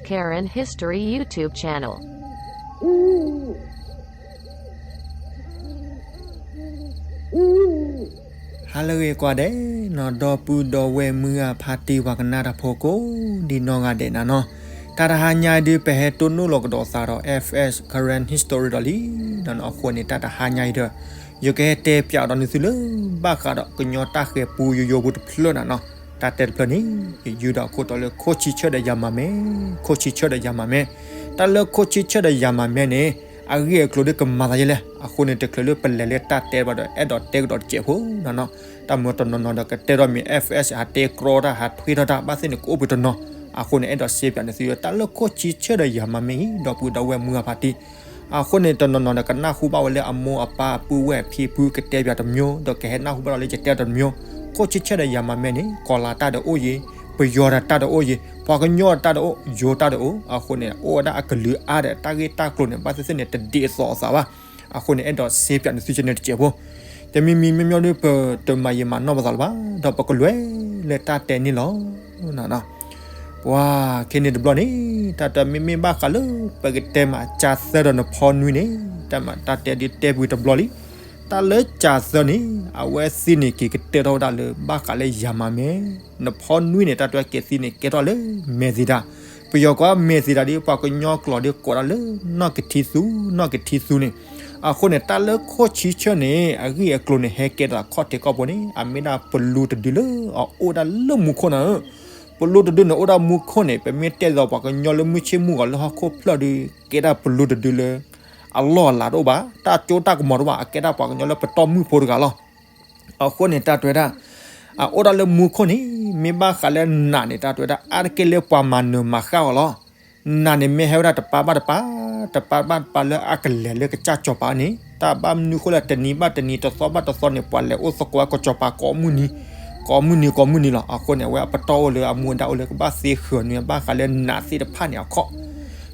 Karen History YouTube Channel. ဟါလၢအဂ့ၤကိးဂၤဒဲးနီၤ ဒီပုၢ်ဒီဝဲၢ်မုၢ်ဂၤဖါတံၢ်ပှၤကနၣ်တၢ်ဖိကိးဒံနီၢ်ဂၤဒဲးနၤနီၤ, တၢ်တဟါညါအံၤဒုး ပဟဲတိၢ်နီၣ်လီၤကဒီးသးဒီး F S Karen History ဒီးလံနီၤနီၤ. အဃိန့ၣ် တၢ်တဟါညါအံၤဒီး ယကဟဲတဲပၠးဒီးနသုလၢ ဘၣ်ဃးဒီးကညီတၢ်ဃၤပူယိယိဖိတဖျၢၣ်နၤနီၤ. တၢ်တဲတဖျၢၣ်န့ၣ် ယယုၢ်ဒီးအခိၣ်တီလၢ ခိၣ်ဆံဆၢၣ်ဒီးယၤမၤမဲ, ခိၣ်ဆံဆၢၣ်ဒီးယၤမၤမဲ. တၢ်လၢခိၣ်ဆံဆၢၣ်ဒီးယၤမၤမဲန့ၣ် အဂ့ၢ်အကျိၤဒုးကမၤသးယဲလဲၣ်. အဃိန့ၣ် တချုးလၢပလဲၤလၢတၢ်တဲဘၣ်ဒီး အဲၣ်ဒိးတဲကဒီးတစဲးဖိနၤနီၤ. တၢ်မ့ၢ်တနီၤနီၤဒီးကတဲထီၣ်မ့ၢ် F S ဟးတဲကြီတၢ် ဟးထွဲထီၣ်တၢ် ဘၣ်သ့ၣ်န့ၣ် ကအိၣ်ပှဲၤတနီၤ. အဃိန့ၣ် အဲၣ်ဒိးစ့ပၠးန့ၣ်သု တၢ်လၢခိၣ်ဆံဆၢၣ်ဒီးယၤမၤမဲအံၤ ဒီပုၢ်ဒီဝဲၢ်မုၢ်ဂၤဖါတံၢ်, အဃိန့ၣ် တနီၤနီၤဒီးကနၢ်ဟူဘၣ်ဝဲလၢအမိၢ်အပၢ်အပုၢ်ဝဲၢ်အဖံအဖုကတဲပၠးတမျိုး ဒီးကဟဲနၢ်ဟူဘၣ်ဒီးလၢယတဲတမျိုး. ခိၣ်ဆံဆၢၣ်ဒီးယၤမၤမဲန့ၣ် ကီၤလၤတၢ်ဒီးအိၣ်ယံၤ, ပယီၤဒီးတၢ်ဒီးအိၣ်ယံၤ, ပှၤကညီဒီးတၢ်ဒီးအိၣ်, ယိၤတၢ်ဒီးအိၣ်. အဃိန့ၣ် အိၣ်ဝဲဒၣ်အကလုာ်အါဒီး တၢ်ဂ့ၢ်တၢ်ကျိၤန့ၣ် ဘၣ်သ့ၣ်သ့ၣ်န့ၣ် တဒ်သိးအသးဘၣ်. အဃိန့ၣ် အဲၣ်ဒိးစ့ပၠးန့ၣ်သုကန့ၣ်တစဲးဖိ တမံၤမံၤမ့မ့ၢ်ဒီး ပတမၤယံာ်မၤနီၢ်ပသးလၢၤဘၣ်, ဒီးပကလဲၤလၢတၢ်တဲန့ၣ်လီၤ. ပှၤခဲန့ၣ်တဘျီန့ၣ် တၢ်တဲမ့မ့ၢ်ဘၣ်ဃးလၢ ပကတဲမးကၢ်သၢဒီးနဖီနွံန့ၣ် တၢ်မးတၢ်တဲဒုးတဲပှဲၤတဘျီလံ. တၢ်လၢကၢ်သၢန့ၣ် အဝဲသ့ၣ်န့ၣ်က့ၤကတဲထီၣ်ဝဲဒၣ်လၢ ဘၣ်ဃးလၢယၤမၤမဲ, နဖီနွံန့ၣ် တၢ်တဲကဲသံန့ၣ် ကဲထီၣ်လၢမဲာ်သံတၢ်, ပယီၤကိးမဲာ်သံတၢ်ဒီး ပှၤကညီကျိာ်ဒီးကိးဒၣ်လၢ နီၢ်ကထံသူ, နီၢ်ကထံသူန့ၣ်. အဃိန့ၣ် တၢ်လၢခိၣ်ဆံဆၢၣ်န့ၣ် အဂ့ၢ်အကျိၤန့ၣ် ဟဲကဲထီၣ်ခီၣ်ထံးခီၣ်ဘိန့ၣ် အမ့ၢ်ဒၣ်ပလူတဒုလၢအအိၣ်ဒၣ်လၢမူခိၣ်နၤဧၢ. ပလူတဒုန့ၣ်အိၣ်ဒၣ်မူခိၣ်န့ၣ် ပမ့ၢ်တဲသိးပှၤကညီလၢမုၢ်ဆ့ၣ်မုၢ်ဂီၤလၢဟီၣ်ခိၣ်ဖျၢၣ်ဒီး ကဲဒၣ်ပလူတဒုလၢ အလီၢ်အလၤတအိၣ်ဘၣ်, တၢ်ကၠိတၢ်ကမီၤတအိၣ်ဘၣ်, အကဲဒၣ်ပှၤကညီလၢပတီၢ်မုၢ်ဖိတဂၤလီၤ. အဃိန့ၣ် တၢ်တဲဝဲဒၣ် အအိၣ်ဒၣ်လၢမူခိၣ်န့ၣ် မ့ၢ်ဘၣ်ဃးလၢနးန့ၣ် တၢ်တဲဝဲဒၣ် အါတက့ၢ်လၢပှၤမၤနၢၤမၤဃၣ်အီၤလီၤ. နးန့ၣ်မ့ၢ်ဟဲဝဲဒၣ်တပၤဘၣ်တပၤ, တပၤဘၣ်တပၤလၢအကလဲၤလၢကစၢ်စီၤပၤန့ၣ် တၢ်ဘၣ်မနုၤဃိလၢတနံၤဘၣ်တနံၤ တသီဘၣ်တသီန့ၣ် ပှၤလဲၤအိၣ်သကိးဝဲကစီၤပၤကိးမုၢ်နံၤ, ကိးမုၢ်နံၤကိးမုၢ်နံၤလီၤ. အဃိန့ၣ် အဝဲအပတီၢ်အိၣ်လၢအမူဒါအိၣ်လၢကဘၣ်သ့ဃၢၤန့ၢ် ဘၣ်ဃးလၢနးသ့ၣ်တဖၣ်န့ၣ်အခီၣ်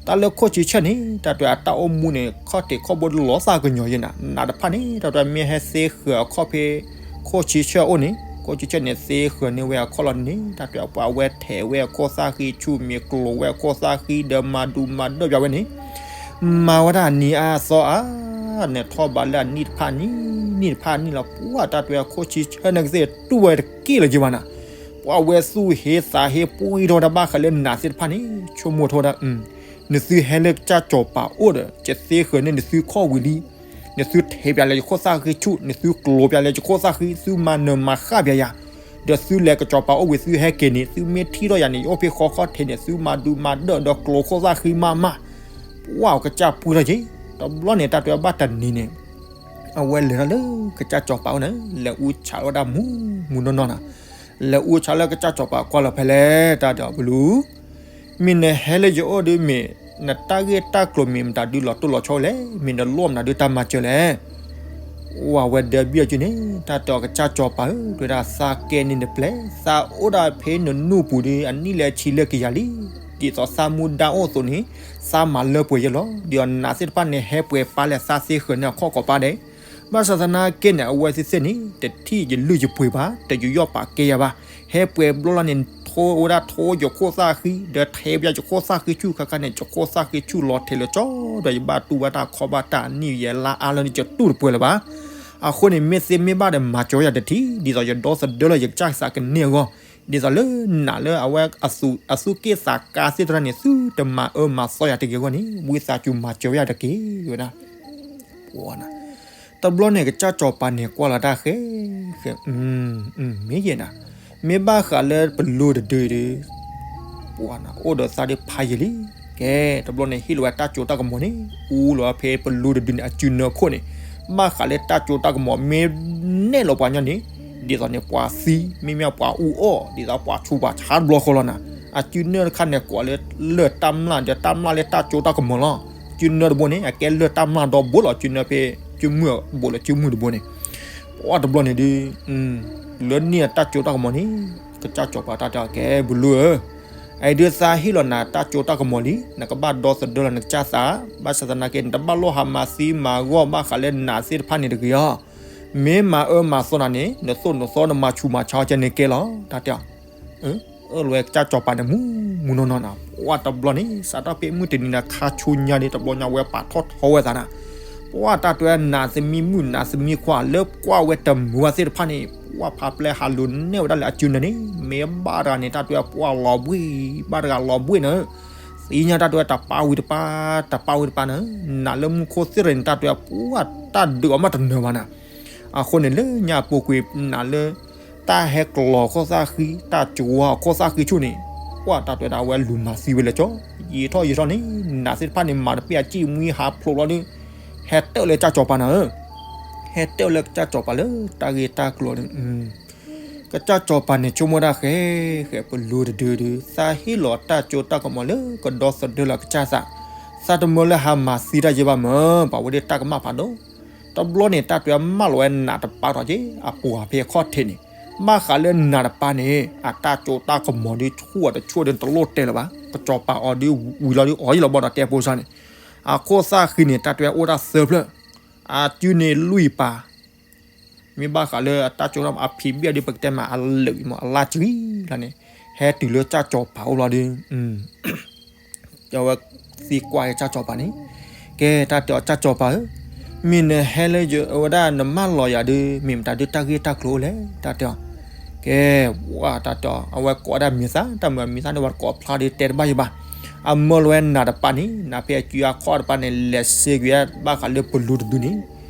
တၢ်လၢခိၣ်ဆံဆၢၣ်န့ၣ် တၢ်တဲအတၢ်အိၣ်မူန့ၣ် ခီၣ်ထံးခီၣ်ဘိလီၤသးကညီၤယဲနၤ, နးတဖၣ်န့ၣ် တၢ်တဲမ့ၢ်ဟဲသ့ဃၢၤအခီၣ်ဖဲ ခိၣ်ဆံဆၢၣ်အအိၣ်န့ၣ် ခိၣ်ဆံဆၢၣ်န့ၣ် သ့ဃၢၤန့ၢ်ဝဲအခီၣ်လီၤန့ၣ် တၢ်တဲပှၤဝဲထဲးဝဲအခိၣ်သၣ်ဃံဆူၣ် မ့ၢ်ကျိၤဝဲအခိၣ်သၣ်ဃံဒီးမၤဒူမၤဒၢၣ်ပၠးဝဲန့ၣ် မၤဝဲဒၣ်နံၤအါအသီအါ န့ၣ်ထီၣ်ဘးလၢအနံၣ်တဖၣ်နံၣ် နံၣ်တဖၣ်နံၣ်လီၤ. ပှၤတၢ်တဲခိၣ်ဆံဆၢၣ်န့ၣ်ကသ့ၣ်တူၢ်ဝဲတက့ၢ်လၢၤက့ၤဘၣ်နၤ, ပှၤဝဲသူၣ်ဟ့သးဟ့ပှံၢ်ထီၣ်ဝဲဒၣ်ဘၣ်ဃးလၢနးသ့ၣ်တဖၣ်န့ၣ် ဆိကမိၣ်ထီၣ်ဝဲဒၣ် နသုဟဲလၢကစၢ်စီၤပၤအိၣ်ဒီး ယသ့ဃၢၤန့ၢ်နသုခီၣ်ဝံၤလံ, နသုထဲးပၠးလၢယခိၣ်သၣ်ဃံဆူၣ် နသုကျိၤပၠးလၢယခိၣ်သၣ်ဃံ သုမၤနၢၤမၤဃၣ်ပၠးယၤ, ဒီးသုလဲၤကစီၤပၤအိၣ်ဝံၤသုဟဲက့ၤန့ၣ် သုမ့ၢ်ထံၣ်ထီၣ်ယၤန့ၣ် ယအိၣ်ဖဲဃီခီၣ်ထံးန့ၣ် သုမၤဒူမၤဒၢၣ်ဒီးကျိၤခိၣ်သၣ်ဃံမးမး, ပှၤအကစၢ်ပှံၢ်ထီၣ်က့ၤ, တဘျီန့ၣ် တၢ်တဲဘၣ်တနံၤန့ၣ် အဝဲလဲၤထီၣ်လၢကစၢ်စီၤပၤအိၣ်န့ၣ် လဲၤအူဆးလီၤဝဲဒၣ်မူမူနီၢ်နီၢ်နၤ, လဲၤအူဆးလၢကစၢ်စီၤပၤကွၢ်လီၤဖဲလဲၣ် တၢ်ဒီးပလူ မ့ၢ်နဟဲလၢယအိၣ်ဒုးမ့ၢ် နတၢ်ဂ့ၢ်တၢ်ကျိၤမ့ၢ်မတၤဒုးလီၤတိၢ်လီၤဆီလဲၣ်, မ့ၢ်နလိၣ်မတၤဒုးတၢ်မၤစၢၤလဲၣ်. ဝဲဒၣ်ဘံၣ်အီၤက့ၤန့ၣ် တၢ်တဲအီၤကစၢ်စီၤပၤဧၢ, တဲဝဲဒၣ်သးကဲန့ၣ်တပျဲၢ်, သးအိၣ်ဒၣ်ဖဲနနူၢ်ပူၤဒီး အနံၣ်လဲၤဆံလၢကယၤလံ. ဒ်သိးသးမူဒါအိၣ်အသိးန့ၣ် သးမၤလၢပှဲၤယဲလီၤ. ဒ်သိးနးသ့ၣ်တဖၣ်န့ၣ် ဟဲပှဲၤပာ်လဲၣ်သးသ့ဃၢၤန့ၢ်အခီၣ်ကီးပာ်ဒဲး ဘၣ်ဆၣ်သနာ်က့န့ၣ် အဝဲသ့ၣ်သ့ၣ်န့ၣ် တထံၣ်ယလုၢ်ယပှ့ၤဘၣ်, တယူးယီၣ်ပာ်ကဲယၤဘၣ်. ဟဲပှဲၤဘျီလီၤန့ၣ် ထိဝဲဒၣ်ထိယခိၣ်သၣ်ဃံ ဒီးထဲးပၠးယခိၣ်သၣ်ဃံဆူၣ်ခါခါန့ၣ် ယခိၣ်သၣ်ဃံဆူၣ်လီၤထဲးလၢကၠီဒီး ယဘၣ်တူၢ်ဘၣ်တၢ်ခီဘၣ်တၢ်နံၣ်ယဲလါအါလၢန့ၣ် ယတူၢ်တပှဲၤလၢၤဘၣ်. အဃိန့ၣ် မ့ၢ်သ့မ့ၢ်ဘၣ်ဒီးမၤစၢၤယၤတထံၣ်, ဒ်သိးယဒီသဒၢလီၤယကစၢ်သးကန့ၢ်အဂီၢ်, ဒ်သိးလၢနးလၢအဝဲအသူၣ်က့ၣ်သးကါသ့ၣ်တဖၣ်န့ၣ် သုတမၤအၢမၤသီယၤတဂ့ၤအဂီၢ်န့ၣ် ဝံသးစူၤမၤစၢၤဝဲယၤတက့ၢ်ဝဲဒၣ် တဘျီန့ၣ် ကစၢ်စီၤပၤန့ၣ်ကွၢ်လီၤတၢ်ဃဲ မ့ၢ်ယဲနၤ, မ့ၢ်ဘၣ်ဃးလၢပလူတဒုဒီး ပှၤနၤ အိၣ်ဒီးသးဒီးဖးယံာ်လံ. ကဲ တဘျီန့ၣ် ဟ့ၣ်လီၤဝဲတၢ်ကၠိတၢ်ကမီၤန့ၣ် အူလီၤဖဲပလူတဒုန့ၣ် အစုနၢခိၣ်န့ၣ်, ဘၣ်ဃးလၢတၢ်ကၠိတၢ်ကမီၤ မ့ၢ်နဲၣ်လီၤပှၤညီန့ၣ် ဒ်သိးန့ၣ် ပှၤသံ မ့မ့ၢ်ပှၤအူအီၣ် ဒ်သိးပှၤဆူးပှၤဆါတဘျီဃီလီၤနၤ. အစုနၢတခါန့ၣ် ကွၢ်လၢလၢၢ်တၢ်မျၢ် ဒီးတၢ်မျၢ်လၢတၢ်ကၠိတၢ်ကမီၤလီၤ. စုနၢတဘိန့ၣ် အကဲလၢၢ်တၢ်မျၢ်ဒီဘိလီၤ. စုနၢဖဲ စုမုၢ်အဘိလၢစုမုၢ်တဘိန့ၣ် ပှၤတဘျီန့ၣ်ဒုး လၢန့ၣ်အတၢ်ကၠိတၢ်ကမီၤန့ၣ် ကစၢ်စီၤပၤတၢ်တဲအီၤ ကဲ ပလူဧၢ, အအံၤဒုးသးဟ့ၣ်လီၤနၤတၢ်ကၠိတၢ်ကမီၤလံ, နကဘၣ်ဒီသဒၢလီၤနကစၢ်သး, ဘၣ်ဆၣ်သနာ်က့ နတဘၣ်လိၣ်ဟးမၤသံမၤဂီၢ်ဘၣ်ဃးလၢနးသ့ၣ်တဖၣ်န့ၣ်တဂ့ၤအီၤ. မ့ၢ်မၤအၢမၤသီနၤန့ၣ် နသိၣ်နသီနမၤဆူးမၤဆါအီၤကဲန့ၣ်ကဲလီၤ တၢ်တဲအီၤ. အၢၣ်လီၤဝဲကစၢ်စီၤပၤန့ၣ် မူမူနီၢ်နီၢ်နီၤ. ပှၢ်တဘျီန့ၣ် စးထီၣ်ဖဲမုၢ်တနံၤန့ၣ် ခါဆူညါဒီး တဘျီညါဝဲပာ်ထီၣ်ထီဝဲသးနၤ. ပှၢ်တၢ်တဲဝဲ နးသမံမုၣ် နးသမံခွါ လၢကွၢ်ဝဲတမုာ်ဝဲသ့ၣ်တဖၣ်န့ၣ် ပှၢ်ဖးပျဲဟးလိၤနဲၣ်ဝဲဒၣ်လၢအစုနၢၤန့ၣ် မ့ၢ်ဘၣ်တဂၤန့ၣ် တၢ်တဲဝဲ ပှၢ်လီၤဘှ့ၣ် ဘၣ်တဂၤလီၤဘှ့ၣ်နၤ. သ့ၣ်ညါတၢ်တဲဝဲ တပၢ်ဝံၤတပၢ် တပၢ်ဝံၤတပၢ်နၤ. နးလၢမူခိၣ်သ့ၣ်တဖၣ်န့ၣ် တၢ်တဲဝဲ ပှၢ်တၢ်ဒုးအီၤမးတနၢၤဘၣ်နၤ. အဃိန့ၣ် လၢညါအပူၤကွံာ် နးလၢ တၢ်ဟဲကျီၤခိၣ်သၣ်ဃံ တၢ်ကဝီၤခိၣ်သၣ်ဃံဆူၣ်န့ၣ် ပှၢ်တၢ်တဲဝဲဒၣ် အဝဲလူၤမၤသံဝဲလၢကၠီ ယံာ်ထီၣ်ယံာ်ထီၣ်န့ၣ် နးသ့ၣ်တဖၣ်န့ၣ် မၤတပ့ၢ်အစံၣ်မှံဟးဖျိးလီၤဒီး ဟဲတၢၣ်လၢကစၢ်စီၤပၤနၤဧၢ. ဟဲတၢၣ်လၢကစၢ်စီၤပၤလၢတၢ်ဂ့ၢ်တၢ်ကျိၤန့ၣ် ကစၢ်စီၤပၤန့ၣ် ဆိကမိၣ်တၢ်ဃဲ ဃဲပလူတဒုဒု သးဟ့ၣ်လီၤတၢ်စိတၢ်ကမီၤလၢကဒီသဒၢလီၤကစၢ်သး, သးတမၢလၢဟးမၤသံတၢ်ယဲဘၣ်မၢ်, ပှၤဝဲဒၣ်တၢ်ကမၣ်ဖးဒိၣ်. တဘျီန့ၣ် တၢ်တဲမၢလီၤဝဲနးတပၤထီၣ်က့ၤ အပှၤဖဲအခီၣ်ထံးန့ၣ်, ဘၣ်ဃးလၢနးတပၤန့ၣ် အတၢ်စိတၢ်ကမီၤဒုးဆူၣ်အီၤတဆူၣ်ဒီးတလိၣ်တဲလၢၤဘၣ်, ကစီၤပၤအီၤဒုးဝံၤလီၤဒုးအီၤယံၤလီၤဘီဒီးတဲဖိစါန့ၣ်, အခိၣ်သၣ်ဃံန့ၣ် တၢ်တဲအိၣ်တၢ်သၢဖျၢၣ်, အစုန့ၣ်လွံၢ်ပၤ မ့ၢ်ဘၣ်ဃးလၢအတၢ်စိတၢ်ကမီၤအဖံးဘ့ၣ်ဒုး ပကတဲမးအလၢာ်အံၤမး အလါစှံလီၤန့ၣ်, ဟဲတုၤလၢကစၢ်စီၤပၤအိၣ်လီၤဒုး, အဝဲသံကွၢ်ကစၢ်စီၤပၤန့ၣ်, ကဲတၢ်တဲအီၤ ကစၢ်စီၤပၤဧၢ, မ့ၢ်နဟဲလၢယဝဲဒၣ်နမၢလီၤယၤဒုး မ့ၢ်မတၤဒုးတၢ်ဂ့ၢ်တၢ်ကျိၤအိၣ်လဲၣ် တၢ်တဲအီၤ, ကဲ, ဝဲတၢ်တဲအီၤ အဝဲကိးဝဲဒၣ်မံၤသၣ် တၢ်မုာ်မံၤသၣ်န့ၣ် ပှၤတကိးဖျါဒုးတဲတဘၣ်ယဘၣ်, အမၢလီၤဝဲနးတပၤန့ၣ် နးဖဲအစုအခီၣ်တပၤန့ၣ် လဲၤစ့ကွံာ်ဘၣ်ဃးလၢပလူတဒုန့ၣ်,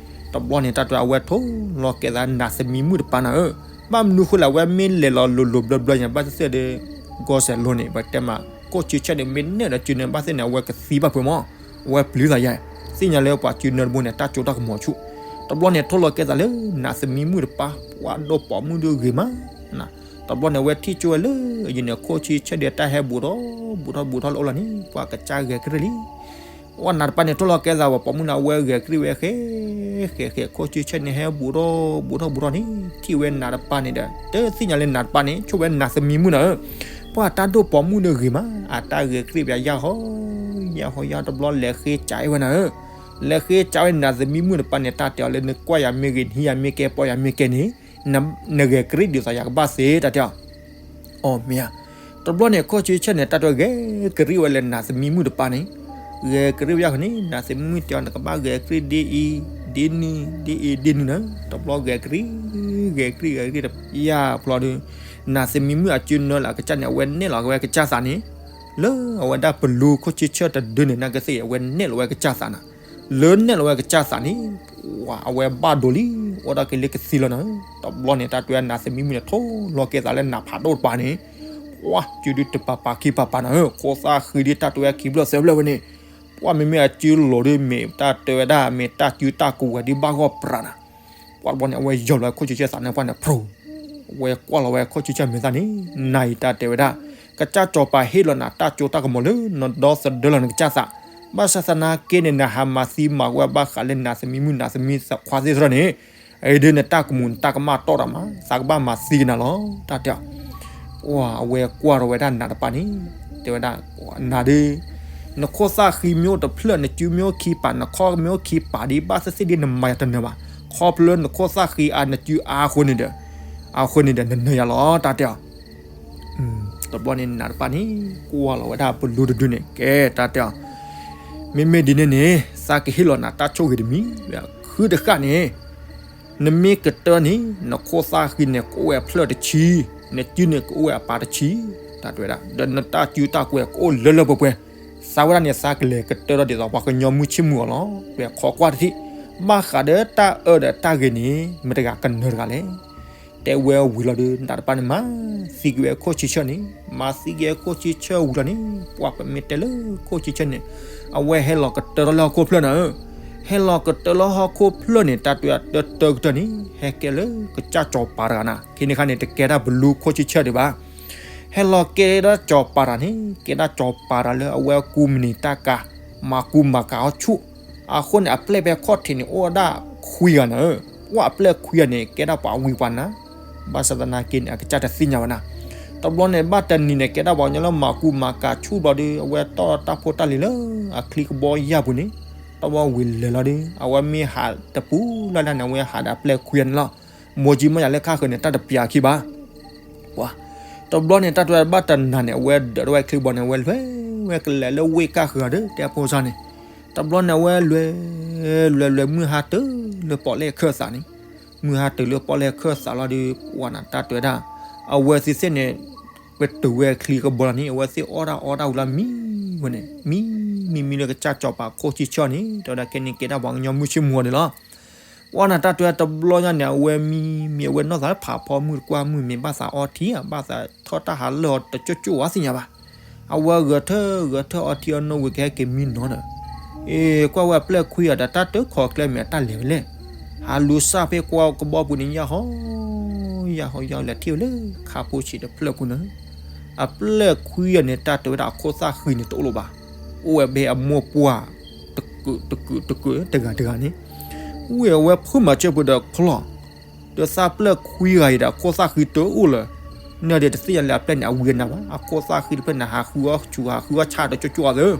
တဘျီန့ၣ် တၢ်တဲအီၤ အဝဲထိလီၤကဲသးနးသမံမုၣ်တပၤနၤဧၢ, ဘၣ်မနုၤဃိလဲၣ် အဝဲမ့ၢ်လဲၤလီၤလိၤလိၤဘျၢဘျၢညါ ဘၣ်သ့ၣ်သ့ၣ်ဒီး ကီၢ်စဲးလိၤန့ၣ် ပတဲမး ခိၣ်ဆံဆဲၣ်န့ၣ် မ့ၢ်နဲၣ်ဒီးစုန့ၣ် ဘၣ်သ့ၣ်န့ၣ် အဝဲကသံဘၣ်ဖုးမး, အဝဲပျုၤသးယါ, သ့ၣ်ညါလၢပှၤစုနၢတဘိန့ၣ် တၢ်စိတၢ်ကမီၤဆူၣ်, တဘျီန့ၣ် ထိလီၤကဲသးလၢနးသမံမုၣ်တပၤ ပှၤဒိၣ်ပိာ်မုၣ်ဒုးဂ့ၤမး တဘျီန့ၣ် အဝဲထံၣ်ကၠိဝဲလၢအယံၤန့ၣ် ခိၣ်ဆံဆဲၣ်ဒုးတၢ်ဟဲဘူးထီၣ်ဘူးထီၣ်ဘူးထီၣ်လၢအအိၣ်လီၤန့ၣ် ပှၤကစၢ်ဂဲၤကရံၣ်လံ, အဝဲနးတပၤန့ၣ် ထိလီၤကဲသးဝဲ ပိာ်မုၣ်န့ၣ် အဝဲဂဲၤကရံၣ်ဝဲဃဲ ဃဲဃဲ ခိၣ်ဆံဆဲၣ်န့ၣ်ဟဲဘူးထီၣ်ဘူးထီၣ်န့ၣ် ထံၣ်ဝဲနးတပၤန့ၣ်ဒီး တသ့ၣ်ညါလၢနးတပၤန့ၣ် ဆိၣ်ဝဲနးသမံမုၣ်နၤဧၢ, ပှၤတၢ်ဒိၣ်ပိာ်မုၣ်ဒုးဂ့ၤမး အတၢ်ဂဲၤကရံၣ်ဝဲယၢ်ဟီ ယၢ်ဟီယၢ် တဘျီလဲၤဃ့ကးဝဲနၤဧၢ, လဲၤဃ့ကးဝဲနးသမံမုၣ်တပၤန့ၣ် တၢ်တဲအီၤလၢနကွၢ်ယၤမ့ၢ်ဂ့ၤ နဟံးယၤမ့ၢ်ကဲ ပိာ်ယၤမ့ၢ်ကဲန့ၣ် နဂဲၤကရံၣ်ဒ်သိးယၤကဘၣ်သ့ တၢ်တဲအီၤ အီၣ်မ့ၢ်ဧါ, တဘျီန့ၣ် ခိၣ်ဆံဆဲၣ်န့ၣ် တၢ်တဲဂဲၤကရံၣ်ဝဲလၢနးသမံမုၣ်တပၤန့ၣ်, ဂဲၤကရံၣ်ဝဲယၢ်ဃီန့ၣ် နးသမံမုၣ်တဲအီၤ နကဘၣ်ဂဲၤကရံၣ်ဒ်အံၤ ဒ်နုၤ ဒ်အံၤဒ်နုၤနၤ, တဘျီဂဲၤကရံၣ် ဂဲၤကရံၣ်ဂဲၤကရံၣ်တယၢ်ဖျီဒုး, နးသမံမုၣ်အစုနၢလၢအကစၢ်န့ၣ် အဝဲနဲၣ်လီၤဝဲကစၢ်သးန့ၣ်, လၢအဝဲဒၣ်ပလူခိၣ်ဆံဆဲၣ်တဒုန့ၣ် နာ်က့သ့ၣ် အဝဲနဲၣ်လီၤဝဲကစၢ်သးနၤ လၢနဲၣ်လီၤဝဲကစၢ်သးန့ၣ်, ပှၤအဝဲဘၣ်ဒိလံ, အိၣ်ဒၣ်က့ၤလၢကသံလီၤနၤ, တဘျီန့ၣ် တၢ်တဲနးသမံမုၣ်န့ၣ် ထိလီၤကဲသးလၢနးဖးဒိၣ်တပၤန့ၣ်, ပှၤစုဒုတပၤပၤခံပၤပၤနၤဧၢ, ခိၣ်သၣ်ဃံဒုတၢ်တဲခံဖျၢၣ်သၢဖျၢၣ်ဝဲန့ၣ်, ပှၤမ့မ့ၢ်အစုလိၤဒုမ့ၢ်တၢ်တဲဝဲဒၣ် မ့ၢ်တၢ်စုတၢ်ကဝဲၤဒုဘၣ်ဂီၢ်ပြးနၤ ပှၤတဘျီန့ၣ် အဝဲယီၤလီၤဝဲခိၣ်ဆံဆဲၣ်သးန့ၣ်ပှၢ်န့ၣ် ဖျိ, အဝဲကွၢ်လီၤဝဲခိၣ်ဆံဆဲၣ်မဲာ်သၣ်န့ၣ်, နၤအံၤတၢ်တဲဝဲဒၣ်, ကစၢ်စီၤပၤဟ့ၣ်လီၤနၤတၢ်စိတၢ်ကမီၤလၢနဒီသဒၢလီၤနကစၢ်သး, ဘၣ်ဆၣ်သနာ်က့န့ၣ် နဟးမၤသံမၤဝဲဘၣ်ဃးလၢနးသမံမုၣ်နးသမံခွါသ့ၣ်တဖၣ်န့ၣ်, အံၤဒုးနတၢ်ကမူၤနတၢ်ကမၣ်တီၢ်တၢ်မး သးကဘၣ်မၤသံကနၤလီၤ တၢ်တဲအီၤ ပှၤအဝဲကွၢ်ထီၣ်ဝဲဒၣ်နးတပၤန့ၣ်, တဲဝဲဒၣ်, နၤဒုး, နခိၣ်သၣ်ဃံမ့ၢ်အိၣ်တဖျၢၣ် နစုမ့ၢ်အိၣ်ခံပၤ နခီၣ်မ့ၢ်အိၣ်ခံပၤဒ်ဘၣ်သ့ၣ်သ့ၣ်ဒ်နမၤယၤတနၢၤဘၣ်, ခီဖျိလၢနခိၣ်သၣ်ဃံအါနစုအါအဃိန့ၣ်ဒီး, အဃိန့ၣ်ဒီး နနၢၤယၤလီၤ တၢ်တဲအီၤ တဘျီန့ၣ်နးတပၤန့ၣ် ကွၢ်လီၤဝဲဒၣ်ပလူတဒုန့ၣ် ကဲတၢ်တဲအီၤ, မ့မ့ၢ်ဒ်န့ၣ်န့ၣ် သးကဟ့ၣ်လီၤနၤတၢ်ဆိၣ်ဂ့ၤတမံၤ, ဃုတဃၣ်န့ၣ်, နမ့ၢ်ကတၢၢ်န့ၣ် နခိၣ်သၣ်ဃံန့ၣ် ကအိၣ်ဝဲအဖျၢၣ်တဆံ, နစုန့ၣ်ကအိၣ်ဝဲအပၤတဆံ, တၢ်တဲဝဲဒၣ် ဒီးနတၢ်စုတၢ်ကဝဲၤကအိၣ်လၢလၢပှဲၤပှဲၤ, သးဝဲဒၣ်န့ၣ် သးကလဲၤကတၢၢ်ထီၣ်ဒ်သိးပှၤကညီမုၢ်ဆ့ၣ်မုၢ်ဂီၤလီၤ, ပှဲၤခိးကွၢ်တထံၣ်, ဘၣ်ဃးဒီးတၢ်အၢဒီးတၢ်ဂ့ၤန့ၣ် မတၤတဂၤကနၢၤတဂၤလဲၣ် တဲဝဲဝံၤလီၤဒီး နးတပၤန့ၣ် မၤသံက့ၤဝဲခိၣ်ဆံဆဲၣ်န့ၣ်, မၤသံက့ၤဝဲခိၣ်ဆံဆဲၣ်ဝံၤလီၤန့ၣ်, ပှၤပမ့ၢ်တဲလၢခိၣ်ဆံဆဲၣ်န့ၣ်, အဝဲဟဲလီၤကတၢၢ်ထီၣ်လၢဟီၣ်ခိၣ်ဖျၢၣ်နၤဧၢ, ဟဲလီၤကတၢၢ်လၢဟီၣ်ခိၣ်ဖျၢၣ်န့ၣ် တၢ်တဲတၢၢ်တၢၢ်ကတၢၢ်န့ၣ် ဟဲကဲလၢကစၢ်စီၤပၤတဂၤနၤ, ခဲန့ၣ်ခါန့ၣ် တကဲဒၣ်ပလူခိၣ်ဆံဆဲၣ်ဒံးဘၣ် ဟဲလီၤကဲဒၣ်စီၤပၤတဂၤန့ၣ် ကဲဒၣ်စီၤပၤတဂၤလၢအဝဲကူမုၢ်နံၤတၢ်ကၤ, မၤကူမၤကၤအီၤဆူၣ်, အဃိန့ၣ် အပျဲၢ်ဖဲခီၣ်ထံးန့ၣ် အိၣ်ဝဲဒၣ်ခွံဂၤနၤဧၢ, ပှၤအပျဲၢ်ခွံဂၤန့ၣ် ကဲဒၣ်ပှၤဝံပှၤနါ, ဘၣ်ဆၣ်သနာ်က့န့ၣ် အကစၢ်တသ့ၣ်ညါဘၣ်နၤ, တဘျီန့ၣ် ဘၣ်တနံၤန့ၣ် ကဲဒၣ်ပှၤကညီလၢမၤကူမၤကၤဆူၣ်ဘျီဒီး အဝဲတီၢ်တၢ်ဖိတၢ်လံၤလၢအချံကဘီယၢ်ပူၤန့ၣ်, တဘျီဝံၤလဲၤလီၤဒီး အဝဲမ့ၢ်ဟးတပူၤလၢ်လၢ်န့ၣ် အဝဲဟးဒီးအပျဲၢ်ခွံဂၤန့ၣ်လီၤ, မိၢ်ကၠံမီၢ်ယၤလၢခါဃၢၤန့ၣ် တၢ်တပျးခံဘၣ် ပှၤ, တဘျီန့ၣ် တၢ်တဲဝဲဘၣ်တနၤန့ၣ် အဝဲဒၢးထီၣ်ဝဲချံဘီန့ၣ် အဝဲလဲၤဝဲကလဲၤလၢဝ့ၢ်ကၢ်ဃၢၤဒီး တဲဖိစၢ်န့ၣ်, တဘျီန့ၣ် အဝဲလဲၤ လဲၤလဲၤ မုၢ်ဟါတုၤလၢပီၣ်လဲၣ်ခၢၣ်သးန့ၣ်, မုၢ်ဟါတုၤလၢပီၣ်လဲၣ်ခၢၣ်သးလီၤဒီး ပှၤနၤတၢ်တဲဝဲဒၣ် အဝဲသ့ၣ်သ့ၣ်န့ၣ် ပတုၤဝဲချံကဘီလီၤန့ၣ် အဝဲသ့ၣ်အီၣ်တၢ်အီတၢ်ဝံၤလီၤ မံဝဲန့ၣ် မံ မံမံလၢကစၢ်စီၤပၤခိၣ်ဆံဆၢန့ၣ် တဲဝဲဒၣ် ခဲန့ၣ်ကဲဒၣ်ပှၤကညီမုၢ်ဆ့ၣ်မူၤန့ၣ်လီၤ. ပှၤနၤတၢ်တဲဝဲတဘျီညါန့ၣ် အဝဲမံ မံ အဝဲနီၢ်သးလၢဖးဖီမုၢ်တကွၢ်မုၢ် မ့ၢ်ဘၣ်သးအီထံဧါ ဘၣ်သးထီၣ်တၢ်ဟးလၢအီၤတကၠိၣ်ကၠိၣ်ဝဲသ့ၣ်ညါဘၣ်. အဝဲဂဲၤထၢၣ်ဂဲၤထၢၣ်အီထံအီနိဝံၤ ကဟဲက့ၤမံနီၤဒီး အ့ ကွၢ်ဝဲအပျဲၢ်ခွံဂၤဒီး တၢ်တခီကျဲမ့ၢ်အတၢ်လဲၤဝဲလဲၣ်. ဟးလူၤစၢ်ဖဲကွၢ်ကဘီပူၤန့ၣ် ယၢ်ဟီ ယၢ်ဟီယၢ်ဟီလဲၤထံၣ်ဝဲလၢခါဖိဆံးတဖျၢၣ်ပူၤန့ၣ် အပျဲၢ်ခွံဂၤန့ၣ် တၢ်တဲဝဲဒၣ်အခိၣ်သၣ်ဃံန့ၣ်တအိၣ်လၢၤဘၣ်. အိၣ်ဝဲဖဲအမိၢ်ပှၢ် တကုာ်တကုာ်တကုာ်တဂၤတဂၤန့ၣ် ဝံၤအဝဲဖုမၤစၢၤပှၤဒီးချီၣ် ဒီးသးပျဲၢ်ခွံဂၤအံၤဒီး အခိၣ်သၣ်ဃံတအိၣ်လၢၤ န့ၣ်ဒီးတသ့ၣ်ညါလၢအပျဲၢ်န့ၣ် အဝံအနၤဘၣ်. အခိၣ်သၣ်ဃံတဖျၢၣ်န့ၣ် ဟးဃုအီၣ်ဆူၣ် ဟးဃုအီၣ်ဆၣ်တကၠိၣ်ကၠိၣ်အသး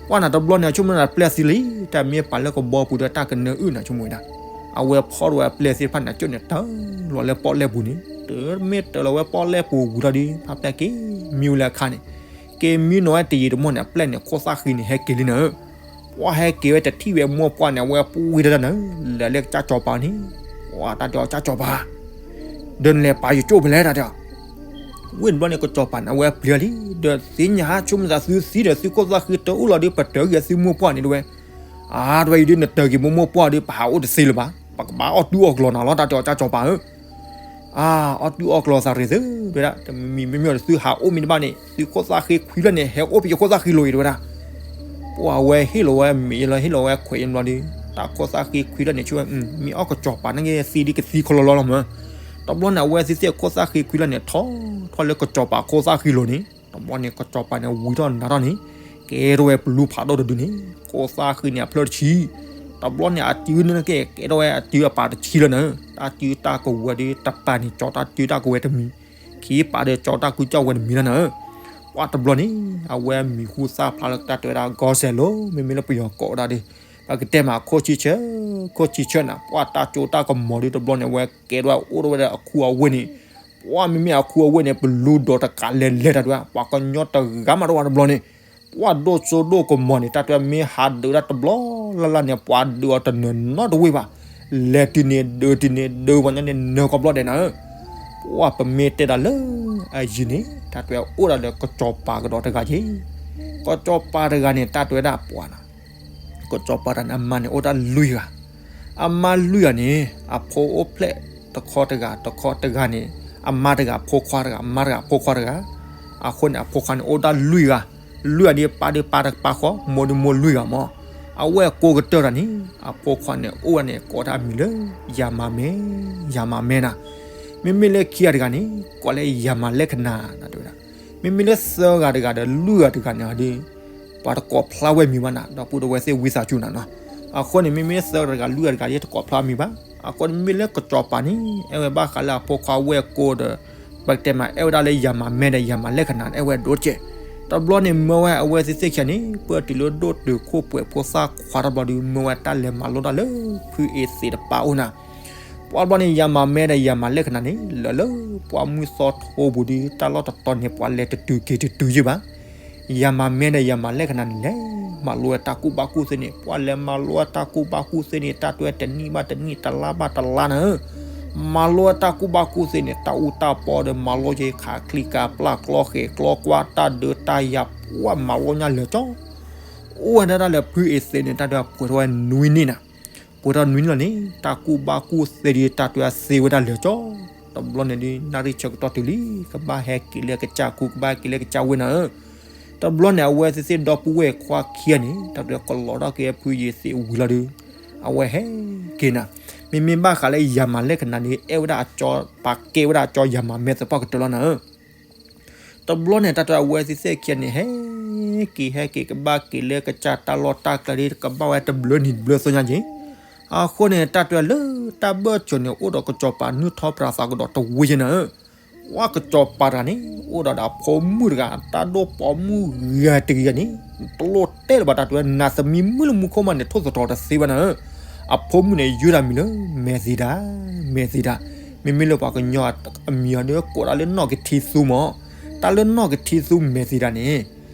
ပှၤနၤတဘျီန့ၣ် အဆိကမိၣ်လၢအပျဲၢ်သံလံ တၢ်မ့ၢ်ပာ်လၢကဘီပူၤဒီးတၢ်ကနၢအုၣ်နၤဆိကမိၣ်ဝဲဒၣ်. အဝဲဖီၣ်ထီၣ်ဝဲအပျဲၢ်သ့ၣ်တဖၣ်န့ၣ် ကၠိၣ်န့ၣ်တၢ်လီၤလၢပီၣ်လဲၣ်ပူၤန့ၣ် တမ့ၢ်တၢ်လီၤဝဲပီၣ်လဲၣ်ပူၤဝံၤထီၣ်ဒီး ဖးပျဲၢ်က့ၤမံဝဲလၢအခါန့ၣ် က့ၤမံနီၤဝဲတယံာ်တမီၢ်န့ၣ် အပျဲၢ်န့ၣ် အခိၣ်သၣ်ဃံန့ၣ် ဟဲက့ၤလံနၤ ပှၤဟဲက့ၤဝဲတထံၣ်ဝဲမိၢ်ပှၢ်န့ၣ် အဝဲပူၤဝံၤတၢ်တၢ်နၤ လဲၤလၢကစၢ်စီၤပၤန့ၣ် ပှၤတၢ်တဲအီၤကစၢ်စီၤပၤ ဒီးနလဲၤပာ်ယကၠိၣ်ဖဲလဲၣ်တၢ်တဲအီၤ ဝ့ၢ်တဘျီန့ၣ် ကစီၤပၤန့ၣ် အဝဲပျံၤလံ ဒီးသ့ၣ်ညါဟးဆိကမိၣ်သးသုသံဒီးသုခိၣ်သၣ်ဃံတအိၣ်လီၤဒီး ပတၢၢ်က့ၤသုမိၢ်ပှၢ်န့ၣ်တဝဲ အါ တဝဲအံၤဒ်နတၢၢ်က့ၤမိၢ်မိၢ်ပှၢ်ဒီး ပဟးအိၣ်တသ့လၢၤဘၣ် ပကဘၣ်အီၣ်တုၤအီၣ်ကျီၤနၤလီၤ တၢ်တဲအီၤကစၢ်စီၤပၤဧၢ အါ အီၣ်တုၤအီၣ်ကျီၤသးရ့ၣ်သု တဲဝဲဒၣ် တမံၤမံၤမ့မ့ၢ်ဒီးသုဟးအိၣ်မ့ၢ်တဘၣ်န့ၣ် သုခိၣ်သၣ်ဃံခွံလၢန့ၣ် ဟဲအိၣ်ပယခိၣ်သၣ်ဃံလိၤအံၤတဲဝဲဒၣ် ပှၤဝဲဟ့ၣ်လီၤဝဲမ့ၢ်ယလီၤ ဟ့ၣ်လီၤဝဲခွဲးယဘျီဒီး တၢ်ခိၣ်သၣ်ဃံခွံလၢန့ၣ် ဆိဝဲ မ့ၢ်အီၣ်ကစီၤပၤန့ၣ်က့ၤသံဒ်ကသံခီလီၤလီၤလီၤမး တဘျီန့ၣ် အဝဲသ့ၣ်သ့ၣ်ခိၣ်သၣ်ဃံခွံလၢန့ၣ် ထီၣ်ထီၣ်လၢကစီၤပၤခိၣ်သၣ်ဃံလိၤန့ၣ် တဘျီန့ၣ် ကစီၤပၤန့ၣ် ဝံၤထီၣ်နၤထီၣ်န့ၣ် ကဲထီၣ်ဝဲပလူဖးဒိၣ်တဒုန့ၣ် ခိၣ်သၣ်ဃံန့ၣ် အဖျၢၣ်တဆံ တဘျီန့ၣ် အစုန့ၣ်ကဲ ကဲထီၣ်ဝဲအစုအပၤတဆံလၢန့ၣ် တၢ်စုတၢ်ကဝဲၤဒီး တပၤန့ၣ် ကၠီတၢ်စုတၢ်ကဝဲၤတမံၤ ခံပၤဒီး ကၠီတၢ်ကူကၠီဝဲၤတမံၤလၢန့ၣ် ပှၤတဘျီန့ၣ် အဝဲမံၤဟူသၣ်ဖျါလၢတၢ်တဲဝဲဒၣ် ကီၢ်စဲးလိၤ မ့မ့ၢ်လၢပယီၤကိးဝဲဒၣ်ဒီး ပကတဲမးခိၣ်ဆံဆၢ ခိၣ်ဆံဆၢန့ၣ် ပှၤတၢ်ကၠိတၢ်ကမီၤဒီး တဘျီန့ၣ် အဝဲကဲထီၣ်ဝဲအိၣ်ထီၣ်ဝဲဒၣ်အခူအဝ့ၢ်န့ၣ် ပှၤမ့မ့ၢ်အခူအဝ့ၢ်န့ၣ် ပလူဒီးတကးလဲၤလဲၤတၢ်တဲဝဲ ပှၤကညီတဂၤမးတဝဲတဘျီန့ၣ် ပှၤဒိၣ်စိဒိၣ်ကမီၤန့ၣ် တၢ်တဲဝဲမ့ၢ်ဟးဒုးဒၣ်တဘျီလၢ်လၢ်န့ၣ် ပှၤဒုးအီၤတနၢၤနီတဝ့ၢ်ဘၣ် လဲၤတုၤန့ၣ်ဒုးတုၤန့ၣ်ဒုး ပှၤညီန့ၣ်နၢၤကီးဘျီဒဲးနၤဧၢ ပှၤပမ့ၢ်တဲဒၣ်လၢအယံၤန့ၣ် တၢ်တဲဝဲအိၣ်ဒၣ်ဒီးကစီၤပၤကဒီးတဂၤက့ၤ ကစီၤပၤတဂၤန့ၣ် တၢ်တဲဝဲဒၣ်ပှၤနၤ ကစီၤပၤတဂၤန့ၣ် အမါန့ၣ်အိၣ်တၢ်လွံၢ်ဂၤ အမါလွံၢ်ဂၤန့ၣ် အဖိအိၣ်ဖျဲၣ်တခီတဂၤ တခီတဂၤန့ၣ် အမါတဂၤ အဖိခွါတဂၤ အမါတဂၤ အဖိခွါတဂၤ အဃိန့ၣ် အဖိခွါန့ၣ် အိၣ်တၢ်လွံၢ်ဂၤ လွံၢ်ဂၤဒ်ပၢ်ဒ်ပၢ်တပၢ်ဃီ မိၢ်ဒ်မိၢ်လွံၢ်ဂၤမး အဝဲၢ်ကိာ်ကတၢၢ်တၢ်န့ၣ် အဖိခွါန့ၣ် အိၣ်ဝဲန့ၣ် ကိးတၢ်အမံၤလၢ ယၤမၤမဲ ယၤမၤမဲနၤ မ့မ့ၢ်လၢခံဂၤတဂၤန့ၣ် ကိးလၢယၤမၤလဲၣ်ခနၤနၤတဲဝဲဒၣ် မ့မ့ၢ်လၢသၢဂၤတဂၤဒီးလွံၢ်ဂၤတဂၤန့ၣ်ဒီး ပှၤတကိးဖျါဝဲမံၤဘၣ်နၤ ဒီပုၢ်ဒီဝဲၢ်သ့ၣ်ဝံသးစူၤနၤနီၤ အဃိန့ၣ် မ့မ့ၢ်လၢသၢဂၤတဂၤလွံၢ်ဂၤတဂၤယဲတကိးဖျါမံၤဘၣ် အဃိန့ၣ်မ့မ့ၢ်လၢကစီၤပၤန့ၣ် အဲၣ်ဝဲဘၣ်ဃးလၢအဖိခွါဝဲၢ်ကိာ်ဒီး ပကတဲမးအဲၣ်ဝဲဒၣ်လၢယၤမၤမဲဒီးယၤမၤလဲၣ်ခနၤ အဲၣ်ဝဲဒိၣ်ကဲး တဘျီန့ၣ် မၢဝဲအဝဲသ့ၣ်သ့ၣ်ခံဂၤန့ၣ် ပၢၢ်တုၤလၢဒိၣ်တုာ်ခိၣ်ပှဲၤဖိသၣ်ခွါတဘျီဒီး မၢဝဲတၢ်လဲၤမၤလိတၢ်လၢဖုအ့သ့းတပၤအိၣ်နၤ ပှၤတဘျီန့ၣ် ယၤမၤမဲဒီးယၤမၤလဲၣ်ခနၤန့ၣ် လၢာ်လၢပှၢ်မုၢ်သီထိပူၤဒီး တၢ်လီၢ်တတီၤန့ၣ် ပှၤလဲၤတတုၤက့ၤတတုၤယုၢ်ဘၣ် ယၤမၤမဲဒီးယၤမၤလဲၣ်ခနၤန့ၣ်လဲၤ မၤလိဝဲတၢ်ကူၣ်ဘၣ်ကူၣ်သ့န့ၣ် ပှၤလဲၤမၤလိဝဲတၢ်ကူၣ်ဘၣ်ကူၣ်သ့န့ၣ် တၢ်တဲဝဲတနံၣ်ဘၣ်တနံၣ် တလါဘၣ်တလါနၤဧၢ မၤလိဝဲတၢ်ကူၣ်ဘၣ်ကူၣ်သ့န့ၣ် တၢ်အူတၢ်ပီဒီး မၤလိက့ၤခးချံကပျၢ်ကျီဃဲၤကျီကွၢ် တၢ်ဒုးတၢ်ယၤ ပှၤမၤလိညါလၢာ်ကၠီ အိၣ်ဝဲဒၣ်လၢဖုအ့သ့းန့ၣ် တၢ်တဲဝဲပှဲၤထီၣ်ဝဲနွံနံၣ်နၤ ပှဲၤထီၣ်နွံနံၣ်လီၤန့ၣ် တၢ်ကူၣ်ဘၣ်ကူၣ်သ့ဒီး တၢ်တဲဝဲသ့ဝဲဒၣ်လၢာ်ကၠီ တဘျီန့ၣ်ဒီး နၣ်ရံၣ်ဆၢကတီၢ်တုၤလံ ကဘၣ်ဟဲက့ၤလၢကစၢ်ခူ ကဘၣ်ဟဲက့ၤလၢကစၢ်ဝ့ၢ်နၤဧၢ တဘျီန့ၣ် အဝဲသ့ၣ်သ့ၣ်ဒီပုၢ်ဝဲၢ်ခွါခံဂၤန့ၣ် တၢ်တဲဝဲကလီၤထီၣ်က့ၤဖုအ့သ့းဝံၤလီၤဒီး အဝဲဟဲက့ၤနၤ မ့မ့ၢ်ဘၣ်ဃးလၢယၤမၤလဲၣ်ခနၤန့ၣ် အဲၣ်ဝဲဒၣ်အကၠီ ပာ်ကဲဝဲဒၣ်အကၠီယၤမၤမဲသပှၢ်ကတၢၢ်လီၤနၤဧၢ တဘျီန့ၣ် တၢ်တဲဝဲအဝဲသ့ၣ်သ့ၣ်ခံဂၤန့ၣ် ဟဲက့ၤဟဲက့ၤ ကဘၣ်က့ၤလၢကစၢ်တၢ်လီၢ်တၢ်ကျဲဒီး ကဘၣ်ဝဲတဘျုးနံၤတဘျုးသီညါက့ၤ အဃိန့ၣ် တၢ်တဲဝဲလၢ တၢ်ဘၢၣ်စၢၤန့ၣ် အိၣ်ဒီးကစီၤပၤနုၢ်ထီၣ်ပြးသးကဒီးတဝ့ၢ်ယဲနၤဧၢ ပှၤကစီၤပၤတဂၤန့ၣ် အိၣ်ဒီးဒီးအဖိမုၣ်တဂၤ တၢ်ဒိၣ်ပိာ်မုၣ်ဂၤတဂၤန့ၣ် တလိၣ်တဲလၢၤဘၣ် တၢ်တဲဝဲ နၤသမံမုၣ်လၢမူခိၣ်မးန့ၣ် ထိၣ်သတြီၤတသ့ဘၣ်နၤဧၢ အဖိမုၣ်န့ၣ် ယုၢ်တၢ်မံၤလၢ မဲာ်သံတၢ် မဲာ်သံတၢ် မ့မ့ၢ်လၢပှၤကညီအမံၤအီၤဒီးကိးဒၣ်လၢနီၣ်ကထံသူမး, တၢ်လၢနီၣ်ကထံသူမဲာ်သံဒၣ်န့ၣ်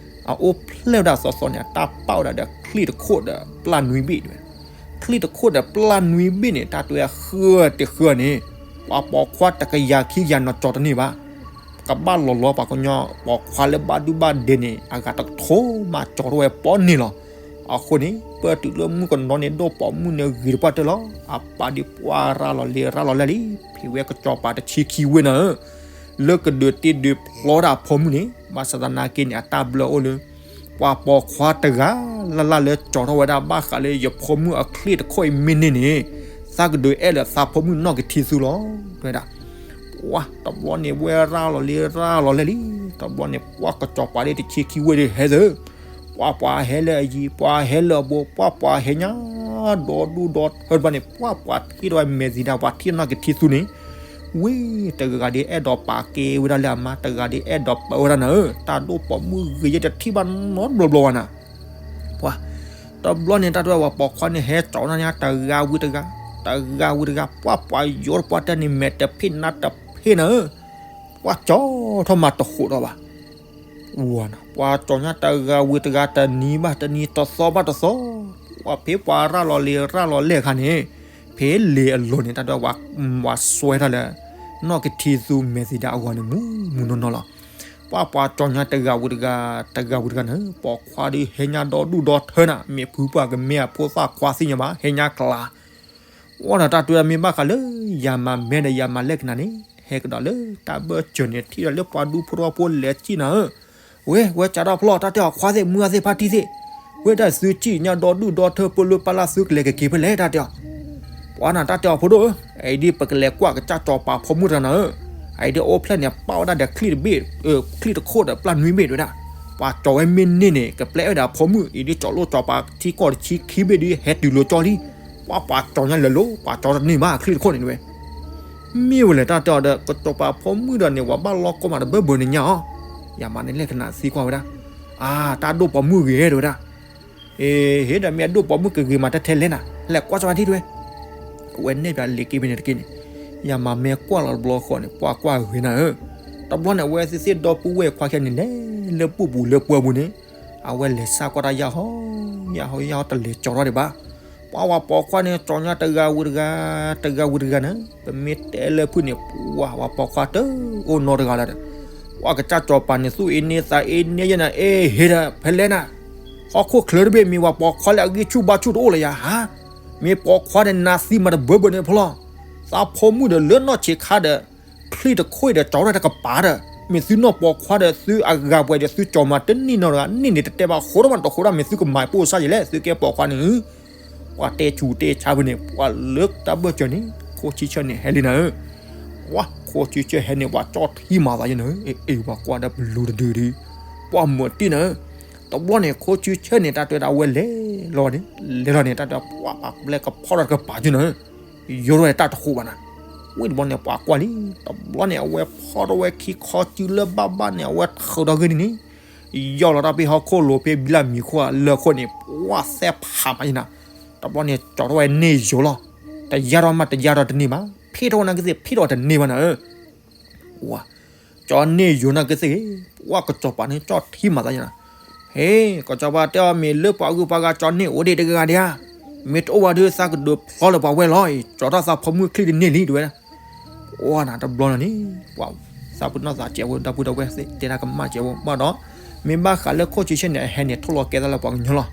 အအိၣ်ဖျဲၣ်ဝဲဒၣ်သီသီန့ၣ် အတၢ်ပာ်ဝဲဒၣ်ဒီးချံၣ်တခိၣ်ဒီးပျၢ်နွံဘ့ၣ်ဝဲ, ချံၣ်တခိၣ်ဒီးပျၢ်နွံဘ့ၣ်န့ၣ် တၢ်တဲဃၢတဃၢန့ၣ် ပှၤပိာ်ခွါတကယၤခံကယၤနီၢ်ကၠီတန့ၢ်ဘၣ်. ကဘၣ်လီၤလီၤပှၤကညီ ပိာ်ခွါလၢဘၣ်ဒုဘၣ်ဒဲန့ၣ် အဂၤတကထိမးကၠီထီၣ်ဝဲပီန့ၣ်လီၤ. အဃိန့ၣ် ပၢၢ်တုၤလၢမုၣ်ကနီၤန့ၣ် ဒိၣ်ပိာ်မုၣ်န့ၣ်ဂ့ၤတပှၢ်တၢၢ်လီၤ. အပၢ်ဒ်ပှၢ်ရၤလီၤလံရၤလီၤလဲၣ်လံ, ဖံးဝဲကစီၤပၤတဆံခံဝ့ၢ်နၤဧၢ, လၢကဒုးတ့ဒုးဖျီဒၣ်အဖိမုၣ်န့ၣ် ဘၣ်ဆၣ်သနာ်က့န့ၣ် အတၢ်ဘျၢအိၣ်လၢ ပှၤပိာ်ခွါတဂၤလၢ်လၢ်လၢကၠီထီၣ်ဝဲဒၣ်ဘၣ်ဃးလၢယဖိမုၣ်အချံၣ်တခိၣ်အံၤမ့ၢ်န့ၢ်န့ၣ် သးကဒုးအဲၣ်လၢသးဖိမုၣ်နီၣ်ကထံသူလီၤ တဲဝဲဒၣ်. ပှၢ်တဘျီန့ၣ် ဝဲရၤလီၤလံရၤလီၤလဲၣ်လံ, တဘျီန့ၣ် ပှၢ်ကစီၤပၤဒ်တဆံခံဝ့ၢ်ဒ်ဟဲသၢ ပှၢ်ပှၤဟဲလၢအယံၤ ပှၤဟဲလၢအဘူး ပှၢ်ပှၤဟဲညါ ဒီဒူၣ်ဒီထၢတဘျီန့ၣ် ပှၢ်ပှၤထံၣ်ထီၣ်ဝဲမဲာ်သံဒၣ် ပှၤထံၣ်နီၣ်ကထံသူန့ၣ် ဝံၤတဂၤဂၤဒ်အဲၣ်ဒိးပာ်က့ၤဝဲဒၣ်လၢအမါ တဂၤဒ်အဲၣ်ဒိးပာ်ဝဲဒၣ်နၤဧၢ, တၢ်ဒိၣ်ပိာ်မုၣ်ဂ့ၤယဲၢ်တထံၣ်ဘၣ်နီတဘျီဘျီဘၣ်နၤ. ပှၢ် တဘျီန့ၣ် တၢ်တဲဝဲပှၤပိာ်ခွါန့ၣ် ဟဲကၠီနၤညါ တဂၤဝံၤတဂၤ တဂၤဝံၤတဂၤ ပှၢ်ပှၤယိၤတပှၢ်တဲန့ၣ် မဲာ်တဖ့ၣ်နါတဖ့ၣ်နၤဧၢ, ပှၢ်ကၠီထီၣ်မးတဃိးထီၣ်ဘၣ်. ဝၤနၤ ပှၤကၠီညါတဂၤဝံၤတဂၤ တနံၤဘၣ်တနံၤ တသီဘၣ်တသီ, ပှၢ်ဖဲပှၤရၤလီၤလံရၤလီၤလဲၣ်အခါန့ၣ် ဖဲလံာ်အလိၤန့ၣ် တၢ်တဲဝဲ ပှၤစွဲထီၣ်လၢ နီၣ်ကထံသူမဲာ်သံဒၣ်အဂီၢ်န့ၣ် မူမူနီၢ်နီၢ်လီၤ. ပှၢ်ပှၤကၠီညါတဂၤဝံၤတဂၤ တဂၤဝံၤတဂၤန့ၣ် ပိာ်ခွါဒ်ဟဲညါဒီဒူၣ်ဒီထၢနၤ မ့ၢ်ဖုပှၢ်ကမဲအဖိသၣ်ခွါသ့ၣ်ညါဘၣ် ဟဲညါကျါ ဝဲဒီးတၢ်တဲဝဲမ့ၢ်ဘၣ်ဃးလၢ ယၤမၤမဲဒီးယၤမၤလဲၣ်ကနၣ်န့ၣ် ဟဲကဒီးလၢတၢ်ဘၢၣ်စၢၤန့ၣ် ထံၣ်ဒီးလၢပှၤဒူဖိထီဖိလဲၤစံၣ်နၤဧၢ, ဝဲ ဝဲကးထီၣ်ဖျီၣ် တၢ်တဲအီၤခွါသ့ၣ် မုၢ်ဂၢ်သ့ၣ်ဖါတံၢ်သ့ၣ်, ဝဲဒၣ်သုစံၣ်ညါဒီဒူၣ်ဒီထၢ ပလၢပလၢ် သုကလဲၤကက့ၤဖဲလဲၣ် တၢ်တဲအီၤ. ပှၤနၤ တၢ်တဲအီၤဖိဒိၣ်ဧၢ, အအံၤဒ် ပကလဲၤကွၢ်ကစၢ်စီၤပၤဖိမုၣ်တဂၤနၤဧၢ, အအံၤဒ်အိၣ်ဖျဲၣ်န့ၣ် ပာ်ဝဲဒၣ်ဒီးချံၣ်တဘ့ၣ်, ချံၣ်တခိၣ်ဒီးပျၢ်နွံဘ့ၣ်တဝဲဒၣ်, ပှၤကၠီဝဲမ့ၢ်န့ၢ်န့ၣ် ကပျဲဝဲဒၣ်အဖိမုၣ် အံၤဒ်ကၠီလိၣ်ကၠီပၤထံကီၢ်တဆံခံဘ့ၣ်ဒ် ဟဲတုၤလီၤကၠီလံ. ပှၤပှၤကၠီညါလၢာ်လီၤ ပှၤကၠီတန့ၢ်ဘၣ်ချံၣ်တခိၣ်န့ၣ်တဝဲ မ့ၢ်ဝဲလဲၣ် တၢ်တဲအီၤဒီး ကစီၤပၤဖိမုၣ်ဒီးန့ၣ် ပှၤဘၣ်လီၢ်ကိးမးတဘၢဘၢန့ၣ်ညါအီၤ, ယၤမၤန့ၣ်လဲၣ်ကနၣ်သံကွၢ်ဝဲဒၣ်, အါ တၢ်ဒိၣ်ပိာ်မုၣ်ဂ့ၤတဝဲဒၣ်, အ့ ဟ့ၣ်ဒီးမ့ၢ်အဒိၣ်ပိာ်မုၣ်ကဂ့ၤမးတထဲလဲၣ်နၤ, လဲၤကွၢ်စီၤပၤထံတဝဲ, အဝဲနဲၣ်ပၠးလံာ်က့ၤဖဲန့ၣ်တက့ၢ်န့ၣ်, ယၤမၤမဲကွၢ်လီၤတဘျီဃီန့ၣ် ပှၤကွၢ်ဂ့ၤနၤဧၢ, တဘျီန့ၣ် အဝဲသ့ၣ်သ့ၣ်ဒီပုၢ်ဝဲၢ်ခွါခဲန့ၣ်လဲၤလၢပူၤပူၤလၢပှၢ်ပူၤန့ၣ်, အဝဲလဲၤစၢ်ကွၢ်တၢ်ယၢ်ဟီ, ယၢ်ဟီယၢ်ဟီ တလဲၤကၠီထီၣ်ဒံးဘၣ် ပှၤဝဲပိာ်ခွါန့ၣ် ကၠီညါတဂၤဝံၤတဂၤ, တဂၤဝံၤတဂၤန့ၣ် ပမ့ၢ်တဲလၢဖုၣ်န့ၣ် ပှၤဝဲပိာ်ခွါတအိၣ်နီတဂၤလၢၤဒီး, ပှၤကစၢ်စီၤပၤန့ၣ်သူၣ်အ့န့သးအ့န့ယဲၢ်နၤ အ့ ဟ့ၣ်ဒီးဖဲလဲၣ်နၤ, ဟီၣ်ခိၣ်ချၢတဘ့ၣ် မ့ၢ်ဝဲပိာ်ခွါလၢအဂံၢ်ဆူၣ်ဘါဆူၣ်တအိၣ်လၢၤယၤဧါ, မ့ၢ်ပိာ်ခွါန့ၣ်နၤသံမးတဘၢဘၢန့ၣ်ဖျီၣ်, သးဖိမုၣ်ဒီးလၢနီၢ်ဆံးခါဒီး ချံၣ်တခိၣ်ဒီးကၠီထီၣ်တကပၤဒီး မ့ၢ်သုနီၢ်ပိာ်ခွါဒီးသုအဂၤပှဲၤဒီးသုကၠီမၤတန့ၢ်နီတဂၤန့ၣ်န့ၣ် တတဲဘၣ်ဃိထီၣ်မးတဃိထီၣ် မ့ၢ်သုကမၤပိၢ်စၢ်ယဲလဲၣ် သုကဲပိာ်ခွါန့ၣ်, ပှၤတဲဆူးတဲဆါဖဲန့ၣ် ပှၤလၢတၢ်ဘၢၣ်စၢၤန့ၣ် ခိၣ်ဆံဆၢၣ်န့ၣ်ဟဲလံနၤဧၢ, ပှၤခိၣ်ဆံဆၢၣ်ဟဲန့ၣ် ပှၤကၠီထံမၤသးယဲနၤဧၢ, အ့ ပှၤကွၢ်ဒီးပလူၤတဒုဒု, ပှၤမၤတံၢ်နၤဧၢ, တဘျီန့ၣ် ခိၣ်ဆံဆၢၣ်န့ၣ် တၢ်တဲဝဲဒၣ်အဝဲလဲၤလီၤန့ၣ် လဲၤလီၤန့ၣ် တၢ်တဲပှၤပှၤပျဲကဖီၣ်ထီၣ်တကပၤက့နၤဧၢ ယိၤထီၣ်ဝဲတၢ်တဃိးဘၣ်နၤ, ဝံၤတဘျီန့ၣ် ပှၤကွၢ်လံ, တဘျီန့ၣ် အဝဲဖီၣ်ထီၣ်ဝဲခံခီစုလၢဘၣ်ဘၣ်န့ၣ် အဝဲထုးထီၣ်ဂ့ၢ်န့ၣ်န့ၣ်, ယီၢ်လီၤတၢ်ဖဲဟီၣ်ခိၣ်လိၤဖဲဘံလၢမံၤခိၣ်လၢခိၣ်န့ၣ် ပှၤသဲဖးမးယဲနၤ, တဘျီန့ၣ် ကၠီထီၣ်ဝဲန့ၢ်ယိၤလီၤ, တယါထီၣ်မးတယါထီၣ်တန့ၢ်ဘၣ်, ဖ့ၣ်ထီၣ်ဝဲနာ်က့သ့ၣ် ဖ့ၣ်ထီၣ်ဝဲတန့ၢ်ဘၣ်နၤဧၢ ဝၤ, ကၠီန့ၢ်ယိၤနာ်က့သ့ၣ်ဂ့ၤ, ပှၤကစီၤပၤန့ၣ် ကၠီထံမၤသးယဲနၤ, ဟ့ၣ် ကစီၤပၤတဲအီၤ မ့ၢ်လၢပှၤဂုၤပှၤဂၤကၠီန့ၢ်အိၣ်ဒံးတဂၤဂၤဒံးဧါ, မ့ၢ်တအိၣ်ဘၣ်ဒီး သးကဒုးဖျီလၢပှၤဝဲၢ်လီၤအံၤ, ကၠီထီၣ်သးဖိမုၣ်ချံၣ်တန့ၢ်လံ တဲဝဲဒၣ်, အိၣ်နၤတဘျီနၤန့ၣ်, ပှၤသးပ့ၤနီၣ်သးစဲးဝဲ ဒီပုၢ်ဒီဝဲၢ်သ့ၣ် တဲတၢ်ကမၣ်စဲးဝဲဘၣ်ဒီး, မ့ၢ်ဘၣ်ဃးလၢခိၣ်ဆံဆၢၣ်န့ၣ် အဟဲန့ၣ် ထိၣ်လီၤကဲသးလၢပှၤကညီလီၤ,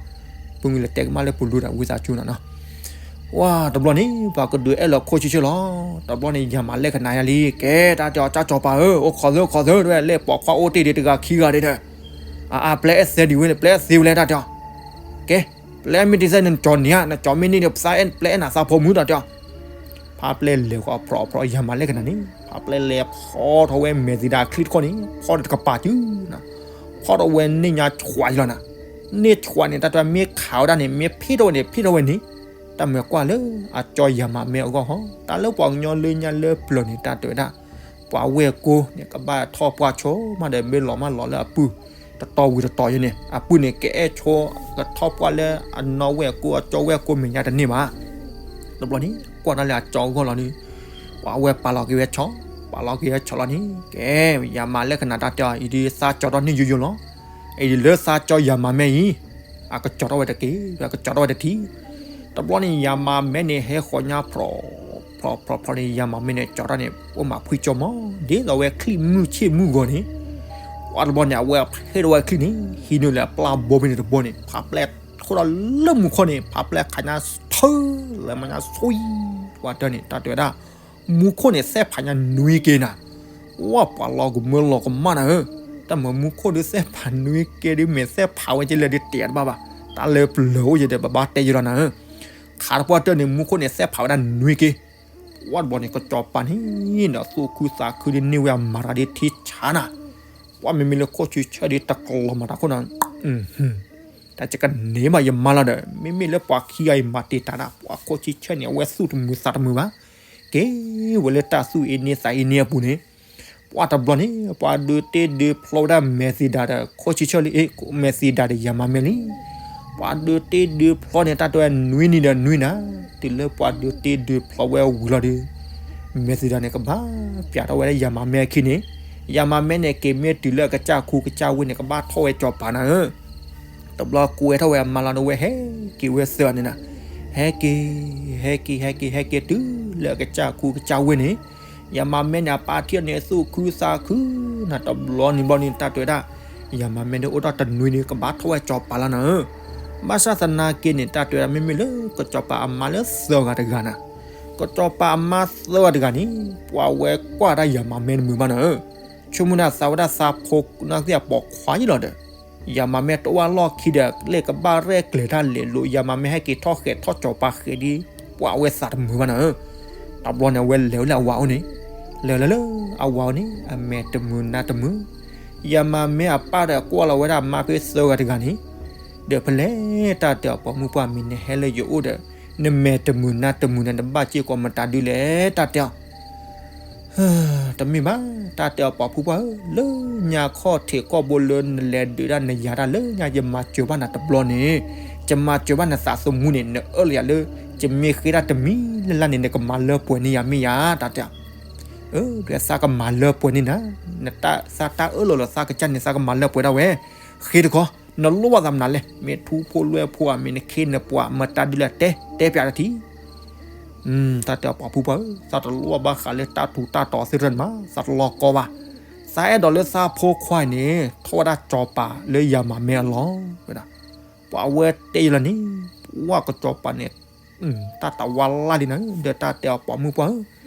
ပမ့ၢ်လဲၤတဲကမၣ်လၢပလူၤဒီး ဝံသးစူၤနၤနီၤ ဝၤ တဘျီန့ၣ် ပှၤကဒုးအဲၣ်လီၤခိၣ်ဆံဆၢၣ်လီၤ, တဘျီန့ၣ် ယၤမၤလဲၣ်ကနၤယၤလံ, ကဲ တၢ်တဲအီၤ ကၠၢ်ကၠီၤပၤဧၢ, အိၣ်ခိးသၢ အိၣ်ခိးသၢ တဲဝဲ, လဲၤပိာ်ခွါအိၣ်တ့ၢ်ဒံးတဂၤခံဂၤဒံးဒီး, အါအါ ပျဲအဲၣ်သဲဒံးဝဲန့ၣ် ပျဲအဲၣ်သ့ဝဲလဲၣ် တၢ်တဲအီၤ, ကဲ ပျဲမ့ၢ်တသဲန့ၣ် နကၠီန့ၢ်ဧါ, နကၠီမ့ၢ်န့ၢ်ဒီး ပသးအဲၣ် ပျဲအဲၣ်နၤသးဖိမုၣ် တၢ်တဲအီၤ, ဖါပျဲလဲၤဃီအဖျိးအဖျိး ယၤမၤလဲၣ်ကနၤန့ၣ် ဖါပျဲလဲၤဖီၣ်ထီၣ်ဝဲမဲာ်သံဒၣ်ချံၣ်တခိၣ်န့ၣ် ဖီၣ်တကပၤစုနၤ, ဖီၣ်ထီၣ်ဝဲန့ၢ်ညါဆွးယလီၤနၤ, န့ၢ်ဆွးန့ၣ် တၢ်တဲမ့ၢ်ခးဝဲဒၣ်န့ၣ် မ့ၢ်ဖ့ၣ်ထီၣ်ဝဲန့ၣ် ဖ့ၣ်ထီၣ်ဝဲန့ၣ်, တၢ်မၤကွၢ်လၢအကၠီယၤမၤမဲအဂီၢ်ဟီ, တၢ်လၢပှၤကညီလၢညါလၢပျၢၤန့ၣ် တၢ်တဲဝဲဒၣ်, ပှၤဝဲၢ်ကိာ်န့ၣ် ကဘၣ်ထီၣ်ပှၢ်ဆိမးဒီး မ့ၢ်လီၤမၢ်လီၤလၢအပုၢ်, တတီၤဝံၤတတီၤယဲန့ၣ် အပုၢ်န့ၣ် ကအဲၣ်ဆိ ကထီၣ်ပှၢ်လၢအနီၢ်ဝဲၢ်ကိာ် အကၠီဝဲၢ်ကိာ်မဲာ်ညါတန့ၢ်ဘၣ်, တဘျီန့ၣ် ကွၢ်တၢ်လၢအကၠီအဂီၢ်လီၤန့ၣ်, ပ ပှၤဝဲပာ်လီၤက့ၤဝဲဆီ, ပာ်လီၤက့ၤဝဲဆီလီၤန့ၣ် ကဲ, ယၤမၤလၢကနၣ်တၢ်တဲအီၤ အံၤဒုးသးကၠီၤထီၣ်န့ၢ်ယိယိလီၤ. အံၤဒုးလၢသးကၠီၤယၤမၤမဲအံၤ, အကကၠီၤထီၣ်ဝဲတက့ၢ်, အကကၠီၤထီၣ်ဝဲတထံၣ်. တဘျီန့ၣ် ယၤမၤမဲန့ၣ် ဟဲဃီၤညါဖျိး ဖျိးဖျိးဖျိးန့ၣ် ယၤမၤမဲန့ၣ် ကၠီၤတၢ်န့ၣ် အိၣ်မးဖှံကၠီမီၤ ဒ်သိးဝဲချံၣ်မုၢ်ဆ့ၣ်မုၢ်ဂီၤန့ၣ်, ပှၤတဘျီန့ၣ် အဝဲဟ့ၣ်ထီၣ်ဝဲချံၣ်န့ၣ် ဟံးန့ၢ်လၢအပျၢ်ဘိဖဲန့ၣ်တဘိန့ၣ် ဖးပျဲၢ်ထိၣ်ဒီးလၢမူခိၣ်န့ၣ် ဖးပျဲၢ်ခးညါထၢလၢမၤညါဆှံ, ပှၤတၢ်န့ၣ် တၢ်တဲဝဲဒၣ် မူခိၣ်န့ၣ် သဲၣ်ဖးညါနွံက့နၤ, ဝဲပှၤလီၤကမၢလီၤကမၣ်နၤဧၢ, တၢ်မၤမူခိၣ်ဒုးသဲၣ်ဖးနွံက့ဒုး မ့ၢ်သဲၣ်ဖးဝဲကလဲၣ်ဒုးတဲတဘၣ်ဘၣ်, တၢ်လၢပလၢၢ်အိၣ်ယဲဒီး ပဘၣ်တဲယဲလီၤနၤဧၢ, ခးတပှၢ်တၢၢ်န့ၣ် မူခိၣ်န့ၣ် သဲၣ်ဖးဝဲဒၣ်နွံက့, ပှၤတဘျီန့ၣ် ကစီၤပၤန့ၣ်ဒီးသူၣ်ခုသးခုဒုးန့ၢ်ဝဲအမၤတၢ်ဒုးထံဆါနၤ, ပှၤမ့မ့ၢ်လၢခိၣ်ဆံဆၢဒုးတကလီၤမၤတၢ်ခိၣ်နၤ တၢ်ကကန့ၢ်ဘၣ်ယမါလီၤဒီး မ့မ့ၢ်လၢပှၤခံဂၤအံၤမၤတ့ၢ်တၢ်ဒၣ် ပှၤခိၣ်ဆံဆၢန့ၣ် အဝဲသူၣ်တမုာ်သးတမုာ်ဘၣ်, က့ၤဝဲလၢတၢ်သူၣ်အ့န့သးအ့န့အပူၤန့ၣ်, ပှၤတဘျီန့ၣ် ပှၤဒုးတ့ဒုးဖျီဝဲဒၣ်မဲာ်သံဒၤဒီး ခိၣ်ဆံဆၢလံ, မဲာ်သံဒၤဒီးယၤမၤမဲလံ, ပှၤဒုးတ့ဒုးဖျီန့ၣ် တၢ်တဲဝဲနွံနံၤဒီးနွံနၤ, တုၤလၢပှၤဒုးတ့ဒုးဖျီဝဲဝံၤလီၤဒီး မဲာ်သံဒၤန့ၣ် ကဘၣ်ပျးထီၣ်ဝဲဒၣ်ယၤမၤမဲအခံန့ၣ်, ယၤမၤမဲန့ၣ် က့ၤမ့ၢ်တုၤလၢအကစၢ်ခူကစၢ်ဝ့ၢ်န့ၣ် ကဘၣ်ထီၣ်ဝဲကစီၤပၤနၤဧၢ, တဘျီကွဲထီၣ်ဝဲအမါလီၤဒီး ဝဲဟဲက့ၤဝဲသၢဂၤန့ၣ်နၤ, ဟဲက့ၤ, ဟဲက့ၤ ဟဲက့ၤ ဟဲက့ၤတုၤလၢအကစၢ်ခူကစၢ်ဝ့ၢ်န့ၣ်, ယၤမၤမဲန့ၣ် အပၢ်ထံၣ်န့ၣ် သူၣ်ခုသးခုနၤ, တဘျီန့ၣ်ဘျီန့ၣ် တၢ်တဲဝဲဒၣ် ယၤမၤမဲဒုးအိၣ်ထီၣ်တနွံဒီး ကဘၣ်ထီၣ်ဝဲကစီၤပၤလီၤနၤဧၢ, ဘၣ်ဆၣ်သနာ်က့န့ၣ် တၢ်တဲဝဲဒၣ် မ့မ့ၢ်လၢကစီၤပၤအမါလၢသၢဂၤတဂၤနၤ, ကစီၤပၤအမါသၢဂၤတဂၤန့ၣ် ပှၤဝဲကွၢ်တၢ်ယၤမၤမဲတမုာ်ဘၣ်နၤဧၢ, ဆိကမိၣ်ဒၣ်သးဝဲဒၣ်သးဖိနီၢ်သ့ၣ်အပိာ်ခွါယံလီၤဒီး ယၤမၤမဲတအိၣ်အလီၢ်ခံဒီး လၢကဘၣ်ရဲၣ်ကျဲၤတၢ်လဲၤလိာ် ယၤမၤမဲဟဲက့ၤထီၣ်ဃဲးထီၣ်ကစီၤပၤဃဲးဒ် ပှၤဝဲသးတမုာ်ဘၣ်နၤဧၢ, တဘျီန့ၣ် အဝဲလဲၤဝဲလၢအဝၤအိၣ်န့ၣ်, လဲၤလၢလၢအဝၤအိၣ်န့ၣ် အမဲာ်တမုာ်နါတမုာ်, ယၤမၤမဲအပၢ်ဒီးကွၢ်လီၤဝဲဒၣ်အမါဖဲသၢဂၤတဂၤန့ၣ်, ဒီးဖဲလဲၣ်တၢ်တဲအီၤပိာ်မုၣ်ပှၢ်မံၤ နဟဲလၢယအိၣ်ဒီး နမဲာ်တမုာ်နါတမုာ်န့ၣ် နဘၣ်စ့ၢ်ကီးမတၤဒုလဲၣ် တၢ်တဲအီၤ တမ့ၢ်ဘၣ် တၢ်တဲအီၤပိာ်မုၣ်ပှၢ်ဧၢ, လၢညါခီၣ်ထံးကီၢ်ဘိလၢနလဲၤဒုးဒၣ်နယၤတၢ်လၢညါ ယမၤစၢၤဘၣ်နၤတဘျီန့ၣ်, ယမၤစၢၤဘၣ်နသးသမူန့ၣ် နအၢၣ်လီၤယၤလၢ ယမ့ၢ်ဃ့တၢ်တမံၤလၢ်လၢ်န့ၣ် နကမၤလၢပှဲၤန့ၢ်ယၤမ့ၢ်ယၤ တၢ်တဲအီၤ ဒီးသးကမၤလၢပှဲၤန့ၢ်နၤ, နတၢ်သးတၢ်အၢၣ်လီၤလၢသးကစၢ်န့ၣ် သးကမၤလၢပှဲၤဒၣ်ဝဲ, ဃ့တခီ, နလိၣ်ဘၣ်သးမနုၤလဲၣ်, မ့ၢ်ထူဖိလွဲၢ်ဖိဧါ, မ့ၢ်နခ့နပှၤ မတၤဒုလဲၣ် တဲ တဲပျးတထံၣ် တၢ်တဲအီၤပိာ်မုၣ်ပှၢ်ဧၢ, သးတလိၣ်ဘၣ်ဃးလၢတၢ်ထူးတၢ်တီၤသ့ၣ်တဖၣ်န့ၣ်ဘၣ်, သးတလီၤကီဘၣ်, သးအဲၣ်ဒိးလၢသးဖိခွါအံၤန့ၣ် ထီၣ်ဝဲဒၣ်စီၤပၤလၢယၤမၤမဲအလီၢ်ဝဲဒၣ်, ပှၤဝဲတဲယလီၤန့ၣ်, ပှၤကစီၤပၤန့ၣ် တၢ်တဝါလၢ်လံနၤ, ဒီးတၢ်တဲအီၤပိာ်မုၣ်ပှၢ်ဧၢ,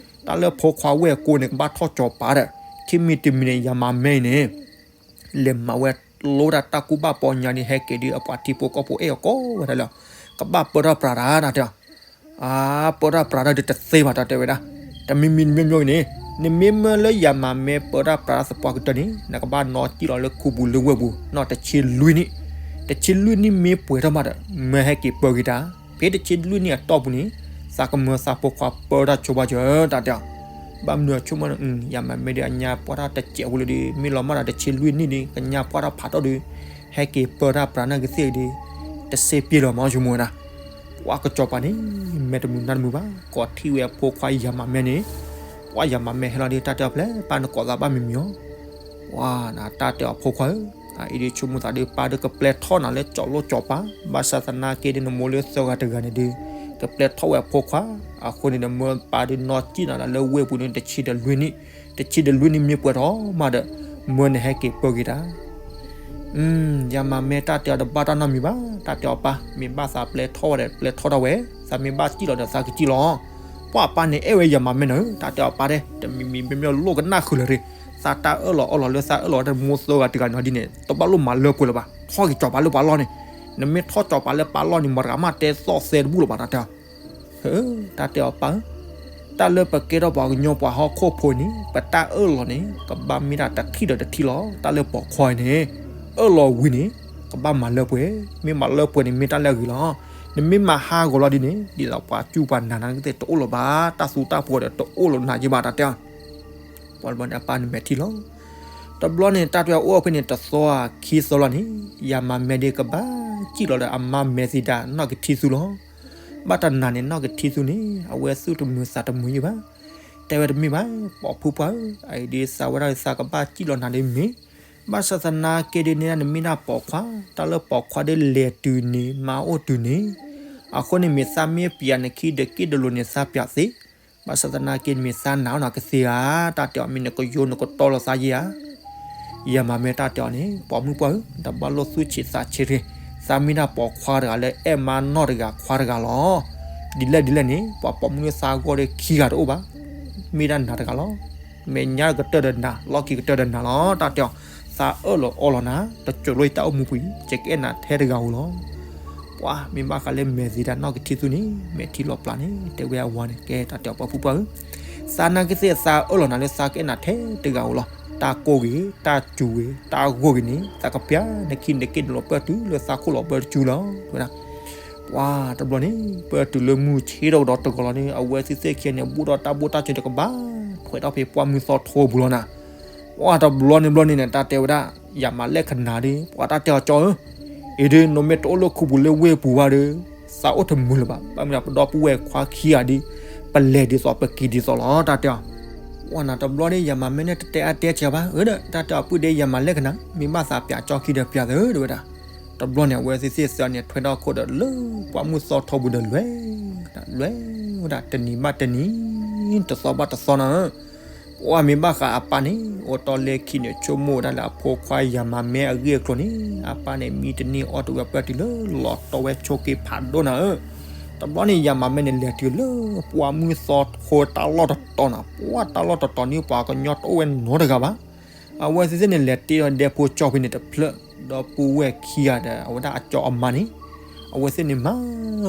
တၢ်လၢဖိခွါဝဲၢ်ကိန့ၣ် ကဘၣ်ထီၣ်စီၤပၤဒီး ခံမံၤတမံၤန့ၣ် ယၤမၤမဲအံၤန့ၣ် လဲၤမၤဝဲလိတၢ်တၢ်ကူၣ်ဘၣ်ပီညါဒ်ဟဲက့ၤဒ်အပှၤထံဖိကီၢ်ဖိအဲၣ်အီၤကိးဝဲဒၣ်လၢ ကဘၣ်ပၢတၢ်ပြးတၢ် တၢ်တဲအီၤ, အါ ပၢတၢ်ပြးတၢ်ဒုးတသ့ဘၣ် တၢ်တဲဝဲဒၣ်, တမံၤမံၤမံၤမံၤအံၤန့ၣ်, နမ့ၢ်မၢလၢယၤမၤမဲပၢတၢ်ပြးတၢ်သပှၢ်ကတၢၢ်န့ၣ် နကဘၣ်နီၢ်ကံၣ်လီၤလၢခူပူၤလၢဝဲၢ်ပူၤ နီၢ်တဆံလွံၢ်နံၣ်, တဆံလွံၢ်နံၣ်မ့ၢ်ပှဲၤထီၣ်မးဒီး မၢဟဲက့ၤပၢက့ၤတၢ်, ဖဲတဆံလွံၢ်နံၣ်အတီၢ်ပူၤန့ၣ် သးကမၢသးဖိခွါပၢတၢ်ဆိဘၣ်စၢၤ တၢ်တဲအီၤ ဘၣ်မနုၤအဆိကမိၣ်န့ၣ် ယၤမၤမဲဒုးအညါပှၢ်တၢ်တစဲးဖိလၢဒုး မ့ၢ်လီၤမၢ်ဒီးတဆံလွံၢ်နံၣ်ဒုး ကညါပှၢ်တၢ်ဖးထီၣ်ဒုး ဟဲက့ၤပၢတၢ်ပြးနာ်က့သ့ၣ်ဒုး တစ့ပျဲလီၤမးဆိကမိၣ်ဝဲဒၣ်, ပှၤကစီၤပၤန့ၣ် မဲာ်တမုာ်နါတမုာ်ဘၣ် ကိးထံၣ်ဝဲအဖိခွါယၤမၤမဲန့ၣ်, ပှၤယၤမၤမဲဟဲလီၤဒုး တၢ်တဲအီၤဖဲလဲၣ် ပၢ်နကိးသးဘၣ်မံၤမံၤအီၤ ပှၤန တၢ်တဲအီၤဖိခွါဧၢ, အအံၤဒုးဆိကမိၣ်သးဒုး ပၢ်ဒုးကပျဲထီၣ်နၤလၢကၠီလိကၠီပၤ, ဘၣ်ဆၣ်သနာ်က့ဒုး နမိၢ်လၢသၢဂၤတဂၤန့ၣ်ဒုး ကပျဲထီၣ်ဝဲအဖိခွါ, အဃိန့ၣ်ဒီး မၢပၢ်ဒုးနီၢ်ကံၣ်နၤလၢဝဲၢ်ပူၤန့ၣ် တဆံဒီးလွံၢ်နံၣ်, တဆံဒီးလွံၢ်နံၣ်မ့ၢ်ပှဲၤထီၣ်မးဒီး မၢနဟဲက့ၤပၢက့ၤတၢ် ယၤမၤမဲတၢ်တဲအီၤတဘၣ်တၢ်နီတမံၤဘၣ်, တၢ်တဲအီၤပၢ် မ့ၢ်ဘၣ်သးပျဲထီၣ်ဝဲဒီးပျဲထီၣ်တၢ်ဝဲ, သးမ့ၢ်ဘၣ်စံၣ်လီၤဒီးသးကစံၣ်လီၤ, ပှၤအပၢ်န့ၣ်အဲၣ်ဝဲယၤမၤမဲနၤဧၢ, တၢ်တဲအီၤပၢ်တဲ တမံၤမံၤမ့ၢ်မ့ၢ်လိၣ်ကနၣ်ဃုာ်လၢၤရ့ၣ်, သးတၢ်အၢၣ်လီၤအီလီၤလၢသးအၢၣ်လီၤတမူသၢဂၤတဂၤန့ၣ်ဒ်န့ၣ် တဘၣ်လိၣ်မၤလၢပှဲၤလၢၤဘၣ်, ထီၣ်က့ၤကၠီပၤလၢပှၤလီၢ်န့ၣ်, နမ့ၢ်ထီၣ်ကၠီပၤလၢပှၤလီၢ်န့ၣ် မတၤဂၤမးတဲသီၣ်သဲတဘူၣ်လၢၤဘၣ် တၢ်တဲအီၤ တၢ်တဲအီၤပၢ်ဧၢ, တၢ်လၢပကဲထီၣ်ပှၤကညီပှၤဟီၣ်ခိၣ်ဖိန့ၣ် ပတၢ်အၢၣ်လီၤန့ၣ် ကဘၣ်မ့ၢ်တၢ်တထံၣ်ဒီးတထံၣ်လီၤ, တၢ်လၢပိာ်ခွါအံၤန့ၣ် အၢၣ်လီၤဝံၤန့ၣ် ကဘၣ်မၤလၢပှဲၤ, မ့ၢ်မၤလၢပှဲၤန့ၣ်မ့ၢ်တၢ်လၢအဂ့ၤလီၤ, နမ့ၢ်မၤဟးဂီၤလီၤဒ်န့ၣ် ဒ်သိးပှၤစူၢ်ပှၤနာ်နၤကသ့ၣ်တအိၣ်လၢၤဘၣ်, တၢ်သူတၢ်ပှီၤဒီးတအိၣ်လၢၤနၤက့ဘၣ် တၢ်တဲအီၤ ပှၤတဘျီန့ၣ် အပၢ်န့ၣ်မဲာ်ထံလီၤ, တဘျီန့ၣ် တၢ်တဲအီၤအိၣ်ဖဲန့ၣ် တသီခံသီလီၤန့ၣ် ယၤမၤမဲဒုးကဘၣ်စံၣ်လီၤဒီးအမါမဲာ်သံဒၤ နီၢ်ကထံသူလီၤ, ဘၣ်တနၤန့ၣ် နီၢ်ကထံသူန့ၣ် အဝဲသူၣ်တမုာ်သးတမုာ်ယံၤဘၣ်, တဲဝဲတမ့ၢ်ဘၣ်, ပိာ်မုၣ်ပှၢ်ဧၢ, အအံၤဒ်သးဝဲဒၣ်သးကဘၣ်စံၣ်လီၤနၤဒ်မ့ၢ်, ဘၣ်ဆၣ်သနာ်က့ဒ်န့ၣ် နမ့ၢ်ဒၣ်ပိာ်ခွါ, တၢ်လၢပိာ်ခွါဒ်လဲၤတုၤန့ၣ် မၤအိၣ်တုၤန့ၣ်, အဃိန့ၣ်မ့ၢ်သးမ့ၢ်ပျးနခံဒီးက့ၣ်ဒလိာ်န့ၣ် သးပျးသ့, ဘၣ်ဆၣ်သနာ်က့မ့ၢ်သးနာ်အီၤနၤကသ့ဧါ, တၢ်တဲအီၤ မ့ၢ်နကယိနကတီလီၤသးယဲဧါ ယၤမၤမ့ၢ်တၢ်တဲအီၤန့ၣ် ပိာ်မုၣ်ပှၢ်ဧၢ, တဘၣ်လိၣ်သူၣ်ဆံးသးဆံးတဂ့ၤ, သးမ့ၢ်ဒၣ်ပိာ်ခွါတဂၤလၢအဲၣ်မါနီၢ်တဂၤခွါတဂၤလီၤ. ဒ်လဲၣ်ဒ်လဲၣ်န့ၣ် ပှၤပိာ်မုၣ်သးဂီၢ်ဒီးခံဂၤတအိၣ်ဘၣ်, မ့ၢ်ဒၣ်နၤတဂၤလီၤ. မဲာ်ညါကတၢၢ်ဒီးနၤ, လီၢ်ခံကတၢၢ်ဒီးနၤလီၤ. တၢ်တဲအီၤ သးအၢၣ်လီၤအီလီၤနၤ, တစိၤလိယတၢ်အိၣ်မူပူၤအံၤ, ယကအဲၣ်နၤထဲတဂၤဧိၤလီၤ. ပှၤမ့ၢ်ဘၣ်ဃးလၢမဲာ်သံတၢ်နီၢ်ကထံၣ်သူန့ၣ် မဲာ်ထံလီၤပျၢ်န့ၣ် တဲဝဲအဝၤန့ၣ် ကဲတၢ်တဲအီၤ ပိာ်မုၣ်ပှၢ်ဧၢ, သးနာ်က့သ့ၣ်သးအၢၣ်လီၤနၤလၢသးကအဲၣ်နၤထဲတဂၤဧိၤလီၤ. တၢ်ကိၢ်ဂ့ၤ, တၢ်စူၤဂ့ၤ, တၢ်ဂီၢ်ဂ့ၤန့ၣ် သးကပျးနခံနက့ၣ်နလိာ်ပၢၢ်တုၤလၢသးခိၣ်လီၤဘၢတစုလီၤ တဲဝဲဒၣ်. ပှၤတဘျီန့ၣ် ပၢၢ်တုၤလၢမုၢ်ဆ့ထီၣ်ကဒီးတဂီၤလီၤန့ၣ် အဝဲသ့ၣ်သ့ၣ်ခံဂၤန့ၣ် ဘူၣ်ထီၣ်တၢ်ဘိၣ်တၢ်စၢၤတကပၤ ထွဲးထီၣ်ဖဲပှၢ်မုၢ်သီထိပူၤလီၤနၤ. ပှၤတဘျီန့ၣ်ဘျီန့ၣ်န့ၣ် တၢ်တဲဝဲဒၣ် ယၤမၤလဲၣ်ကနၤဒီး ပှၤတၢ်တဲအီၤကၠီဧၢ, အံၤဒီး နမ့ၢ်တအိၣ်လၢခူပူၤလၢဝ့ၢ်ပူၤဘၣ်ဒီး သးအိၣ်တမုာ်လၢၤဘၣ်. ဘၣ်မနုၤဒီး ပဒီပုၢ်ဝဲၢ်ခွါခံဂၤဒီး ပလဲၤဒ်သိးပက့ၤဒ်သိးလီၤ တၢ်တဲအီၤ. ပှၤနၤတဘျီန့ၣ် ယၤမၤမ့ၢ်န့ၣ် တတဲအါတဲစှၤဘၣ်ဧၢဒီး တၢ်တဲအီၤ ပုၢ်ဒီး ယၤမၤလဲၣ်ကနၤ, မ့ၢ်ဘၣ်သးပျးကၠီခံဒီးပျးသ့ တဲဝဲဒၣ်. တဘျီန့ၣ် အဝဲသ့ၣ်သ့ၣ်သၢန့ၣ် ထွဲထီၣ်ခိၣ်ဒီးလၢပှၢ်မုၢ်သီထိပူၤဒီးလဲၤ လဲၤဝဲဒၣ်တနံၤဘၣ်တနံၤ တသီဘၣ်တသီနၤဧၢ. ပှၤမ့ၢ်ဘၣ်ဃးအပၢ်န့ၣ် အိၣ်တီၢ်လၢခံန့ၣ် ဆိကမိၣ်ဝဲဒၣ်လၢအဖိခွါယၤမၤမ့ၢ်အဂ့ၢ်အကျိၤန့ၣ် အပၢ်န့ၣ် မံတန့ၢ်အီၣ်တဝဲပၢၢ်တုၤလၢ လီၤတီၢ်ဝဲဆိးက့ဖးဒိၣ်နၤဧၢ. တဘျီန့ၣ် ယၤမၤမ့ၢ်န့ၣ် လဲၤတုၤလၢပှၢ်မုၢ်သီထိတၢ်လီၢ်တတီၤနၤ, ပှၤတၢ်လီၢ်တတီၤန့ၣ် ပှၤကညီတအိၣ်ဝဲနီတဂၤဘၣ်. အဝဲသ့ၣ်သ့ၣ်န့ၣ် လဲၤတ့ဒီးဒဲဖိကၠီဖဲန့ၣ်တဖျၢၣ်, ဒီပုၢ်ဝဲၢ်ခံဂၤဒီး အဝဲဒၣ်အကၠီအမါန့ၣ်, အဝဲသ့ၣ်န့ၣ် မၤ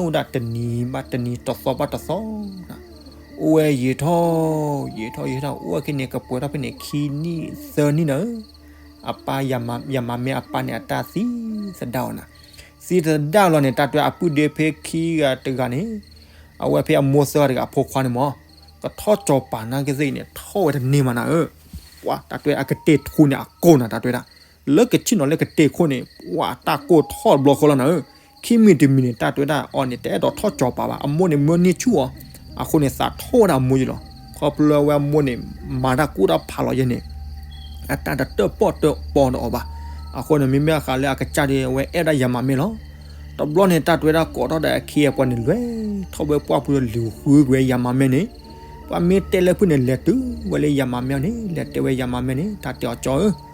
ဝဲဒၣ်တနံၤဘၣ်တနံၤ တသီဘၣ်တသီနၤ, အိၣ်ဝဲယံာ်ထီၣ် ယံာ်ထီၣ်ယံာ်ထီၣ် အိၣ်ဝဲခဲန့ၣ် ကပှဲၤထီၣ်ဖဲန့ၣ် ခံနံၣ်သၢနံၣ်နၤဧၢ. အပၢ် ယၤမၤမ့ၢ်အပၢ်န့ၣ် အတၢ်သံသဒၣ်အီၤနၤ, သံသဒၣ်လီၤန့ၣ် တၢ်တဲအပုၢ်ဒ့ဖဲခံဂၤတဂၤန့ၣ်, အဝဲဖဲအမိၢ်သၢဂၤတဂၤအဖိခွါန့ၣ်မး, ကထီၣ်ကၠီၤပၤနာ်က့သ့ၣ်အံၤန့ၣ် ထီၣ်ဝဲတန့ၢ်မးနၤဧၢ. ပှၤတၢ်တဲအကတ့ၢ်ထူန့ၣ် အကိၢ်နၤ တၢ်တဲဒၣ်, လၢကဆ့ၣ်နီၤလၢကတ့ၢ်ခိၣ်န့ၣ် ပှၤတၢ်ကိၢ်ထီၣ်တဘျီဃီလီၤနၤဧၢ. ခံမံၤတမံၤန့ၣ် တၢ်တဲဒၣ်အီၤန့ၣ် တအဲၣ်ဒိးထီၣ်ကၠီၤပၤဘၣ်, အမိၢ်န့ၣ်မၢန့ၢ်ဆူၣ်အီၤ, အဃိန့ၣ် သးထီၣ်ဝဲဒၣ်အမိၢ်ယံၤလီၤ. ခီဖျိလၢအဝဲအမိၢ်န့ၣ် မၤတၢ်ကူၣ်တၢ်ဖးလီၤယဲန့ၣ် အတၢ်တတၢၣ်ပီၣ်တၢၣ်ပီဒီးအီၤဘၣ်. အဃိန့ၣ် မ့မ့ၢ်အဃးလၢအကစၢ်ဒီး အဝဲအဲၣ်ဒၣ်ယၤမၤမ့ၢ်လီၤ. တဘျီန့ၣ် တၢ်တဲဝဲဒၣ်ကိးထီၣ်ဒီးအခ့အပှၤန့ၣ် လဲၤထီၣ်ဝဲပှၢ်ပူၤဒီး လံၤဃုကွံာ်ဝဲယၤမၤမ့ၢ်န့ၣ်, ပှၤမ့ၢ်တဲလၢဖုၣ်န့ၣ် လဲၤတုၤဝဲလၢယၤမၤမ့ၢ်န့ၣ် လဲၤတဲဝဲယၤမၤမ့ၢ်န့ၣ် တၢ်တဲအီၤကၠီဧၢ,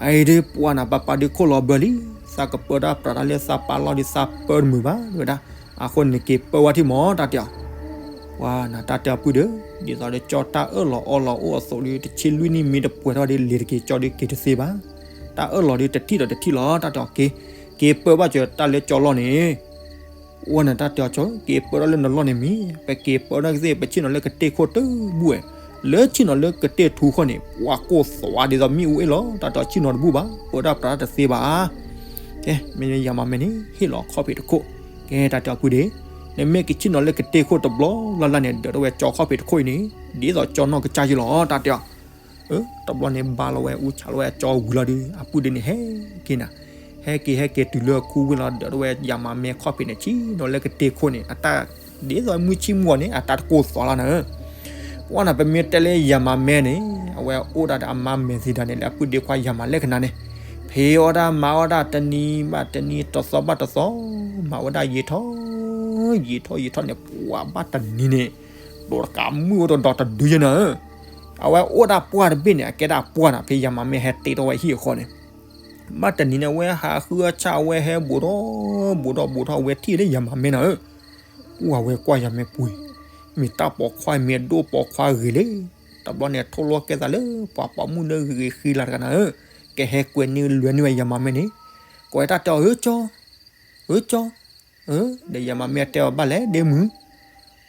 အအံၤဒ်ပှၤနၤ ပၢ်ပၢ်ဒုးခိၣ်လီၤဘၢလံ, သးကပၢတၢ်ပြးတၢ်လၢသးပၢ်လီၢ်ဒီး သးပၢတမုာ်ဘၣ် တဲဝဲဒၣ်. အဃိန့ၣ် နက့ၤပၢဝဲထံၣ်မး တၢ်တဲအီၤ. ပှၤနၤ တၢ်တဲအီၤ ပုၢ်ဒီး, ဒ်သိးဒီးကၠီတၢ်အၢၣ်လီၤအီလီၤအိၣ်အသိးဒီး တဆံလွံၢ်နံၣ်မ့ၢ်တပှဲၤထီၣ်ဒီး လံၤတက့ၤ ကၠီဒီးက့ၤတသ့ဘၣ်. တၢ်အၢၣ်လီၤဒီးတထံၣ်ဒီးတထံၣ်လီၤ တၢ်တဲအီၤ. က့ၤ, က့ၤပၢဘၣ်စၢၤတၢ်လၢကၠီလီၢ်န့ၣ် အိၣ်နၤ တၢ်တဲအီၤကၠီ, က့ၤပၢထီၣ်လၢနလီၢ်န့ၣ်မ့ၢ်, ပက့ၤပၢနာ်က့သ့ၣ် ပဆ့ၣ်နီၤလၢကတ့ၢ်ခိၣ်တဘူၣ်ဝဲ, လၢဆ့ၣ်နီၤလၢကတ့ၢ်ထူခိၣ်န့ၣ် ပှၤကိၢ်သွးဒ်သိးမ့ၣ်အူအ့ၣ်လီၤ တၢ်တဲအီၤ. ဆ့ၣ်နီၤတဘူၣ်ဘၣ်, ပၢတၢ်ပြးတၢ်တသ့ဘၣ်. ကဲ, မ့ၢ်ယၤမၤမ့ၢ်န့ၣ် ဟ့ၣ်လီၤခီၣ်ဖံးတခိၣ်. ကဲ တၢ်တဲအီၤ ပုၢ်ဒီး, နမ့ၢ်ကဆ့ၣ်နီၤလၢကတ့ၢ်ခိၣ်တဘျီလၢ်လၢ်န့ၣ် ဒၢးထီၣ်ဝဲကၠီခီၣ်ဖံးတခိၣ်အံၤန့ၣ် ဒ်သိးကၠီနီၢ်ကစၢ်ယံၤလီၤ တၢ်တဲအီၤ. တဘျီန့ၣ် ဘါလီၤဝဲအူဆးလီၤဝဲအကၠီဝံၤလီၤဒီး အပုၢ်ဒ့န့ၣ် ဟဲက့ၤနၤ, ဟဲက့ၤ ဟဲက့ၤတုၤလၢအခူဝ့ၢ်လီၤ ဒၢးထီၣ်ဝဲယၤမၤမ့ၢ်ခီၣ်ဖံးန့ၣ် ဆ့ၣ်နီၤလၢကတ့ၢ်ခိၣ်န့ၣ် အတၢ်ဒ်သိးမုၢ်ဆ့ၣ်မုၢ်ဂီၤန့ၣ် အတၢ်တကိၢ်သွးလီၤနၤဧၢ. ပှၤနၤ ပမ့ၢ်တဲလၢယၤမၤမ့ၢ်န့ၣ် အဝဲအိၣ်ဒၣ်ဒီးအမါမဲာ်သံဒၣ်န့ၣ် လၢအပုၢ်ဒ့ခွါယၤမၤလဲၣ်ကနၤန့ၣ် ဖံးအီၣ်ဒၣ်မၤအီၣ်ဒၣ်တနံၤဘၣ်တနံၤ တသီဘၣ်တသီ မၤဝဲဒၣ်ယံာ်ထီၣ် ယံာ်ထီၣ်ယံာ်ထီၣ်န့ၣ် ပှၤဘၣ်တနံၤန့ၣ် ဒိးတကးမုၣ်အိၣ်တဒီးတဒုယဲနၤဧၢ. အဝဲအိၣ်ဒၣ်ပှၢ်တဘ့ၣ်န့ၣ် အကဲဒၣ်ပှၢ်နၤ ဖဲယၤမၤမ့ၢ်ဟဲတ့ထီၣ်ဝဲဟံၣ်အဃီန့ၣ် ဘၣ်တနံၤန့ၣ် အဝဲဟးဃုအီၣ်ဆၣ် အဝဲဟဲဘူးထီၣ် ဘူးထီၣ်ဘူးထီၣ် အဝဲထံၣ်လၢယၤမၤမ့ၢ်နၤဧၢ. ပှၢ်ဝဲကွၢ်ယၤမ့ၢ်ပှ့ၤ, မ့ၢ်တၢ်ပိာ်ခွါ မ့ၢ်အဒိၣ်ပိာ်ခွါဂ့ၤလဲၣ်. တဘျီန့ၣ် ထိၣ်လိာ်ကဲသးလၢပှၤပိာ်မုၣ်လၢဂ့ၤဂ့ၤဃံလၤတဂၤနၤဧၢ, ကဟဲကွဲန့ၢ်လွဲန့ၢ်ဝဲယၤမၤမ့ၢ်န့ၣ်, ကွဲးတၢ်တဲအီၤ ဧၢကၠီ, ဧၢကၠီ, ဧၢ, ဒီးယၤမၤမ့ၢ်အတဲအီၤဘၣ်လဲၣ် ဒ့မုၣ်.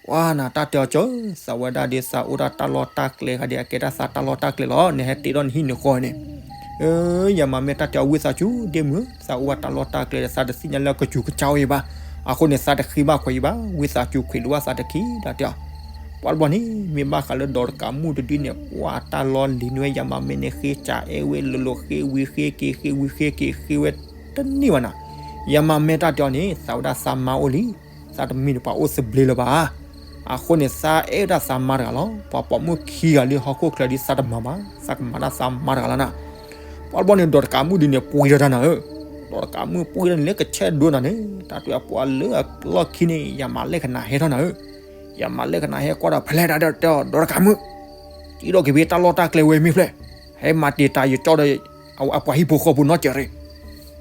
ပှၢ်နၤ တၢ်တဲအီၤကၠီဧၢ, သးဝဲဒၣ်ဒီးသးအိၣ်ဒၣ်တၢ်လီၢ်တၢ်ကျဲခါဒီး အကဲဒၣ်သးတၢ်လီၢ်တၢ်ကျဲလီၤ, နဟဲတ့ထီၣ်နဟံၣ်န့ၣ်ဃီန့ၣ် ဧၢ, ယၤမၤမ့ၢ်တၢ်တဲအီၤ ဝံသးစူၤ ဒ့မုၣ်ဧၢ, သးအိၣ်ဘၣ်တၢ်လီၢ်တၢ်ကျဲဒီး သးတသ့ၣ်ညါလၢကစူၤကစၢ်အိၣ်အံၤဘၣ်, အဃိန့ၣ် သးတဃ့ဘၣ်ခွဲးအံၤဘၣ်, ဝံသးစူၤခွံးလိာ်ဘၣ်သးတခံ တၢ်တဲအီၤ. ပှၢ်တဘျီန့ၣ် မ့ၢ်ဘၣ်ဃးလၢဒီးတကးမုၣ်တဒုန့ၣ် ပှၢ်တၢ်လီၢ်လံၤန့ၢ်ဝဲယၤမၤမ့ၢ်န့ၣ် ဃ့စးအဲၣ်ဝဲလိၤလိၤ ဃ့ဝံၤဃ့က့ၤ ဃ့ဝံၤဃ့က့ၤ ဃ့ဝဲတန့ၢ်ဘၣ်နၤ. ယၤမၤမ့ၢ်တၢ်တဲအီၤန့ၣ် သးဝဲဒၣ်သးမါအိၣ်လံ, သးတမ့ၢ်ပှၤအိၣ်သဘျ့လၢၤဘၣ်. အဃိန့ၣ် သးအဲၣ်ဝဲဒၣ်သးမါတဂၤလီၤ. ပှၤပိာ်မုၣ်ခံဂၤလၢဟီၣ်ခိၣ်ချၢဒ်သးတမၤဘၣ်, သးကမၤတၢ်သးမါတဂၤလီၤနၤ. ပှၤတဘျီန့ၣ် ဒီးတကးမုၣ်ဒုန့ၣ် ပှ့ၤထီၣ်တၢ်နၤဧၢ, ဒီးတကးမုၣ်ပှ့ၤထီၣ်န့ၣ်လၢကဆဲးဒိနၤန့ၣ် တၢ်တဲအပှၤလၢအလီၢ်ခံန့ၣ် ယၤမၤလဲၢ်ကနၤဟဲထီၣ်နၤဧၢ, ယၤမၤလဲၢ်ကနၤဟဲကွၢ်ဒီးဖဲလဲၣ်တၢ်တဲအီၤ ဒီးတကးမုၣ် စံးထီၣ်က့ၤဖဲတၢ်လီၢ်တၢ်ကျဲဝဲမ့ၢ်ဖျဲၣ်, ဟဲမၤတ့ၢ်တၢ်ယကၠီဒီး အပှၤဟံၣ်ဖိဃီဖိနီတစဲးရ့ၣ်,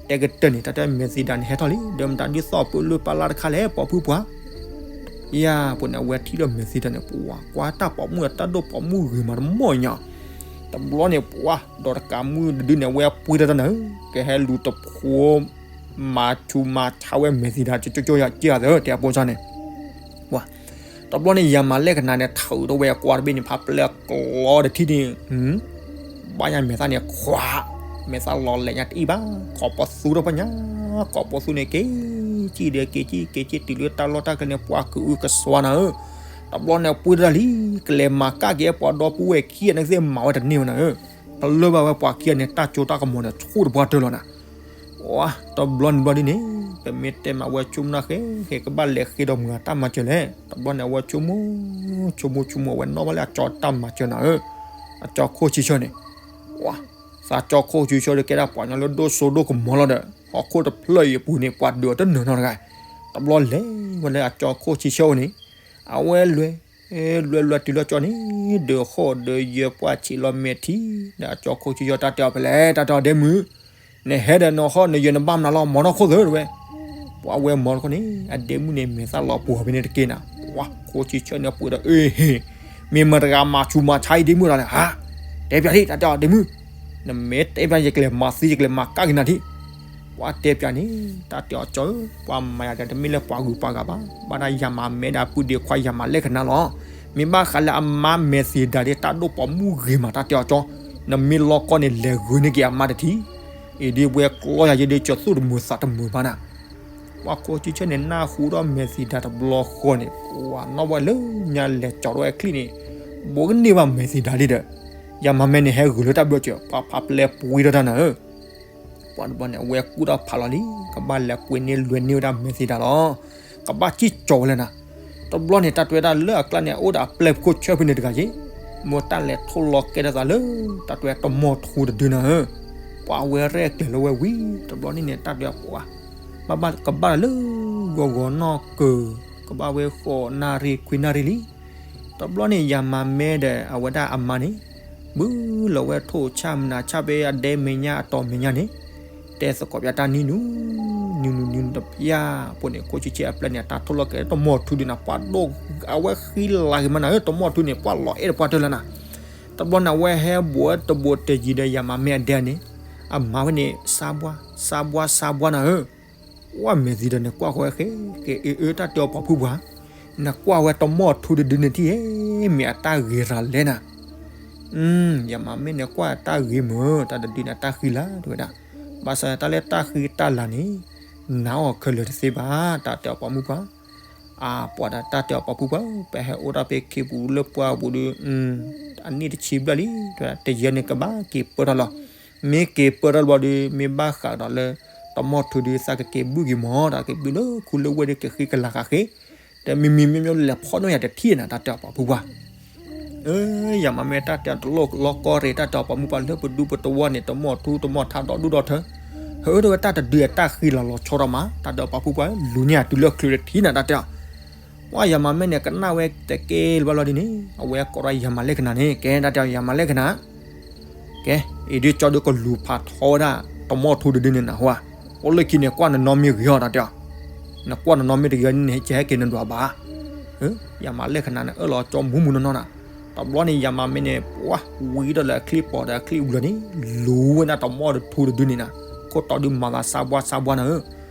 တဲကတၢၢ်န့ၣ် တၢ်တဲမဲာ်သံဒၣ်န့ၣ်ဟဲထီၣ်လံ, ဒီးမတၤဒုးသီၣ်ပၢလၢပၢ်လၢ်တခါလဲၣ် ပိာ်ဖုပှၤ ယၤပူၤန့ၣ် အဝဲထံၣ်ဒီးမဲာ်သံဒၣ်န့ၣ် ပှၤကွၢ်တၢ်ပိာ်မုၣ်အတၢ်ဒိၣ်ပိာ်မုၣ်ဂ့ၤမးတမီၢ်ညါ, တဘျီန့ၣ် ပှၤဒီးတကးမုၣ်တဒုန့ၣ် အဝဲပှ့ၤထီၣ်တၢ်နၤဧၢ, ကဟဲလူၤတဖိ မၤဆူးမၤဆါဝဲမဲာ်သံဒၣ် ကၠိကၠိယၤကၠီသၢ တဲအပိစၢ်န့ၣ် တဘျီန့ၣ် ယၤမၤလဲၢ်ကနၤန့ၣ် ထုးထီၣ်ဝဲအကွါတဘ့ၣ်န့ၣ် ဖးပျဲၢ်ကျီတထံၣ်န့ၣ်, ဘၣ်ညါမဲာ်သၣ်န့ၣ်ခွး, မဲာ်သၣ်လီၤလဲၤညါတအံၣ်ဘၣ်, ကိးပသူထီၣ်ပှၤညါ, ကိးပသူန့ၣ် က့ၤကံၣ်ဒီးက့ၤကံၣ် က့ၤကံၣ်တုၤလၢတၢ်လီၢ်တၢ်ကျဲန့ၣ် ပှၤကအုကစွါနၤဧၢ, တဘျီန့ၣ်ပှ့ၤတၢ်လံ, ကလဲၤမၤကၣ်က့ၤပှၤဒီပုၢ်ဝဲၢ်ခံဂၤန့ၣ်သ့ၣ်မၤဝဲတန့ၢ်ဝဲနၤဧၢ, ဖလၢဘၣ်ဝဲပှၤခံဂၤန့ၣ် တၢ်စိတၢ်ကမီၤန့ၣ် ဆူၣ်တပှၢ်တၢၢ်လီၤနၤ တဘျီန့ၣ်ဘျီဒ်န့ၣ် ပမ့ၢ်တဲမးဝဲဆိကမိၣ်နၢ်ဃဲ ဃဲကဘၣ်လဲၤဃ့ဒီးမုၢ်ဂၤတၢ်မၤစၢၤလဲၣ်, တဘျီန့ၣ် အဝဲဆိကမိၣ်, ဆိကမိၣ်ဆိကမိၣ် အဝဲနီၣ်ဘၣ်လၢအကၠီတၢ်မၤစၢၤနၤဧၢ, အကၠီခိၣ်ဆံဆၢန့ၣ်, သးကၠီခိၣ်ဆံဆၢဒီးကဲဒၣ်ပှၤကညီလၢဒိၣ်စိဒိၣ်ကမီၤလီၤဒီး ဟီၣ်ခိၣ်တဖျၢၣ်အံၤအပူၤန့ၣ် ပှၤဒုးအီၤတနၢၤနီတဂၤ, တဘျီလဲၤဝဲလၢအကၠီခိၣ်ဆံဆၢအိၣ်န့ၣ်, အဝဲလဲၤ လွဲလွဲတုၤလၢကၠီန့ၣ် ဒုးဟီၣ်ဒုးယၢၤပှၢ်ဆံးလီၤမဲာ်ထံ, ဒီးအကၠီခိၣ်ဆံဆၢတၢ်တဲအီၤဖဲလဲၣ် တၢ်တဲအီၤဒဲမုၣ်, နဟဲဒီးနဟီၣ်နယၢၤနဘၣ်မနုၤလီၤ မီၤထီၣ်ခိၣ်သၢတဝဲ, ပှၤဝဲမီၤတခိၣ်န့ၣ် အဒဲမုၣ်န့ၣ် မဲာ်သၣ်လီၤပှီၤဖဲန့ၣ်တက့ၢ်နၤ, ပှၤခိၣ်ဆံဆၢန့ၣ်ပှ့ၤဒီး အ့ဟ့ၣ်, မ့ၢ်မတၤတဂၤမၤဆူးမၤဆါအံၤဒဲမုၣ်လီၤလဲၣ် ဟါ, တဲပၠးဒံး တၢ်တဲအီၤဒဲမုၣ်, နမ့ၢ်တဲပၠးယကလဲၤမၤသံယကလဲၤမၤကၣ်က့ၤနၤဒံး ပှၤတဲပၠးန့ၣ် တၢ်တဲအီၤကၠီဧၢ ပှၤမၤယၤဒီးတမ့ၢ်လၢပှၤဂုၤပှၤဂၤဘၣ်, ဘၣ်ဒၣ်ယၤမၤမဲဒီးပုၢ်ဒ့ခွါယၤမၤလဲၢ်ကနၤလီၤ, မ့ၢ်ဘၣ်ဃးလၢအမါမဲာ်သံဒၣ်ဒ်တၢ်ဒိၣ်ပိာ်မုၣ်ဂ့ၤမး တၢ်တဲအီၤကၠီ, နမ့ၢ်လီၤကီန့ၣ် လဲၤဂုာ်န့ၢ်က့ၤအမါတထံၣ်, အံၤဒ်ဝဲကျီယၤယဲဒ် ကၠီသူၣ်တမုာ်သးတမုာ်ဘၣ်နၤ, ပှၤခိၣ်ဆံဆၢန့ၣ် နၢ်ဟူထီၣ်မဲာ်သံဒၣ်တဘျီဃီန့ၣ် ပှၤနီၣ်ဘၣ်လၢညါလဲၤကၠီထီၣ်ဝဲချံၣ်န့ၣ်, ဘိးကန့ၢ်ဘၣ်မဲာ်သံဒၣ်လံဒီး, ယၤမၤမဲန့ၣ်ဟဲဂုာ်လၢတၢ်ဘျၢစၢၤ ပှၤဖးပျဲၢ်ပှ့ၤထီၣ်တၢ်နၤဧၢ ပှၤတဘျီန့ၣ် အဝဲကူၣ်တၢ်ဖးလီၤလံ, ကဘၣ်လဲၤကွံာ်န့ၢ်လွဲန့ၢ်ဝဲဒၣ်မဲာ်သံဒၣ်လီၤ, ကဘၣ်စံၣ်ကၠီဝဲလၢနၤ, တဘျီန့ၣ် တၢ်တဲဝဲဒၣ်လၢအကျါန့ၣ် အိၣ်ဒီးအပျဲၢ်ခိၣ်ဆၢဖဲန့ၣ်တဂၤယ့ၣ်, မ့ၢ်တၢ်လဲၤထိၣ်လီၤကဲထီၣ်သးလၢ တၢ်တဲဝဲတမီၢ်ထူတဒုနၤဧၢ, ပှၤဝဲရဲၣ်ကျဲၤလီၤဝဲဝံၤ တဘျီန့ၣ်န့ၣ် တၢ်တဲပှၤ ဘၣ်ဘၣ်ကဘၣ်လၢ ဂီၤဂီၤနီၢ်ကၢၤ ကဘၣ်ဝဲဃိးနၣ်ရံၣ်ခွံနၣ်ရံၣ်လံ, တဘျီန့ၣ် ယၤမၤမဲဒီးအဝဲဒၣ်အမါန့ၣ် ဘုလီၤဝဲထိၣ်ဆၣ်မနၤဆၣ်ဖဲအဒဲမဲာ်ညါအတီၤမဲာ်ညါန့ၣ်, တဲသကိးပၠးတၢ်နံၤနူၤ, နံၤနူၤနံၤနူၤတပျၢ်, ပှၤန့ၣ် ခိၣ်ဆံဆၢအပျဲၢ်န့ၣ် အတၢ်ထိၣ်လီၤကဲတမီၢ်ထူဒုနၤ ပှၤဒိၣ်, အဝဲဃံလၤဂ့ၤမးနၤဧၢ, တမီၢ်ထူန့ၣ် ပှၤလီၤအဲၣ်တပှၢ်တၢၢ်လၢနၤ, တဘျီန့ၣ် အဝဲဟဲဘိးတဘိးတယံၤဒီးယၤမၤမဲအဒဲန့ၣ်, အမါဝဲန့ၣ် စါဘှါစါဘှါနၤဧၢ, ဝဲမဲာ်သံဒီးန့ၣ်ကွၢ်ဃီဝဲဃဲ, က့ၤအ့ၣ်အ့ၣ်တၢ်တဲအီၤပှၤဖုပှၢ်, နကွၢ်ဝဲတမီၢ်ထူတဒုန့ၣ်ထံၣ်ဧါ, မ့ၢ်အတၢ်ဂ့ၤရၤလဲၣ်နၤ, ယၤမၤမဲန့ၣ်ကွၢ်တၢ်ဂ့ၤမုၢ်, တၢ်တဒုန့ၣ်တၢ်ဃံလၤတဝဲဒၣ်, ဘၣ်ဆၣ်တၢ်လၢတၢ်ဃံတၢ်လၤန့ၣ်, နာ်အီၤခဲလၢာ်တသ့ဘၣ်, တၢ်တဲအီၤပှၤမုၣ်ပှၢ်, အပှၤဒီးတၢ်တဲအီၤပှၤဖုပှၢ်, ပဟဲအိၣ်တၢ်ဖဲခ့ပူၤလၢပှၢ်ပူၤဒီး, အနံၣ်တဆံဘျဲၣ်လံ, တယဲၢ်န့ၣ်ကဘၣ်က့ၤပၢၢ်ထီၣ်လီၤ, မ့ၢ်က့ၤပၢၢ်ထီၣ်လီၤဒီး မ့ၢ်ဘၣ်ဃးဒီးလၢ တမီၢ်ထူဒုးသးကက့ၤဘုၣ်က့ၤမီၤ, တၢ်က့ၤဘုၣ်လၢခူလၢဝ့ၢ်ဒီးကဃံကလၤဃာ်ဃ့, တမံၤမံၤမ့ၢ်မ့ၢ်လဲၤဖီၣ်နီၣ်ယၤတထံၣ်နၤ တၢ်တဲအီၤပှၤဖုပှၢ် ယၤမၤမဲတၢ်တဲအီၤတလိၣ်လီၤကီရ့ၣ် တၢ်တဲအီၤပှၤမုၣ်ပှၢ်လၢပဒူပတဝီန့ၣ် တမီၢ်ထူတမီၢ်ထါဒီဒူၣ်ဒီထၢ, ဟဲအိၣ်တဝဲတၢ်တဒုအတၢ်ဃံလၤလီၤဆီထီၣ်မး တၢ်တဲအီၤပှၤဖုပှၢ် လူၤန့ၢ်အတုၤလၢချုးတထံၣ်နၤ တၢ်တဲအီၤ, ပှၤယၤမၤမဲန့ၣ် ကနၣ်ဝဲတကဲလၢၤဘၣ်လီၤဒ်န့ၣ် အဝဲကိးဒီးယၤမၤလဲၢ်ကနၤန့ၣ် ကဲတၢ်တဲအီၤယၤမၤလဲၢ်ကနၤ ကဲ, အံၤဒ်ကၠီဒုကလူၤဖးထီဝဲဒၣ် တမီၢ်ထူတဒုန့ၣ်နၢ်ဟူဧါ, အိၣ်လၢခံန့ၣ် ကွၢ်နနီၢ်မ့ၢ်ဂ့ၤအီၤတၢ်တဲအီၤ, နကွၢ်နနီၢ်မ့ၢ်တဂ့ၤန့ၣ် ကဟဲက့ၤနဒွးဘၣ်, ယၤမၤလဲၢ်ကနၤန့ၣ် အၢၣ်လီၤကၠီမူမူနီၢ်နီၢ်နၤ, တဘျီန့ၣ် ယၤမၤမဲန့ၣ် ပှၤ ဝံၤဒီးလၢအချံပီၤဒီးအချံအူလၢာ်န့ၣ် လူၤဝဲဒၣ်တမီၢ်ထူတဒုန့ၣ်နၤ, ခိၣ်တီဒုမၤသးစါဘှါစါဘှါနၤဧၢ,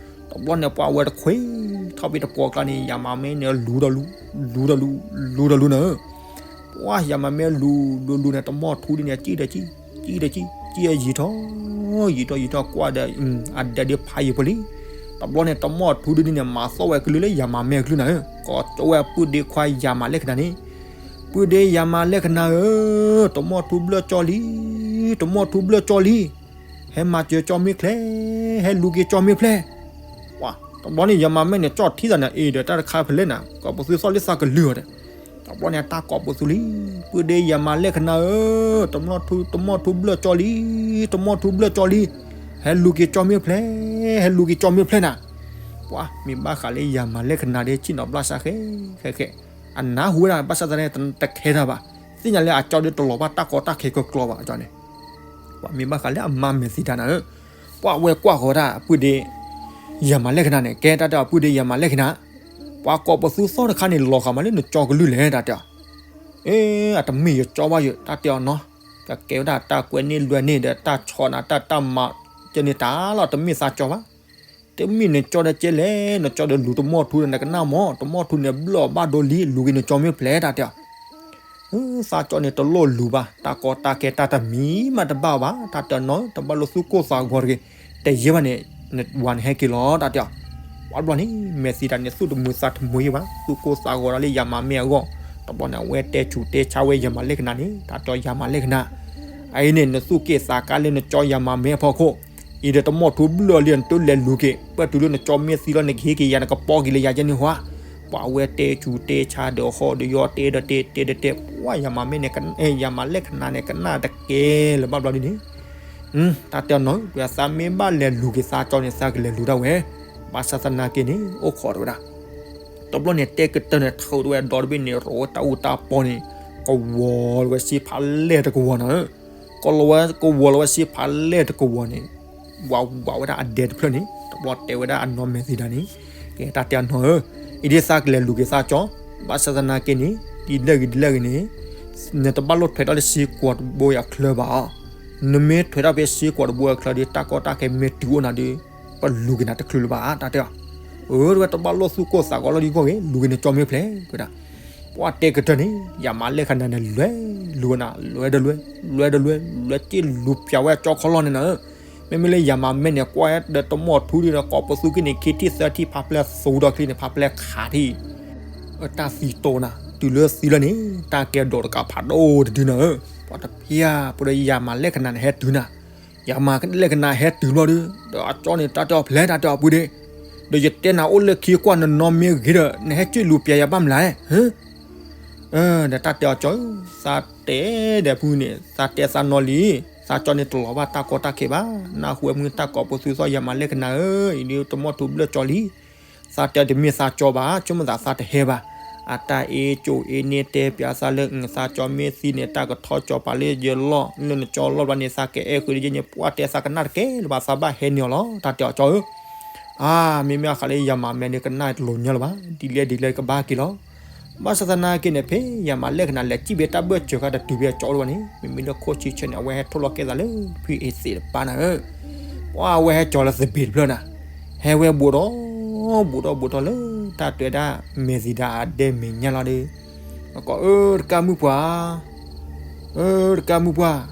တဘျီန့ၣ် ပှၤဝဲတခွဲးထီၣ်ဖဲတပှီၤကျါန့ၣ် ယၤမၤမဲန့ၣ် လူၤဒီးလူၤ, လူၤဒီးလူၤ, လူၤဒီးလူၤနၤဧၢ ပှၤယၤမၤမဲလူၤလူၤလူၤန့ၣ် တမီၢ်ထူဒ်န့ၣ် ကံၣ်ဒီးကံၣ်, ကံၣ်ဒီးကံၣ်, ကံၣ်ယံာ်ထီၣ်, ယံာ်ထီၣ်ယံာ်ထီၣ်ကွၢ်ဒီး အဒဲဒုးဖးယံာ်ဖိလံ, တဘျီန့ၣ် တမီၢ်ထူဒ်န့ၣ် မၤသီၣ်ဝဲကလုၢ်လၢယၤမၤမဲအကလုၢ်နၤဧၢ, ကိးကၠီဝဲပုၢ်ဒ့ခွါယၤမၤလဲၢ်ကနၤန့ၣ်, ပုၢ်ဒ့ယၤမၤလဲၢ်ကနၤဧၢ, တမီၢ်ထူဘျၢၣ်ကၠီလံ, တမီၢ်ထူဘျၢၣ်ကၠီလံ, ဟဲမၤစၢၤကၠီမ့ၢ်ချ့, ဟဲလူၤက့ၤကၠီမ့ၢ်ဖျဲၣ် ပှၤ တဘျီန့ၣ် ယၤမၤမဲန့ၣ် ကၠီထံၣ်သးန့ၣ် အ့ၣ်ဒီးတၢ်တခါဖဲလဲၣ်နၤ ကိးပသူသီၣ်လၢသးကလုၢ်အီၤဒီး, တဘျီန့ၣ် တၢ်ကိးပသူလံ, ပုၢ်ဒ့ ယၤမၤလဲၣ်ခနၣ်ဧၢ, တမီၢ်ထူ တမီၢ်ထူဘျၢၣ်ကၠီလံ, တမီၢ်ထူဘျၢၣ်ကၠီလံ, ဟဲလူၤက့ၤကၠီမ့ၢ်ဖျဲး, ဟဲလူၤက့ၤကၠီမ့ၢ်ဖျဲးနၤ. ပှၤမ့ၢ်ဘၣ်ဃးလၢယၤမၤလဲၣ်ခနၣ်ဒီး ဆ့ၣ်နီၤဘျၣ်စၢ်ဃဲဃဲဃဲ, အနၢ်ဟူဝဲဒၣ် ဘၣ်ဆၣ်သနာ်က့ တခဲတၢ်ဘၣ်, သ့ၣ်ညါလၢအကၠီဒီးတလီၤဘၣ်တၢ်ကီတၢ်ခဲကကျီဘၣ်အကၠီန့ၣ် ပှၤမ့ၢ်ဘၣ်ဃးလၢအမါမဲာ်သံတၢ်နၤဧၢ, ပှၤဝဲကွၢ်ဃီၤတၢ် ပုၢ်ဒ့ ယၤမၤလဲၣ်ခနၣ်န့ၣ်, ကဲတၢ်တဲအီၤ ပုၢ်ဒ့ ယၤမၤလဲၣ်ခနၣ်, ပှၤကိးပသူသီၣ်တခါန့ၣ် လီၤဃာ်မးလၢနကၠီကလုၢ်လဲၣ် တၢ်တဲအီၤ, အ့ အတမ့ၢ်ယကၠီဘၣ်ယိာ် တၢ်တဲအီၤနီၤ, ကကဲဝဲဒၣ်တၢ်ကွဲန့ၢ်လွဲန့ၢ်ဒီးတၢ်ဆီနၤ တၢ်တၢ်မၤ ကဲန့ၣ်တၢ်လီၤ တမ့ၢ်သးကၠီဘၣ် တမ့ၢ်နကၠီဒီးကဲလဲၣ်, နကၠီဒီးလူၤတမီၢ်ထူဒီးနကနၣ်မး, တမီၢ်ထူန့ၣ်ဘျၢၣ်ဘၣ်ဒိလံ လူၤက့ၤနကၠီမ့ၢ်ဖျဲး တၢ်တဲအီၤ, သးကၠီန့ၣ်တလိၣ်လူၤဘၣ်, တၢ်ကီတၢ်ခဲတၢ်တမံၤမးတဘၣ်ဘၣ်, တၢ်တဲအီၤနီၤ တဘၣ်လိာ်သူၣ်ကိၢ်သးဂီၤတဂ့ၤ, တယဲၢ်ဘၣ်န့ၣ် နဝၤန့ၣ်ဟဲက့ၤလီၤ တၢ်တဲအီၤ, ပှၤဘျီန့ၣ် မဲာ်သံတၢ်န့ၣ် သူၣ်တမုာ်သးတမုာ်ယဲၢ်ဘၣ်, သူၣ်ကိၢ်သးဂီၤဒၣ်လၢယၤမၤမဲာ်အဂီၢ်, တဘျီန့ၣ် အဝဲတဲဆူးတဲဆါဝဲယၤမၤလဲၣ်ခနၣ်န့ၣ်, တၢ်တဲအီၤယၤမၤလဲၣ်ခနၣ် အအံၤန့ၣ် နသူၣ်က့ၣ်သးကါလၢနကၠီယၤမၤမဲာ်အဖီခိၣ်, အံၤဒီးတမီၢ်ထူဘျၢၣ်လံ နတလဲၤလူၤက့ၤ ပၢၢ်တုၤလၢနကၠီမ့ၢ်သံလီၤ နကဟ့ၣ်က့ၤယၤ နကပီက့ၤလၢယၤကဲန့ၣ်ဟါ, ပှၤဝဲတဲဆူးတဲဆါဒီးဟီၣ်ဒီးယီၤ တဲဒီးတဲ တဲဒီးတဲ ပှၤယၤမၤမဲာ်န့ၣ် ယၤမၤလဲၣ်ခနၣ်န့ၣ် ကနၣ်တကဲလၢၤဘၣ်ဘျီဒ်န့ၣ် တၢ်တဲအီၤနီၤ ပှၤသးမ့ၢ်ဘၣ်လဲၤလူၤက့ၤသးကၠီန့ၣ် သးကလဲၤလူၤဒၣ်ဝဲ, ဘၣ်ဆၣ်သနာ်က့န့ၣ် အိၣ်ခိးတဝဲဒၣ်, တဘျီန့ၣ် တဲကတၢၢ်န့ၣ် ထုးတဝဲဒီတဘ့ၣ်န့ၣ် ရိးဝဲတၢ်အူတၢ်ပီန့ၣ်, ကဝီၤလီၤဝဲစ့ဖးလဲၢ်တကဝီၤနၤဧၢ, ကလီၤဝဲ ကဝီၤလီၤဝဲစ့ဖးလဲၢ်တကဝီၤန့ၣ်, ဝးဝးဝဲဒၣ်အဒဲတဖျၢၣ်န့ၣ် တဘျီတဲဝဲဒၣ်အနီၢ်မဲာ်သံတၢ်န့ၣ်, ကဲတၢ်တဲအီၤနီၤဧၢ, အံၤဒ်သးကလဲၤလူၤက့ၤသးကၠီ, ဘၣ်ဆၣ်သနာ်က့န့ၣ် ဒ်လဲၣ်ဂ့ၤဒ်လဲၣ်ဂ့ၤန့ၣ် နတဘၣ်လိၣ်ထွဲထီၣ်လၢစ့ကွီၤတဘိအချၢဘၣ်အီၤ, နမ့ၢ်ထွဲထီၣ်ဖဲစ့ကွီၤတဘိအချၢဒီး တၢ်ကီတၢ်ခဲမ့ၢ်တုၤအိၣ်နၤဒီး ပလူၤက့ၤနၤတချုးလၢၤဘၣ် တၢ်တဲအီၤ, အၢ တဝဲတဘၣ်လိၣ်သူၣ်ကိၢ်သးဂီၤလီၤဒ်ဂီၢ်ဂ့ၤ လူၤက့ၤနကၠီမ့ၢ်ဖျဲး တဝဲဒၣ်, ပှၤတဲကတၢၢ်န့ၣ် ယၤမၤလဲၣ်ခနၣ်န့ၣ် လဲၤလူၤနၤ လဲၤဒီးလဲၤ လဲၤဒီးလဲၤ လဲၤက့ၤလူၤပျးဝဲအကၠီခီလီၢ်န့ၣ်နၤဧၢ, မ့မ့ၢ်လၢယၤမၤမဲာ်န့ၣ် ကွၢ်ဒီးတမီၢ်ထူဒီး ကိးပသူက့ၤန့ၣ် ခံထံၣ်သၢထံၣ် ဖးဖျဲးသူဒီးချံန့ၣ် ဖးဖျဲးခးထံၣ် အတၢ်သံတိၢ်နၤ တုၤလၢသံလၢန့ၣ် တၢ်ကဲဒိးတကးဖးဒိၣ်တဒုနၤဧၢ, ပှၤတဖျါ ပှၤဒီးယၤမၤလဲၣ်ခနၣ်န့ၣ်ဟဲတုၤနၤ, ယၤမၤလဲၣ်ခနၣ်ဟဲတုၤဘျီဒီး ဒီးအကၠီန့ၣ် တၢ်တဲအီၤဖျဲး တၢ်တဲအီၤပုၢ်ဒ့, ဒီးယတဲနၤအိၣ်လၢခံကွၢ်နနီၢ်မ့ၢ်ဂ့ၤဒီး နဟဲက့ၤလူၤပျးယၤဘၣ်မလဲၣ်, ဒီးတၢ်တဲအီၤကၠီဧၢ, သးတဲဒီးဖုန့ၣ် သးတဲသးနီၢ်လံ, သးကၠီန့ၣ်တလီၤဘၣ်တၢ်ကီတၢ်ခဲဘၣ်, နၢ်ဟူဝဲမုၢ်တၢ်ကိးပသူသီၣ် ယၤမၤလဲၣ်ခနၣ်ဧၢ, အံၤဒ်တမီၢ်ထူဘျၢၣ်ကၠီလံ သးတဲတမ့ၢ်သးကၠီဘၣ်, ဆိကမိၣ်သးသးတဟဲဘၣ်, အတၢ်အ့ၣ်ကၠိအ့ၣ်န့ၣ်တဲပျးသးလၢ သးကၠီမ့ၢ်သံန့ၣ် တၢ်ကထီကၠီပာ်လၢယလီၢ် လၢနကၠီလီၢ်ဘျီန့ၣ် သးကအဲၣ်ဃုာ်ဒ်ယဲန့ၣ် ပှၤတဲသးကနၣ်တကဲလၢၤဘၣ်, သးဘၣ်ဟဲန့ၢ်အီၤလီၤ, တၢ်တဲအီၤကၠီဧၢ အါ မ့မ့ၢ်အဃိလၢယၤမၤမဲာ်န့ၣ် ကနၣ်တလိၤညီလၢၤဘၣ်, ဒ်လဲၣ်ဒ်လဲၣ်ကဘၣ်က့ၤလီၤ, ဘၣ်ဆၣ်သနာ်က့န့ၣ် ဖဲယၤမၤလဲၣ်ခနၣ်လဲၤစံၣ်ဖဲတၢ်ဘၢၣ်စၢၤခါတတုၤဖဲအကၠီအိၣ်ဘၣ်န့ၣ် မ့မ့ၢ်လၢခိၣ်ဆံဆၢန့ၣ် အဝဲဟဲထီၣ်လီၤကဲသးလၢ ဖုအ့သ့းတပၤနၤဧၢ, ပှၤအဝဲဟဲကၠီလၢသဘ့ၣ်တဖျၢၣ်နၤ, ဟဲဝဲဘူးဒီး ဘူးဒီးဘူးဒီးလၢ တၢ်တဲဒၣ် မဲာ်သံတၢ်အဒဲမဲာ်ညါလီၤဒီး ကီး အၢ တကးမုၢ်ပှၢ် အၢ တကးမုၢ်ပှၢ်,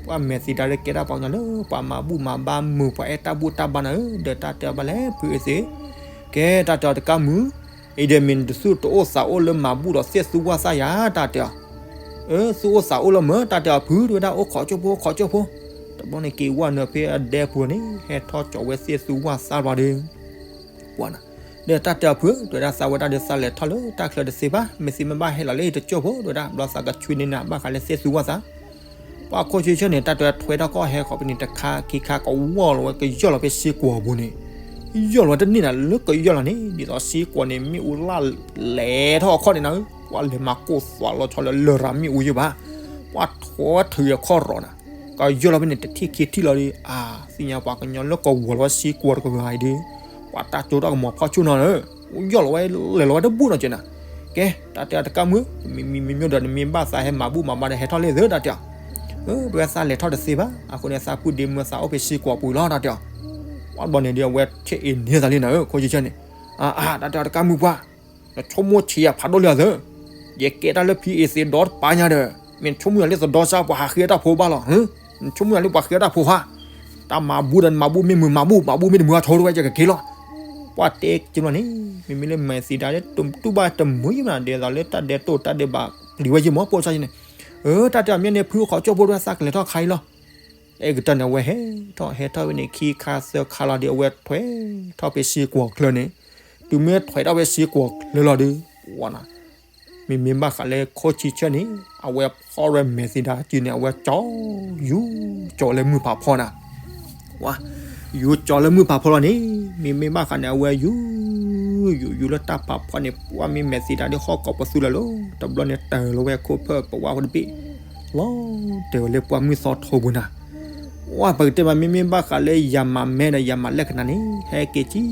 ပှၤမဲာ်သံတၢ်ဒီးကဲဒၣ်ပှၤကညီလၢ ပှၤမၤဘူၣ်မၤဘါမုာ် ပှၤအဲၣ်တၢ်ဘူၣ်တၢ်ဘါနၤဧၢ, ဒီးတၢ်တဲအီၤဘၣ်လဲၣ် ဖုအ့သ့း, ကဲတၢ်တဲအီၤတကးမုၢ်, အံၤဒီးမ့ၢ်နတသူၣ်တအိၣ်သးအိၣ်လၢမၤဘူၣ်ဒီး သ့ၣ်သူဝၣ်သၣ်ယၤ တၢ်တဲအီၤ, အၢ သူၣ်အိၣ်သးအိၣ်လၢမၢ တၢ်တဲအီၤဖု တဝဲဒၣ် အိၣ်ခိးကၠိဖိ အိၣ်ခိးကၠိဖိ, တဘျီန့ၣ်က့ၤဝဲနုာ်ဖဲအဒဲပူၤန့ၣ် ဟဲထီၣ်ကၠီဝဲသ့ၣ်သူဝၣ်သၣ်ဘျီဒီး ပှၤနၤ, ဒီးတၢ်တဲအီၤဖု တဝဲဒၣ် သးဝဲဒၣ်ဒီးသးလဲၤထီၣ်လၢတၢ်ချၢတသ့ဘၣ်, မ့ၢ်သ့မ့ၢ်ဘၣ်ဟဲလီၤလၢယတကၠိဖိ တဝဲဒၣ် ဘျီသးကဆွံန့ၢ်နၤ ဘၣ်ဃးလၢသ့ၣ်သူဝၣ်သၣ်, ပှၤခိၣ်ဆံဆၢန့ၣ် တၢ်တဲထွဲထီၣ်ကီၢ်ဟဲခီဖဲန့ၣ် တခါခံခါကဝီၤလီၤဝဲ ကယီၢ်လီၤဖဲစ့ကွီၤအပူၤန့ၣ်, ယီၢ်လီၤဝဲတန့ၢ်နၤ လၢကယီၢ်လီၤန့ၣ် ဒ်သိးစ့ကွီၤန့ၣ် မ့ၣ်အူလၢ်လဲၤထီၣ်အခီၣ်န့ၣ်နၤဧၢ, ပှၤလဲၤမၤကိၢ်သွးလီၤဆီလၢလရာ်မ့ၣ်အူယဲၢ်ဘၣ်, ပှၤထွဲထုးအခီၣ်ရီၤနၤ ကယီၢ်လီၤဖဲန့ၣ် တထံၣ်ခံထံၣ်လီၤဒီး အါ သ့ၣ်ညါပှၤကညီလၢကဝီၤလီၤဝဲစ့ကွီၤတကဂၤအံၤဒီး ပှၤတၢ်ကၠိတၢ်ကမီၤဖီၣ်ဆူၣ်နီၤဧၢ, ယီၢ်လီၤဝဲ လဲၤလီၤဝဲတဘူၣ်နီၤကဲနၤ, ကဲ တၢ်တဲအီၤတကးမုၢ်, မ့မ့ၢ်မ့မ့ၢ်ဒီးနမ့ၢ်ဘၣ်သးဟဲမၤဘူၣ်မၤဘါဒီးဟဲထီၣ်လံသၢ တၢ်တဲအီၤ, ပဝဲသးလဲၤထီၣ်တသ့ဘၣ်, အဃိန့ၣ်သးပုၢ်ဒ့မၢသးအိၣ်ဖဲစ့ကွီၤပူၤလီၤ တၢ်တဲအီၤ, ပှၤဘျီန့ၣ်ဒီးအဝဲဆဲးအ့ၣ်န့ၢ်သးလံနၤဧၢ, ခိၣ်ဆံဆၢန့ၣ်, အါ တၢ်တဲအီၤတကးမုၢ်ပှၢ် နဆိကမိၣ်ဆံးယၤဖးဒိၣ်လံအသၢ, ယကဲတၢ်လၢဖံအ့သ့ဒီတပၤညါဒီး မ့ၢ်နဆိကမိၣ်ယၤလၢသဒီစၢ်ပှၤဟးဃ့တၢ်ဖိဘၣ်လီၤ, နဆိကမိၣ်ယၤလၢပှၤဃ့တၢ်ဖိဟါ, တၢ်မၤဘူၣ်ဒီးနမၤဘူၣ်မ့ၢ်မုာ်မၤဘူၣ် မၤဘူၣ်မ့ၢ်တမုာ်အထိတဝဲယကက့ၤလီၤ, ပှၤတဲက့ၤလီၤန့ၣ် မ့မ့ၢ်လၢမဲာ်သံဒၣ်လၢ တူၢ်ဘၣ်တမုာ်ယမး ဒ်သိးလၢတၢ်ဒဲးတိၢ်တၢ်ဒဲးဘးပျံၤဝဲယမီၤပိာ်ဆါယန့ၣ်, အၢ တၢ်တဲအီၤမ့ၢ်န့ၣ် ဖုအိၣ်ခိးကၠိဖိတဝဲသးကလဲၤထီၣ်ခါအံၤလီၤ အဲကတၢၢ်န့ၣ် အဝဲဟဲထီၣ်ဟဲထီၣ်ဝဲန့ၣ် ခံခါသၢခါလီၤဒီး အဝဲထွဲထီၣ်ဖဲစ့ကွီၤချၢန့ၣ်, တုၤမ့ၢ်ထွဲထီၣ်ဖဲစ့ကွီၤချၢလီၤဒီး ဝနၤ, မ့မ့ၢ်ဘၣ်ဃးလၢခိၣ်ဆံဆၢန့ၣ် အဝဲဖီၣ်ဝဲမဲာ်သံဒါစုန့ၣ် အဝဲကၠီ ယူၤကၠီလၢမုၢ်ဖးဖီနၤ, ဝါ ယူၤကၠီလၢမုၢ်ဖးဖီလီၤန့ၣ်, မ့မ့ၢ်ဘၣ်ဃးန့ၣ် အဝဲယူၤ ယူၤယူၤလၢတၢ်ဖးဖီန့ၣ် ပှၢ်မ့ၢ်မဲာ်သံဒါဒ်ဟီၣ်ကိးပသူလၢာ်လီၤ. တဘျီန့ၣ် တၢၤလီၤဝဲခိၣ်ဖၢၣ်ပဝါဖိတဘ့ၣ် လီၤတဲာ်ဝဲလၢပှၢ်မုၢ်သီထိပူၤနၤ, ဝါ ပကတဲမး မ့မ့ၢ်ဘၣ်ဃးလၢယၤမၤမဲဒီးယၤမၤလဲၣ်ခနၤန့ၣ် ဟဲက့ၤကံ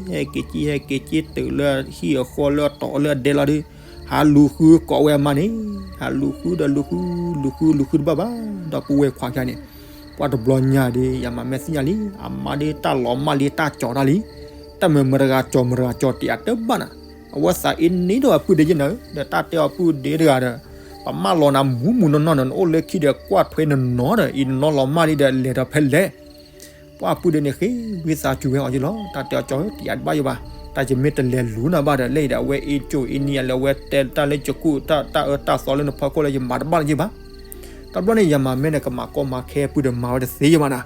ဟဲက့ၤကံ ဟဲက့ၤကံ တုၤလၢဟံၣ်အဃီလၢအတီၤလၢအဒဲလီၤဒီး ဟးလူၤဃုကိးဝဲအမါန့ၣ်, ဟးလူၤဃုဒီးလူၤဃု လူၤဃုလူၤဃုတဘၣ်ဘၣ်, ဒီပုၢ်ဝဲၢ်ခွါခံဂၤန့ၣ်, ပှၢ်တဘျီညါဒီး ယၤမၤမဲသ့ၣ်ညါလံ အမါဒ်တၢ်လီၤမၢ်လံတၢ်ကၠီၤတၢ်လံ, တၢ်မုာ်မတၤဂၤကၠီၤမတၤဂၤကၠီၤတံၢ်အတဘၣ်နၤ, အဝဲသးအ့န့ၣ်ဒီးအပုၢ်ဒ့ယဲၢ်နၤဧၢ, ဒီးတၢ်တဲအီၤပုၢ်ဒ့တဂၤဒီး ပမၢလီၤနၤမူးမူးနီၢ်နီၢ်ဒီး နအိၣ်လၢခံဒီးကွၢ်ထွဲနနီၤဒီး အံၤနနီၢ်လီၤမၢ်လံဒီး လဲၤဒီးဖဲလဲၣ် ပှၢ်ပုၢ်ဒ့န့ၣ်ဃ့ဝံသးစူၤဝဲအီၤယ့ၢ်လီၤ, တၢ်တဲအီၤကၠီၤဧၢ တံၢ်အတဘၣ်ယိၣ်ဘၣ်, တၢ်ယမ့ၢ်တလဲၤလူၤနၤဘၣ်ဒီး လၢအံၤဒီးအဝဲအ့ၣ်ကၠိအ့ၣ်နံၣ်အလဲၤဝဲတဲတၢ်လၢယကိၣ် တၢ်အၢတၢ်သီလၢနဖီခိၣ်လၢယမၤတဘၣ်လၢၤယ့ၢ်ဘၣ်. တဘျီန့ၣ် ယၤမၤမဲန့ၣ် ကမၤကီမၤခဲအပုၢ်ဒီးမၤဝဲတသ့ယ့ၢ်ဘၣ်နၤ,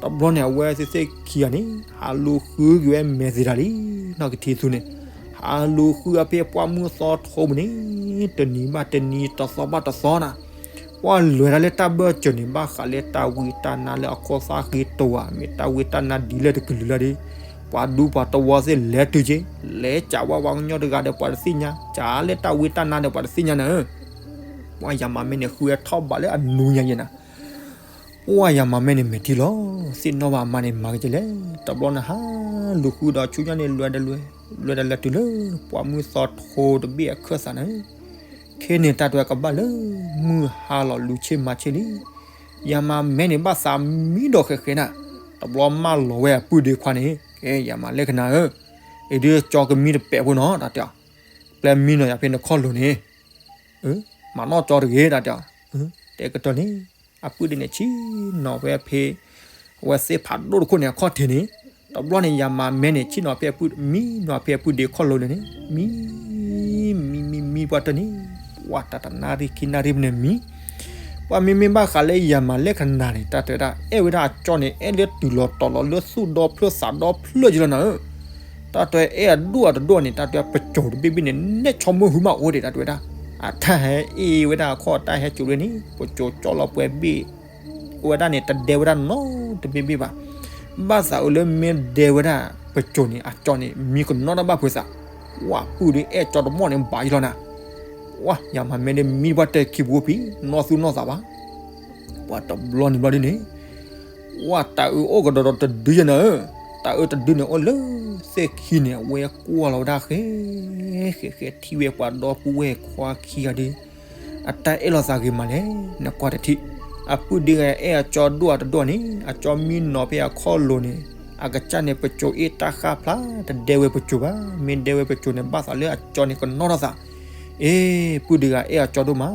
တဘျီန့ၣ် အဝဲသ့ၣ်သ့ၣ်ခံဂၤန့ၣ် ဟးလူၤဃုက့ၤဝဲမဲာ်သံဒါလံ, နီၢ်ကထံသူန့ၣ် ဟးလူၤဃုအဖဲပှၢ်မုၢ်သီထိပူၤန့ၣ် တနံၤဘၣ်တနံၤ တသီဘၣ်တသီနၤ, ပှၢ်လဲၤဒၣ်လၢတၢ်ဘၢၣ်စၢၤန့ၣ် ဘၣ်ဃးလၢတၢ်ဝံတၢ်နါလၢအခိၣ်သၣ်ဃ့တိၤဧါ, မ့ၢ်တၢ်ဝံတၢ်နါဒ်လဲၣ်တကလုာ်လၢဒ်, ပှၤဒူပှၤတဝီသ့ၣ်လဲၤတုၤက့ၤ, လဲၤကးဝဲပှၤကညီတဂၤဒီးပှၤတသ့ၣ်ညါ, ကးလၢတၢ်ဝံတၢ်နါဒီးပှၤတသ့ၣ်ညါနၤဧၢ, ပှၢ်ယၤမၤမဲန့ၣ် ဃုဝဲထီၣ်ဘးလၢအနူညါယဲၢ်နၤ ပှၢ်ယၤမၤမဲန့ၣ်မဲာ်ထံလီၤ, သ့ၣ်နီၣ်ဘၣ်အမါန့ၣ်မၤကကဲလဲၣ်, တဘျီန့ၣ် ဟးလူၤဃုဒီးဆူညါန့ၣ် လဲၤဒီးလဲၤ, လဲၤဒီးလဲၤတုၤလၢ ပှၢ်မုၢ်သီထိတဘ့ၣ်အခၢၣ်သးန့ၣ်, ခဲန့ၣ်တၢ်တဲဝဲကဘၣ်လၢ မုၢ်ဟါလီၤလူၤဆ့ၣ်မၤဆ့ၣ်လံ, ယၤမၤမဲန့ၣ်ဘၣ်သးမံဒီးဃဲးဃဲးနၤ, တဘျီမၢလီၤဝဲအပုၢ်ဒ့ခွါန့ၣ်, ကဲ ယၤမၤလဲၣ်ခနၤဧၢ, အံၤဒုးကၠီကမံတပဲာ်ဖိနီၤ တၢ်တဲအီၤ, ပျဲမံနီၤယၤဖဲနခီၣ်လိၤန့ၣ် မၤနီၣ်ကၠီတဂ့ၤ တၢ်တဲအီၤ, တဲကတၢၢ်န့ၣ်, အပုၢ်ဒ့န့ၣ်ဆ့ၣ်နီၤဖဲအဖဲ အဝဲသ့ၣ်ဖးဒိၣ်တခိၣ်န့ၣ် အခီၣ်ထံးန့ၣ်, တဘျီန့ၣ် ယၤမၤမဲန့ၣ် ဆ့ၣ်နီၤဖဲအပုၢ် မံနီၤဖဲအပုၢ်ဒ့ခီၣ်လိၤန့ၣ်န့ၣ်, မံ မံ မံ မံပှၢ်တၢၢ်န့ၣ်, ပှၢ်တၢ်တနၣ်ရံၣ်ခံနၣ်ရံၣ်ပူၤန့ၣ်မံ ပှၢ်မ့မ့ၢ်ဘၣ်ဃးလၢယၤမၤလဲၣ်ခနၤန့ၣ် တၢ်တဲဝဲဒၣ် အဲၣ်ဝဲဒၣ်အကၠီန့ၣ် အဲၣ်လၢတုၤလီၤတီၤလီၤလၢသူၣ်ဒီဖျၢၣ်သးဒီဖျၢၣ်ယလီၤနၤဧၢ, တၢ်တဲအဲၣ်အဒိၣ်အတဒိၣ်န့ၣ် တၢ်တဲပစိၤတဘ့ၣ်ဘ့ၣ်န့ၣ် နဲၣ်ဆီမိၢ်ဟုမးအိၣ်ဒံး တၢ်တဲဝဲဒၣ်, အတၢ်ဟဲအ့ၣ်ဝဲဒၣ်အခီၣ်တၢ်ဟဲစိာ်လၢန့ၣ် ပစိၤကၠီလီၤပှဲၤဘ့ၣ် အိၣ်ဝဲဒၣ်န့ၣ် တဒဲဝဲဒၣ်နီတဘ့ၣ်ဘ့ၣ်ဘၣ်, ဘၣ်သးအၢလၢမ့ၢ်ဒဲဝဲဒၣ်ပစိၤန့ၣ် အကၠီန့ၣ် မံကနီၣ်တၢ်ဘၣ်ဖုးသး, ပှၢ်ပုၢ်ဒ့အဲၣ်ကၠီတမီၢ်န့ၣ်ဘၣ်ယလီၤနၤ, ပှၢ်ယၤမၤမဲဒ်မံဘၣ်တဲခံပူၤဖံး နီၢ်သူၣ်နီၢ်သးဘၣ် ပှၢ်တဘျီန့ၣ်ဘျီဒ်န့ၣ်, ပှၢ်တၢ်အၢအိၣ်ကဒီးဒီးတဒုယဲၢ်နၤဧၢ, တၢ်အၢတဒုန့ၣ်အိၣ်လၢသ့ၣ်ခံန့ၣ် အဝဲကွၢ်လီၤဝဲဒၣ်ဃဲ ဃဲ ဃဲ ထံၣ်ဝဲပှၤဒီပုၢ်ဝဲၢ်ခွါခံဂၤဒီး အတၢ်အဲၣ်လိာ်သးဂ့ၤမးလဲၣ် နကွၢ်တထံၣ်, အပုၢ်ဒ့ဂၤအဲၣ်အကၠီဒိၣ်အတဒိၣ်န့ၣ် အကၠီမံနီၤဖဲအခီၣ်လိၤန့ၣ်, အကစၢ်န့ၣ် ပစိၤအ့ၣ်တၢ်ဃၣ်ဖျါ တဒဲဝဲပစိၤဘၣ်, မ့ၢ်ဒဲဝဲပစိၤန့ၣ် ဘၣ်သးလၢအကၠီန့ၣ်ကနီၣ်ထီၣ်သး အ့ ပုၢ်ဒ့ဂၤအဲၣ်အကၠီဒိၣ်မး,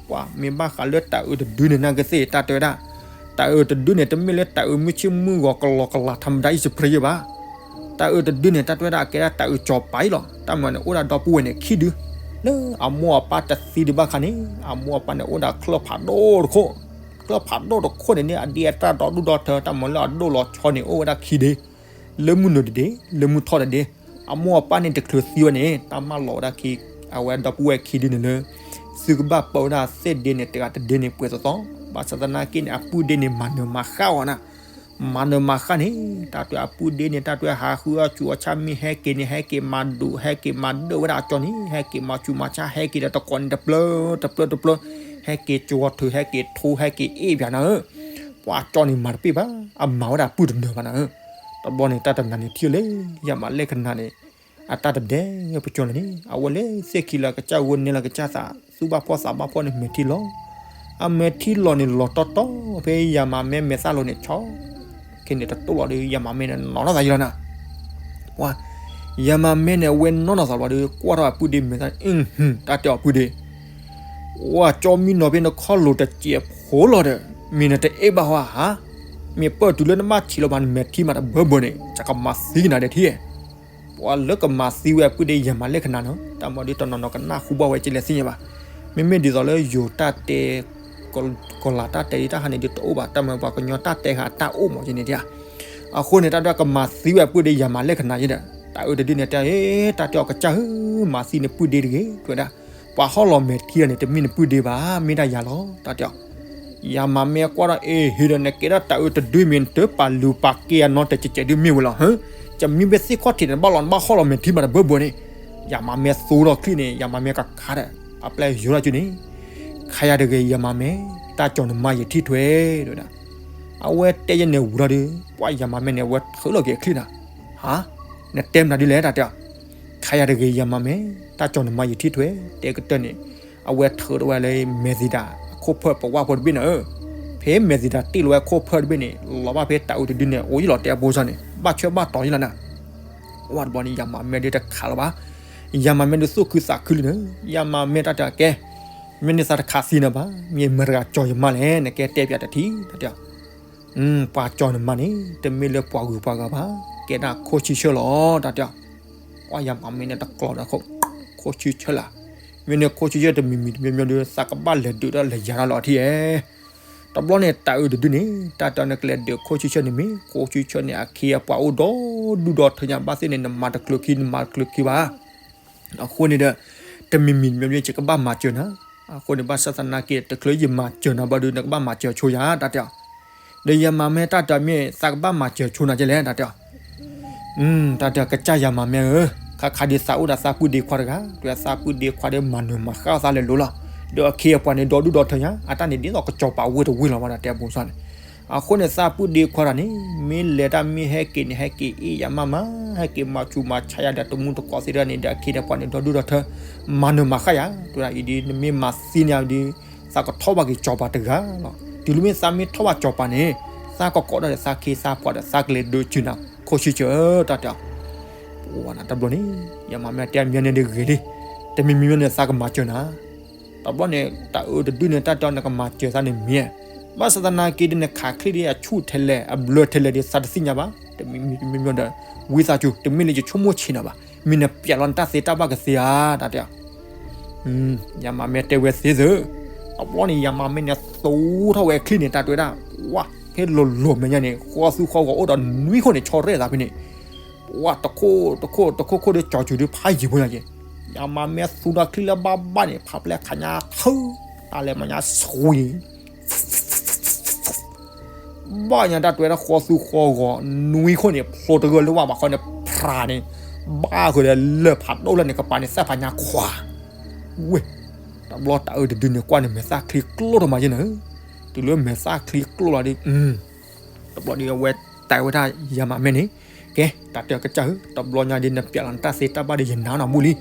ပှၤမ့ၢ်ဘၣ်ဃးလၢတၢ်အၢတဒုန့ၣ် နာ်က့သ့ၣ်တၢ်တဲဝဲဒၣ်, တၢ်အၢတဒုန့ၣ် တမ့ၢ်လၢတၢ်အၢမုၢ်ဆ့ၣ်မုၢ်ဂီၤကလီကလး ထမဒါအံၣ်စပရ့ယဲၢ်ဘၣ်, တၢ်အၢတဒုန့ၣ် တၢ်တဲဝဲဒၣ်ကဲဒၣ်တၢ်အၢကၠီၤပာ်အံၤလီၤ, တၢ်မၤန့ၣ်အိၣ်ဒၣ်ဒီပုၢ်ဝဲၢ်န့ၣ်ခံဒု, လၢအမိၢ်အပၢ်တသံဒံးဘၣ်ခါန့ၣ် အမိၢ်အပၢ်န့ၣ်အိၣ်ဒၣ်ချၢၣ်ဖးဒိၣ်တခိၣ်, ချၢၣ်ဖးဒိၣ်တခိၣ်န့ၣ်န့ၣ် အဒ့အတၢ်ဒီဒူၣ်ဒီထၢ တၢ်မၤလၢအဒိၣ်လီၤဆီန့ၣ် အိၣ်ဝဲဒၣ်ခံဒ့ လၢမုၢ်နုာ်တဒ့ လၢမုၢ်ထီၣ်တဒ့, အမိၢ်အပၢ်န့ၣ်တချုးသံဝဲန့ၣ် တၢ်မၢလီၤဝဲဒၣ်ခံ, အဝဲဒီပုၢ်ဝဲၢ်ခံဒုန့ၣ်လၢ သုကဘၣ်ပၢဝဲဒၣ်သ့ၣ်ဒ့န့ၣ် တဂၤတဒ့န့ၣ်ပှဲၤသိးသိး, ဘၣ်ဆၣ်သနာ်က့န့ၣ် အပုၢ်ဒ့န့ၣ် မၤနၢၤမၤဃၣ်အီၤနၤ, မၤနၢၤမၤဃၣ်န့ၣ် တၢ်တဲအပုၢ်ဒ့န့ၣ် တၢ်တဲဟးဃုအီၣ်ဆူးအီၣ်ဆၣ်မ့ၢ်ဟဲက့ၤန့ၣ် ဟဲက့ၤမၤဒိး ဟဲက့ၤမၤဒၢၣ်ဝဲဒၣ်အကၠီန့ၣ် ဟဲက့ၤမၤဆူးမၤဆါ ဟဲက့ၤဒီးတကိးန့ၣ်တပျၢၤ တပျၢၤ တပျၢၤ, ဟဲက့ၤကၠီၤထုး ဟဲက့ၤထိ ဟဲက့ၤအ့ၣ်ပၠးနၤဧၢ ပှၤကၠီန့ၣ်မၤတပ့ၢ်ဘၣ်, အမၤဝဲဒၣ်ပုၢ်တနၢၤဘၣ်နၤဧၢ, တဘျီန့ၣ် တၢ်တနၤန့ၣ်ထံၣ်လၢ ယၤမၤလဲၣ်ခနၤန့ၣ် အတၢ်တဒဲပကၠီလၢၤန့ၣ် အဝဲလၢသ့ၣ်ခံလၢကစၢ်ဂိၢ်န့ၣ်လၢကစၢ်သး သူၣ်ဘၣ်ဖှီၣ်သးဘၣ်ဖှီၣ်န့ၣ် မဲာ်ထံလီၤ, အမဲာ်ထံလီၤန့ၣ်လီၤတီတီ ဖဲယၤမၤမဲမဲာ်သၣ်လိၤန့ၣ် ဆီ ခဲန့ၣ်တတိၢ်လီၤဒီး ယၤမၤမဲန့ၣ်နီၢ်နီၢ်သးယလီၤနၤ ပှၤ ယၤမၤမဲန့ၣ် အဝဲနီၢ်နီၢ်သးဘျီဒီး ကွၢ်ထီၣ်အပုၢ်ဒ့မဲာ်သၣ်န့ၣ် တၢ်တဲအီၤပုၢ်ဒ့, ဝဲကၠီမံနီၤဖဲနခီၣ်လိၤတစဲးဖိလီၤဒီး မ့ၢ်နတအဲၣ်ဘၣ်ဟီဧါ, မ့ၢ်ပၢၢ်တုၤလၢနဘၣ်ဆံးလီၤဘၣ် နမဲာ်ထံမးတဘၢဘၢန့ၣ် ယကမၤသံကနၤဒဲးထံၣ်, ပှၤလၢကမၤသံဝဲအပုၢ်ဒ့ ယၤမၤလဲၣ်ခနၤနီၤ တၢ်မၤဒ်တနီၤနီၤကနၢ်ဟူဘၣ်ဝဲကလဲၤသ့ၣ်ညါဘၣ်, မ့မ့ၢ်ဒ်သိးလၢယိၤတၢ်တဲ ကီၤလၤတၢ်တဲဒ်တၢ်ဟးန့ၣ်ဒ်တအိၣ်ဘၣ် တၢ်မၤပှၤကညီတၢ်တဲဃာ်တၢ်အိၣ်မးကန့ၣ်ဒ်ဧါ, အဃိန့ၣ် တၢ်ဒွဲၣ်ကမၤသံဝဲအပုၢ်ဒ့ ယၤမၤလဲၣ်ခနၤယဲဒီး တၢ်အၢတဒုန့ၣ်တဲ တၢ်တဲအီၤကစၢ်ဧၢ မၤသံန့ၣ်ပုၢ်ဒ့တဂ့ၤ တဲဝဲဒၣ်, ပှၤဟီၣ်လီၤမဲာ်ထံအီၤန့ၣ် တမ့ၢ်နပုၢ်ဒ့ဘၣ်, မ့ၢ်ဒၣ်ယၤလီၤ တၢ်တဲအီၤ. ယၤမၤမဲကွၢ်ဒီး အ့ ဟ့ဒီးနကဲထီၣ်တၤအုးတဒုမ့ၢ် နတပာ်လုၢ်ပာ်ကဲအနီတစဲးစဲးဒုမ့ၢ်ဝဲလီၤ. ယမံဝဲသ့ၣ်ခီၣ်ထံးန့ၣ် နဘၣ်လီၤနဘၣ်ဟီၣ်လီၤမဲာ်ထံမးတဘၢဘၢန့ၣ်. ယၤမၤမဲသူဒီးချံၣ်န့ၣ် ယၤမၤမဲကခါဒီး အပျဲၢ်ယိၤထီၣ်က့ၤန့ၣ်, ခါယၤတဂ့ၤ ယၤမၤမဲ, တၢ်ကၠီၤနမါယထံၣ်ထွဲ တဲဝဲဒၣ်. အဝဲတဲယဲန့ၣ်ဝံၤလီၤဒီး ပှၤယၤမၤမဲန့ၣ် အဝဲထုးလီၤက့ၤအချံၣ်နၤ. ဟါ, နတဲမနုၤဒ်လဲၣ် တၢ်တဲအီၤ. ခါယၤတဂ့ၤ ယၤမၤမဲ, တၢ်ကၠီၤနမါယထံၣ်ထွဲ တဲကတၢၢ်န့ၣ်, အဝဲထုးထီၣ်ဝဲလၢမဲာ်သံဒၣ်အခိၣ်ဖၢၣ်ပဝၢ်ဖိတဘ့ၣ်န့ၣ်ဧၢ. ဖဲမဲာ်သံဒၣ်တ့ၢ်လီၤဝဲခိၣ်ဖၢၣ်တဘ့ၣ်န့ၣ် လီၤဘၣ်ဖဲတၤအုးတဒုန့ၣ် အိၣ်ယံၤလီၤ တဲအဖိစီန့ၣ် ဘၣ်ဆၢဘၣ်တီၤယံၤလီၤနၤ. ဝဲတဘျီန့ၣ် ယၤမၤမဲဒုးတခးလီၤဘၣ်. ယၤမၤမဲဒုးသူၣ်ခုသးခုလံန့ၣ်, ယၤမၤမဲတၢ်တဲအီၤကဲ, မ့ၢ်န့ၢ်သးတခးသံနၤဘၣ်, မ့ၢ်မတၤတဂၤကၠီၤယမါလဲၣ် နကဲတဲပၠးတထံၣ် တၢ်တဲအီၤ. ပှၤကၠီၤနမါန့ၣ် တမ့ၢ်လၢပှၤဂုၤပှၤဂၤဘၣ်, ကဲဒၣ်ခိၣ်ဆံဆၢလီၤ တၢ်တဲအီၤ. ပှၤယၤမၤမဲန့ၣ်တကျီၤဒီး ခိၣ်ဆံဆၢလၢ်, မ့ၢ်န့ၢ်ခိၣ်ဆံဆၢတမံၤမံၤတမံၤမံၤဒီး သးကဘၣ်လဲၤဒုးဒီးလဲၤယၤတၢ်လီၤထံၣ်ဧဲ. တဘျီန့ၣ် တၤအုးတဒုန့ၣ် တၢ်တဲအီၤ နကလဲၤဒုးခိၣ်ဆံဆၢန့ၣ်မ့ၢ် ခိၣ်ဆံဆၢန့ၣ်အခ့အပှၤအိၣ်ဒီဒူၣ်ဒီထၢညါ ဘၣ်သ့ၣ်န့ၣ် နမၤတချုးခံ နမၤတချုးခံဘၣ်. အဃိန့ၣ်ဒီး တမံၤမံၤမ့ၢ်မ့ၢ် ယကဘၣ်မၤစၢၤနၤ, အဃိန့ၣ် ဘၣ်ဆၣ်သနာ်က့ တချုးယမၤစၢၤနၤဘၣ်ဒီး နကဘၣ်မၤစၢၤဆိယၤ တၢ်တဲအီၤ. ဒီးယၤမၤမဲတၢ်တဲအီၤမ့ၢ် သးကဘၣ်မၤစၢၤဆိနၤကဲလဲၣ် တၢ်တဲအီၤ. တၢ်တဲအီၤ ကစၢ်ယၤမၤမဲဧၢ, ခါခါဒ်သးအိၣ်ဒီးသးပုၢ်ဒ့ခွါတဂၤ, ဒီးသးပုၢ်ဒ့ခွါဒီးမၤနၢၤမၤဃၣ်သးလဲၤလိၤလီၤ. ဒီးအခ့အပှၤန့ၣ် ဒီဒူၣ်ဒီထၢညါ, အတၢ်န့ၣ်ဒ်သိးကစီၤပၤဝ့ၢ်တဝ့ၢ်လီၤမး တၢ်တဲအဖိစီန့ၣ်. အဃိန့ၣ် သးပုၢ်ဒ့ခွါတဂၤန့ၣ် မ့ၢ်လဲၤတၢ်မ့ၢ်ဟဲက့ၤန့ၣ် ဟဲက့ၤအ့ၣ်ယၤမးမး, ဟဲက့ၤမၤဆူးမၤဆါယၤဒီးတမူတကိးသ့ၣ်တဖၣ်န့ၣ်ဒီး အခ့ဒီးပှၤန့ၣ် ဒီဒူၣ်ဒီထၢ မၤနၢၤမၤဃၣ်ယၤ, တဲဝဲဒၣ်အံၤဒ် နမ့ၢ်မၤသံန့ၢ်ယၤဒီး သးကထီၣ်ဘၣ်က့ၤစီၤပၤတဂၤလီၤ. တုၤလၢမ့ၢ်သးမ့ၢ်ထီၣ်ဘၣ်စီၤပၤန့ၣ် သးကကိးဒီးသးခ့သးပှၤဒီး သးကလဲၤဒုးစၢၤနၤ ခိၣ်ဆံဆၢ တၢ်တဲအီၤ. ပှၤနၤတဘျီန့ၣ် ယၤမၤမဲတဲအမံၤန့ၣ်ဒ်ဂ့ၤလံ, တမံၤမံၤမ့ၢ်န့ၣ် သးကမၤစၢၤနၤ. တဘျီန့ၣ် တၤအုးတဒုန့ၣ် တၢ်တဲအီၤ နကမၤစၢၤသးန့ၣ်မ့ၢ်, ဘၣ်ဆၣ်သနာ်က့ဒီး နခးချံၣ်ဒီးအဆူၣ်ထဲလဲၣ် အဘျၢထဲလဲၣ်ဒီး သးတသ့ၣ်ညါဘၣ်, တမံၤမံၤမ့ၢ်ဒီး ဝံသးစူၤ တမ့ၢ်လၢယဆိကမိၣ်ဆံးနၤဘၣ်, မ့ၢ်နပျဲလီၤနတၢ်သ့တၢ်ဘၣ်ကသ့ဧါ တၢ်တဲအီၤ. ယၤမၤမဲတဲဝဲသ့သၢ, တဘျီန့ၣ် ယၤမၤမဲန့ၣ် သူထီၣ်ဝဲချံၣ်န့ၣ် တၢ်တဲဝဲဒၣ်, ပှၤ ဖဲလိၤလိၤမဲာ်ညါန့ၣ် ဃီသူဃီဂီၤအိၣ်ဒီးနွံခိၣ်န့ၣ် ဆီရဲၣ်သးဖဲန့ၣ်, ပှၤ တခိၣ်တခိၣ်တခိၣ်ခိၣ်ဒီး ကၠီၤစူၤဒုးဖးယံၤဖိညါက့ၤ, ယၤမၤမဲသူဒီးချံၣ်လၢဘၣ်ဘၣ်န့ၣ် ဖးပျဲၢ်ခးညါထု, တၢ်လဲၤမၤညါဆှံ ဘၣ်ညါတၢ်တဲဝဲဒၣ် ဃီသူဃီဂီၤ နွံခိၣ်န့ၣ် ဖျိတဂၢၢ်လၢဝၣ်ဘၣ်ဃီန့ၣ် ဖြးန့ၣ်, ဘၣ်ဃုာ်ဒီးလၢၢ်ဖးဒိၣ်လၢန့ၣ် ကပၤန့ၣ် သၣ်ဖးညါခွါ, ဝ့ၢ်, တဘျီတၤအုးတဒုန့ၣ် ကွၢ်န့ၣ် မဲာ်သၣ်ချံကျိၣ်ထီၣ်မးယဲၢ်နၤ, တုၤလၢမဲာ်သၣ်ချံကျိၣ်လီၤဒီး တဘျီဒီးအဝဲတဲဝဲဒၣ်ယၤမၤမဲန့ၣ်, ကဲ တၢ်တဲအီၤကစၢ်ဧၢ, တဘျီညါဒီး နပျဲလီၤနတၢ်သ့တၢ်ဘၣ်ဒီး ယနာ်နီၢ်ဘူၣ်လံ.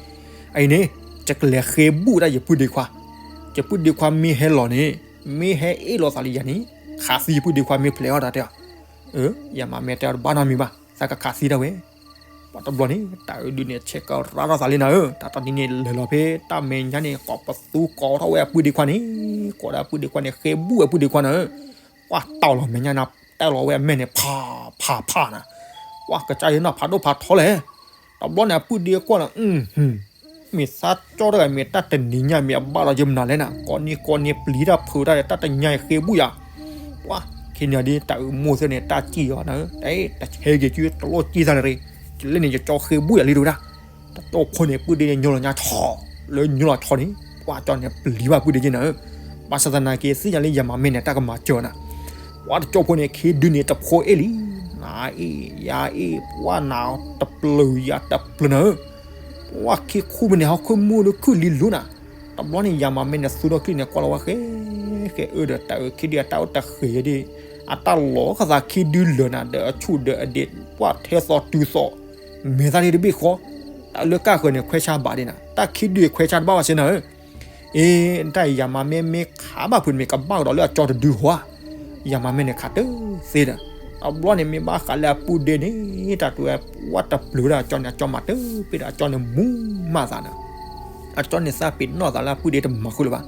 အအံၤန့ၣ် ယကလဲၤဃ့ဘူၣ်ဒၣ်ယပုၢ်ဒ့ခွါ, ယပုၢ်ဒ့ခွါမ့ၢ်ဟဲလီၤန့ၣ်, မ့ၢ်ဟဲအ့ၣ်လိာ်သးလၢယၤန့ၣ်, ခးသံယပုၢ်ဒ့ခွါမ့ၢ်ဖျဲးအီၤ တၢ်တဲအီၤ. အၢ ယၤမၤမဲတဲအီၤ တဘၣ်နီတမံၤဘၣ်, သးကခးသံဒၣ်ဝဲ. ပှၤတဘျီန့ၣ် တၤအုးဒုန့ၣ် ဆဲးကရၢထီၣ်သးလံနၤဧၢ, တၢ်တနံၤန့ၣ်လဲၤလီၤဖဲတၢ်မဲာ်ညါန့ၣ် ကိးပသူကိးထီၣ်ဝဲအပုၢ်ဒ့ခွါန့ၣ်, ကိးဒီးအပုၢ်ဒ့ခွါန့ၣ် ဃ့ဘူၣ်အပုၢ်ဒ့ခွါနၤဧၢ. ပှၤတီၢ်လီၤမဲာ်ညါနၤ, တဲလီၤဝဲအမဲာ်န့ၣ် ဖးဖးဖးနၤ, ပှၤကစၢ်ယွၤနီၢ်ဖးဒိၣ်ဖးထီလဲၣ်. တဘျီန့ၣ် အပုၢ်ဒ့ကွၢ်လီၤ, မ့ၢ်သးကၠီတဂၤမ့ၢ်တၢ်တနံၤညါမ့ၢ်အဘၣ်လီၤယမနုၤလဲၣ်နၤ, ကိးနံၤကိးနံၤပျံၤတၢ်ဖုးတၢ်ဒီး တၢ်တညါအံၤဃ့ဘူၣ်ယၤ. ပှၤ ခဲနံၤဒီး တၤအုးမိၢ်သ့ၣ်န့ၣ် တၢ်စံၣ်အီၤနၤဧၢ, တၢ်တဆဲက့ၤစု တလိၣ်စံၣ်သးန့ၣ်ရ့, လၢန့ၣ် ယကၠီဃ့ဘူၣ်ယၤလံတဝဲဒၣ်. တကၠီဖိန့ၣ် ပုၢ်ဒ့န့ၣ် ညိလီၤညါဆီ, လၢညိလီၤဆီန့ၣ် ပှၤကၠီန့ၣ်ပျံၤဘၣ်ပုၢ်ဒ့က့နၤဧၢ. ဘၣ်ဆၣ်သနာ်က့ သ့ၣ်ညါလၢယၤမၤမဲန့ၣ် တၢ်ကမၤစၢၤနၤ. ပှၤတကၠီဖိန့ၣ် ခ့ဒုန့ၣ်တဖိအ့ၣ်လံ, နၤအ့ၣ်ယၤအ့ၣ် ပှၤနၤတပျုာ်ယၤတပျုာ်နၤဧၢ. ပှၤခံခူမ့ၢ်န့ၣ် ဟီၣ်ခိၣ်မူဒီးခုၣ်လံလိၤနၤ. တဘျီန့ၣ် ယၤမၤမဲန့ၣ် သူထီၣ်ချံၣ်န့ၣ် ကွၢ်လီၤဝဲဃဲဃဲအၢဒီး တၤအုးခ့ဒုအတၢ်အိၣ်တဃ့ၤဒီး အတၢ်လီၤကသးခ့ဒုလၢာ်နၤ ဒီးအဆူၣ်ဒီးအဒ့ ပှၤထဲသိးတုၤသိး မဲာ်သၣ်ဒ့တဘ့ၣ်ဃီ, တၢ်လၢကၢ်ဃၢၤန့ၣ် ခွဲးဆါဘၣ်ဒ့နၤ, တၢ်ခ့ဒုခွဲးဆါတဘၣ်ဘၣ်စ့နၤဧၢ. အ့ တၢ်အံၤယၤမၤမ့ၢ်မ့ၢ်ခးဘၣ်ဖုးန့ၣ် မ့ၢ်ကဘၣ်ကဒီးလၢအကၠီတဒုဟီဧါ. ယၤမၤမ့ၢ်န့ၣ်ခးတသ့ဒီး, တဘျီန့ၣ်မ့ၢ်ဘၣ်ဃးလၢအပုၢ်ဒ့န့ၣ် တၢ်တဲဝဲ ပှၤတပျုာ်ဒၣ်အကၠီန့ၣ် အကၠီမၤတပ့ၤဒီး အကၠီန့ၣ်မူမးသးနၤ. အကၠီန့ၣ်သးပ့ၤနီၣ်သးလၢအပုၢ်ဒ့တမၤဃုာ်လၢၤဘၣ်.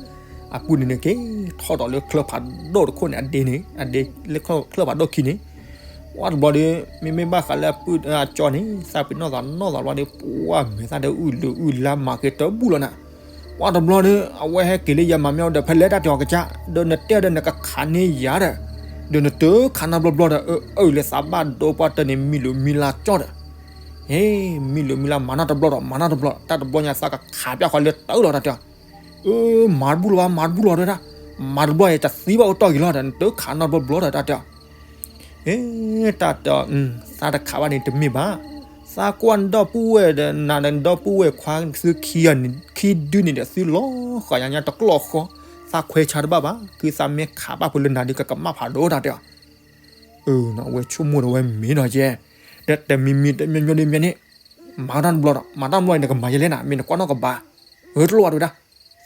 အပုၢ်ဒ့န့ၣ်က့ၤထီၣ်ဒီးလၢချၢဖးဒိၣ်တခိၣ်န့ၣ် အဒ့န့ၣ် အဒ့လၢချၢဖးဒိၣ်ခံန့ၣ် ပှၤတဘျီဒီး မ့မ့ၢ်ဘၣ်ဃးလၢအပုၢ်အကၠီန့ၣ် သးပ့ၤနီၣ်သးနီၣ်သးဘျီဒီး ပှၤမဲာ်သၣ်ဒီးအုၣ်လုာ်အုၣ်လါမၤက့ၤတဘူၣ်လီၤနၤ. ပှၤတဘျီဒီး အဝဲဟဲက့ၤလၢယၤမၤမ့ၢ်အီၤဒီး ဖဲလဲၣ်တၢ်တဲအီၤကစၢ် ဒီးနတဲဒီးနကခးန့ၢ်ယၤဒီး ဒီးနတခးနၤဘျီဘျီဒီး အၢၣ်လၢသးဘၣ်ဒိပှၤတၢ်န့ၣ် မံလိာ်မံလါကၠီဒီး ဟ့ မံလိာ်မံလါမၤနီၢ်တဘျီဒီး မၤနီၢ်တဘျီဒီး တၢ်တဘျီညါသးကခးပၠးဃီလၢတၢ်အၢၣ်လီၤတၢ်တဲအီၤ. အၢ မၤတဘူၣ်လီၤဘၣ် မၤတဘူၣ်လီၤ တဲဒၣ်. မၤတဘျီအံၤ တသံဘၣ်အိၣ်တီၢ်ဂ့ၤလီၤဒီး နတခးနီတဘျီဘျီဒီး တၢ်တဲအီၤ. အ့ တၢ်တဲအီၤ သးတခးဘၣ်န့ၣ်တမ့ၢ်ဘၣ်. သးကွၢ်နဒီပုၢ်ဝဲၢ်ဒီး နၤဒီးနဒီပုၢ်ဝဲၢ်ခွါသုခံဂၤန့ၣ် ခံဒုန့ၣ်ဒီး သုလီၤဃီၤညါညါတကျီၢ်ဃီ, သးခွဲးဆါတဘၣ်ဘၣ်. ခုသးမ့ၢ်ခးဘၣ်ဖိလၢနၤဒီးကကမၣ်ဖးဒိၣ် တၢ်တဲအီၤ. အၢ အဝဲဆိကမိၣ်ဒီးဝဲမ့ၢ်နီၤကဲ, ဒီးတမံၤမံၤတမံၤမံၤဒ်မ့ၢ်န့ၣ် မၤတၢ်တဘျီဒီး မၤတၢ်တဘျီအံၤ နကမၤယဲလဲၣ်နၤ, မ့ၢ်နကွၢ်နီၣ်ကဘၣ်. အၢ တလိၣ်ဘၣ် တဲဝဲဒၣ်.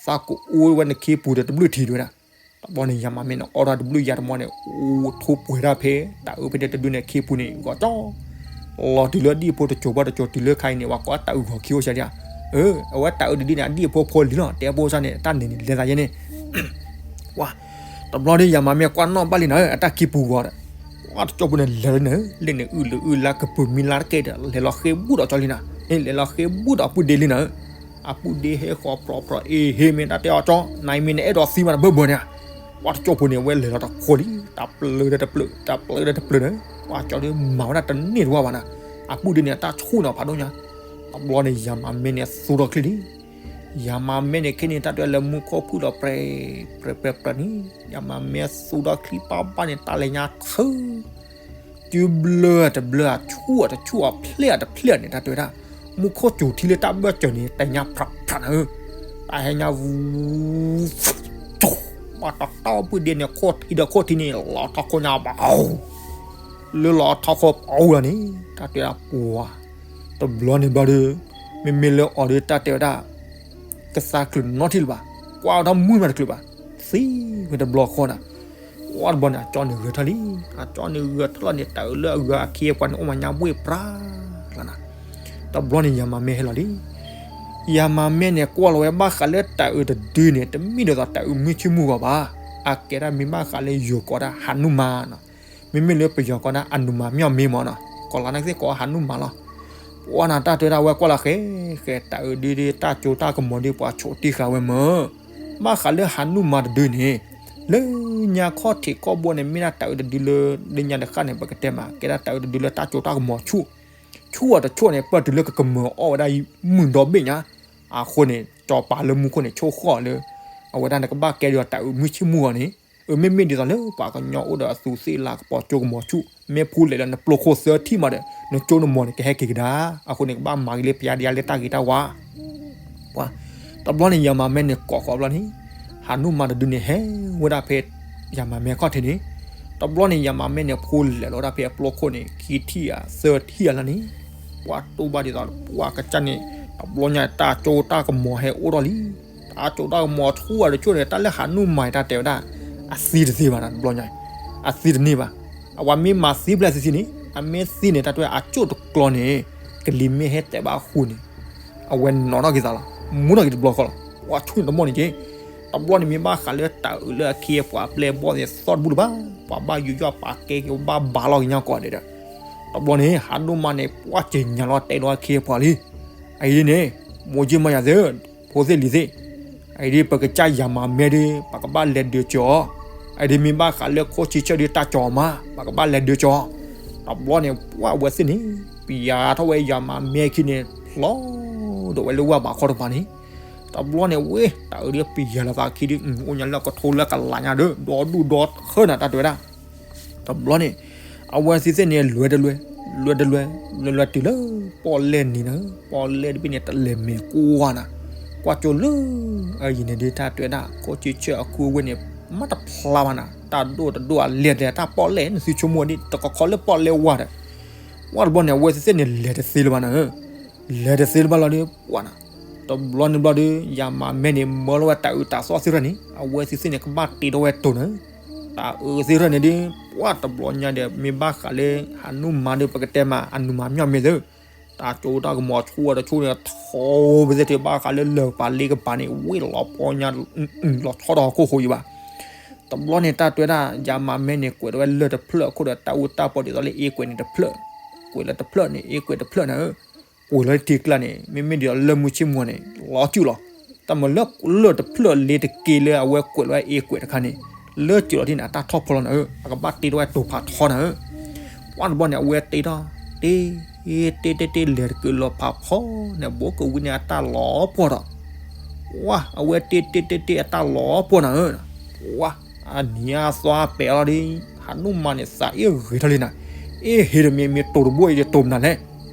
သးကအိၣ်ဝဲနခ့ပူၤဒီးတဘျုးထံး တဲဝဲဒၣ်. တဘျီန့ၣ် ယၤမၤမဲန့ၣ် အီၣ်တၢ်တဘျုးယၤတမီန့ၣ် အိၣ်ထိၣ်ပှဲၤတၢ်ဖဲ တၢ်အၢဖဲန့ၣ်တဒုန့ၣ် ခ့ပူၤန့ၣ် ဂီၤကၠီ လီၤတုၤလၢအဒံၣ်အဖိတစိၤဘၣ်တစိၤ တုၤလၢခါအံၤန့ၣ် ပှၤကိးတၢ်အုၣ်ဂီၤခံအိၣ်စဲဒၣ်. အၢ အဝဲတၢ်အၢတဒုန့ၣ် အဒံၣ်အဖိဖိလံၤလီၤ တဲဖိစၢ်န့ၣ် တၢ်န့ၣ်န့ၣ် လဲၤသးယဲန့ၣ် ဝါ တဘျီဒီး ယၤမၤမဲကွၢ်နီၣ်ဘၣ်လံနၤ အတၢ်ခံပူၤဂီၤဒီး ဝါတကၠီပူၤန့ၣ် လဲၤလီၤနၤ လၢန့ၣ် အုၣ်လၢအုၣ်လၢကပၢၤမံလါတကဲဒီး လဲၤလီၤဃ့ဘူးဒီးကၠီလံနၤ, လဲၤလီၤဃ့ဘူးဒီးအပုၢ်ဒ့လံနၤ. အပုၢ်ဒ့ဟဲဃီၤပြီပြီအ့ဟ့မ့ၢ်တၢ်တဲအီၤကၠီ နမ့ၢ်နအဲၣ်ဒိးသံမးနဘၢဘၢန့ၣ်. ဝါတကၠီပူၤန့ၣ် အဝဲလဲၤလီၤတခိၣ်လံ တၢ်ပျၢၤဒီးတပျၢၤ တၢ်ပျၢၤဒီးတပျၢၤန့ၣ် ပှၤကၠီဒီးမၤဝဲဒၣ်တန့ၢ်တဝါဘၣ်နၤ. အပုၢ်ဒ့န့ၣ် အတၢ်ဆူၣ်န့ၣ်ဖးဒိၣ်ညါ. တဘျီန့ၣ် ယၤမၤမဲန့ၣ်သူထီၣ်ချံလံ ယၤမၤမဲန့ၣ် ခဲန့ၣ် တၢ်တဲလၢမူခိၣ်ဖုၣ်ဒီးပြဲး ပြဲးပြဲးပြဲးန့ၣ် ယၤမၤမဲသူထီၣ်ချံပၢ်ဘၣ်န့ၣ် တၢ်လဲၤညါထၢ စုဘျၢတဘျၢ အဆူၣ်တဆူၣ် အဖျဲၣ်တဖျဲၣ်န့ၣ် တၢ်တဲဝဲဒၣ်. မူခိၣ်စူၤထံလၢတၢ်ဘၢၣ်စၢၤန့ၣ် တၢ်ညါဖြးဖြးနၤဧၢ, တၢ်ဟဲညါဝူ ဘၣ်တတီၢ်ပုၢ်ဒ့န့ၣ် ခိၣ်ထံဒီးခိၣ်ထံန့ၣ် လီၤထီၣ်ခိၣ်ညါဘၣ် လၢလီၤထီၣ်ခိၣ်ပီလီၤန့ၣ် တၢ်တဲဒၣ်ပှၤ တဘျီန့ၣ်ဘျီဒီး မ့မ့ၢ်လၢအီၤဒီးတၢ်တဲဝဲဒၣ် ကသါချုးနီထံၣ်လၢၤဘၣ်, ကွၢ်ဝဲဒၣ်မုၢ်မးတချုးဘၣ်, သံဝဲတဘျီဃီနၤ. ဝါတဘျီန့ၣ် အကၠီန့ၣ်ဂဲၤထၢၣ်လံ, အကၠီန့ၣ်ဂဲၤထၢၣ်လီၤန့ၣ် တၢ်အုးလၢအဂၤအခ့အပှၤန့ၣ် အိၣ်မးညါဘှ့ၣ်ပြးလီၤနၤ. တဘျီန့ၣ် ယၤမၤမဲဟဲလီၤလံ. ယၤမၤမဲန့ၣ် ကွၢ်လီၤဝဲဘၣ်ဃးလၢတၢ်အုးတဒုန့ၣ် တမ့ၢ်ဒ်သိးတၢ်အုးမုၢ်ဆ့ၣ်မုၢ်ဂီၤဘၣ်, အကဲဒၣ်မ့ၢ်ဘၣ်ဃးလၢယိၤကိးဒၣ်ဟးနူၣ်မါနီၤ. မ့မ့ၢ်လၢပယီၤကိးဒၣ် အနူၢ်မၤမၠီၣ်မ့ၢ်မၢ်နီၤ, ကီၢ်လါန့ၣ်သ့ၣ်ကိးဟးနူၢ်မၤလီၤ. ပှၤနၤတၢ်တဲဒၣ်ဝဲကွၢ်လီၤဃဲ ဃဲတၢ်အုးဒုဒု တၢ်စိတၢ်ကမီၤဒု ပှၤဆိးတ့ၢ်ဃာ်ဝဲမၢ်. ဘၣ်ဃးလၢဟးနူၢ်မၤတဒုန့ၣ် လၢညါခီၣ်ထံးခီၣ်ဘိန့ၣ် မ့ၢ်ဒၣ်တၢ်အုးတဒုလၢ လၢညါတဃၣ်န့ၣ် ပကတဲမး ကဲဒၣ်တၢ်အုးတဒုလၢတၢ်စိတၢ်ကမီၤဆူၣ်, ဆူၣ်အီၤတဆူၣ်န့ၣ် ပၢၢ်တုၤလၢကကမၢၤအီၣ်ဝဲဒၣ်မုၢ်ဒီဘ့ၣ်ညါ. အဃိန့ၣ် ကၠီၤပၤလၢမူခိၣ်န့ၣ် ဆိၣ်ဃီၣ်လၢ အဝဲဒၣ်နကဘၣ်ကဲဒ်သိးတၢ်အုးမုၢ်ဆ့ၣ်မုၢ်ဂီၤန့ၣ်, အမ့မ့ၢ်ဒ်သိးလၢပှၤကညီအိၣ်ဒီးအသူးသ့ၣ်လၤကပီၤစိကမီၤဆူၣ်, မ့ၢ်ဖိလဲၣ်လၢနပျိခိၣ်သၢထံၣ်မးဒီး နစိနမီၤန့ၣ်ကဟဲက့ၤကဒါ. အဃိန့ၣ် ကဘၣ်မၤဂ့ၤလၢပယါဒယါလၢတၢ်ဂ့ၤတၢ်ဝါ ပှၤ တဘျီန့ၣ် ယၤမၤမဲန့ၣ်ကိးဃီဘျီန့ၣ် ဟးနူၢ်မၤတဒုန့ၣ်ဟဲဝဲဒၣ်ဖဲ ယၤမၤမဲခီၣ်ထံးန့ၣ်, တဘျီန့ၣ် ယၤမၤမဲန့ၣ် ဖိလဲၣ်လီၤဝဲဒၣ်ဖဲအပျိခိၣ်န့ၣ် ခံထံၣ်ဧါသၢထံၣ်ဧါလီၤန့ၣ်, ပှၤတိၢ်ဘၣ်ဒ်သိး ပှၤကစၢ်န့ၣ် တဘျီညါ တၢ်စိတၢ်ကမီၤဟဲအိၣ်ထီၣ်လံ. တၢ်စိတၢ်ကမီၤဆူၣ်ဝဲတဆူၣ်န့ၣ် တၢ်လၢဟးနူၢ်မၤတၢ်တဲဝဲဒၣ် အသံတသ့ဘၣ်နၤ တဘျီညါ အသံတန့ၢ်ဘၣ်. အဝဲမ့ၢ်မၤသံဖျဲၣ်သံသံန့ၣ် အမ့ၢ်သံန့ၣ် တၢ်တဲဝဲအစိၣ်တကျီန့ၣ် ကလံၤမ့ၢ်ဟဲတဲာ်ဘၣ်အဃိန့ၣ် အဝဲနီၣ်ထီၣ်က့ၤသးလီၤ. မူထီၣ်က့ၤတဘျီဃီလီၤ. ပှၤဆူၣ်န့ၣ်တမီၢ်န့ၣ်က့ၤ, တဘျီန့ၣ်မ့ၢ်ဘၣ်ဃးလၢတၢ်အုးလၢအခ့အပှၤအပျဲၢ်အဘီၣ်န့ၣ် သီၣ်တဘူၣ်လၢၤဘၣ်. ပှၤဘၣ်ယူးယီၣ်ပာ်ကဲက့ၤ ဘၣ်ဘါလီၤက့ၤညါကိးဂၤဒဲးဒီး, တဘျီန့ၣ် ဟးဒိၣ်မးန့ၣ် ပှၤက့ၤညါလီၤတဲာ်လီၤအခ့အပှၤလံ. အအံၤဒ်န့ၣ် မိၢ်ကၠံမီၢ်ယၤသ့ၣ်, ဖိသ့ၣ်လံၤသ့ၣ်, အအံၤဒ်ပကစၢ်ယၤမၤမဲဒ် ပကဘၣ်လဲၤဒုးကၠီၤအီၤ, အအံၤဒ်မ့ၢ်ဘၣ်ဃးလၢခိၣ်ဆံဆၢၣ်ဒ်တၢ်ကၠီၤမး ပကဘၣ်လဲၤဒုးကၠီၤအီၤ. တဘျီန့ၣ် ပှၤဝဲသ့ၣ်န့ၣ် ပယၤထီၣ်ဝဲယၤမၤမဲခံန့ၣ် လီၤဒိးဝဲလၢဝၢ်ဘးခီတပၤန့ၣ်, တဘျီန့ၣ်ဝဲ တၢ်အုးဒ်ပယၤလီၤသးခံဒ် အိၣ်ညါလၢကထိလၢကလးညါဒီး ဒီဒူၣ်ဒီထၢနၤ တၢ်တဲဝဲဒၣ်. တဘျီန့ၣ် အဝဲသ့ၣ်သ့ၣ်န့ၣ် လွဲတလွဲ, လွဲတလွဲ, လွဲလွဲတုၤလၢ ပီၣ်လဲၣ်နံၤနၤ, ပီၣ်လဲၣ်တဘ့ၣ်န့ၣ် တလဲၤမဲာ်ကွၢ်နၤ, ကွၢ်ကၠိလၢ အယံၤန့ၣ်ဒ်တၢ်တဲဝဲဒၣ် ခိၣ်ဆံဆၢၣ်အခိၣ်ဝ့ၢ်န့ၣ် မ့ၢ်တဖျါဘၣ်နၤ, တၢ်ဒိၣ်တဒိၣ်အလဲၢ်တဲ တၢ်ပီၣ်လဲၣ်န့ၣ် သုဆိကမိၣ်ဒ်တကခီလၢပီၣ်လဲၣ်ဝါဒီး, ဝဲတဘျီန့ၣ် အဝဲသ့ၣ်သ့ၣ်န့ၣ် လဲၤတသ့လၢၤဘၣ်နၤဧၢ, လဲၤတသ့လၢၤဘၣ်လီၤဒီး ပှၤနၤ တဘျီန့ၣ်ဘျီဒီး ယၤမၤမဲန့ၣ် မၢလီၤဝဲတၢ်အုးတၢ်သီၣ်သ့ၣ်တဖၣ်န့ၣ် အဝဲသ့ၣ်သ့ၣ်န့ၣ် ကဘၣ်တ့ထီၣ်ဝဲတိၤနၤ, တၢ်အုးသ့ၣ်တဖၣ်န့ၣ်ဒီး ပှၤတဘျီညါဒီး မ့ၢ်ဘၣ်ဃးလၢ ဟးနူၢ်မၤဒီး ပကတဲမး အနူၢ်မၤမၠီၣ်မ့ၢ်သ့, တၢ်စိတၢ်ကမီၤဆူၣ်ဝဲတဆူၣ်န့ၣ် ထီဝဲသ့ၣ်ထဲဘၣ်ဃးလၢလၢၢ်ပာ်လ့ကပၤန့ၣ် ဝ့ၢ်လီၤပီညါ လီၤဆီဒီးဟီၣ်ခိၣ်ဃိယံၤဘၣ်. တဘျီန့ၣ် တၢ်တဲဝဲဒၣ် ယၤမၤမဲန့ၣ် ကွဲးထီၣ်ဝဲလၢၢ်တဖျၢၣ်အခိၣ်ဒီး တၢ်အူတၢ်ပီဒ်သိးလၢအ့ကွဲးန့ၣ်တဖျၢၣ်, ကွဲးလၢတဖျၢၣ်န့ၣ် အ့ကွဲးတဖျၢၣ်နၤဧၢ, ကွဲးလၢထံကျါန့ၣ် မ့မ့ၢ်ဒ်သိးလၢမုၢ်ဆ့ၣ်မူၤန့ၣ် လီၤစုၣ်လီၤ. တၢ်မၤလၢလၢၢ်တဖျၢၣ်လ့တက့လၢအဝဲကွဲးလၢအ့ကွဲးတခါန့ၣ် လၢစုၣ်လီၤထံန့ၣ် အတၢ်ထီၣ်ဖီလီၤနၤဧၢ, အကဘၣ်တ့ထီၣ်ဝဲတိၤဖးထီနၤဧၢ. ပှၤတဘျီန့ၣ် အဝဲတ့ထီၣ် တ့ တ့တ့တ့ လဲၤတက့ၤလီၤဖးဖီန့ၣ် ဘိကဝံၤန့ၣ်အတၢ်လီၤပှီၢ်ဒီး ပှၤအဝဲတ့တ့တ့တ့အတၢ်လီၤပှီၢ်နၤဧၢ, ပှၤအနံၤအသီပဲာ်လီၤဒီး ဟးနူၣ်မါန့ၣ် သးအ့ၣ်ဂ့ၤထီၣ်လံနၤ, အ့ၣ် ဟ့ၣ်တမ့ၢ်မ့ၢ်တိၤတဘိအံၤ ယတိၤမနုၤလဲၣ်,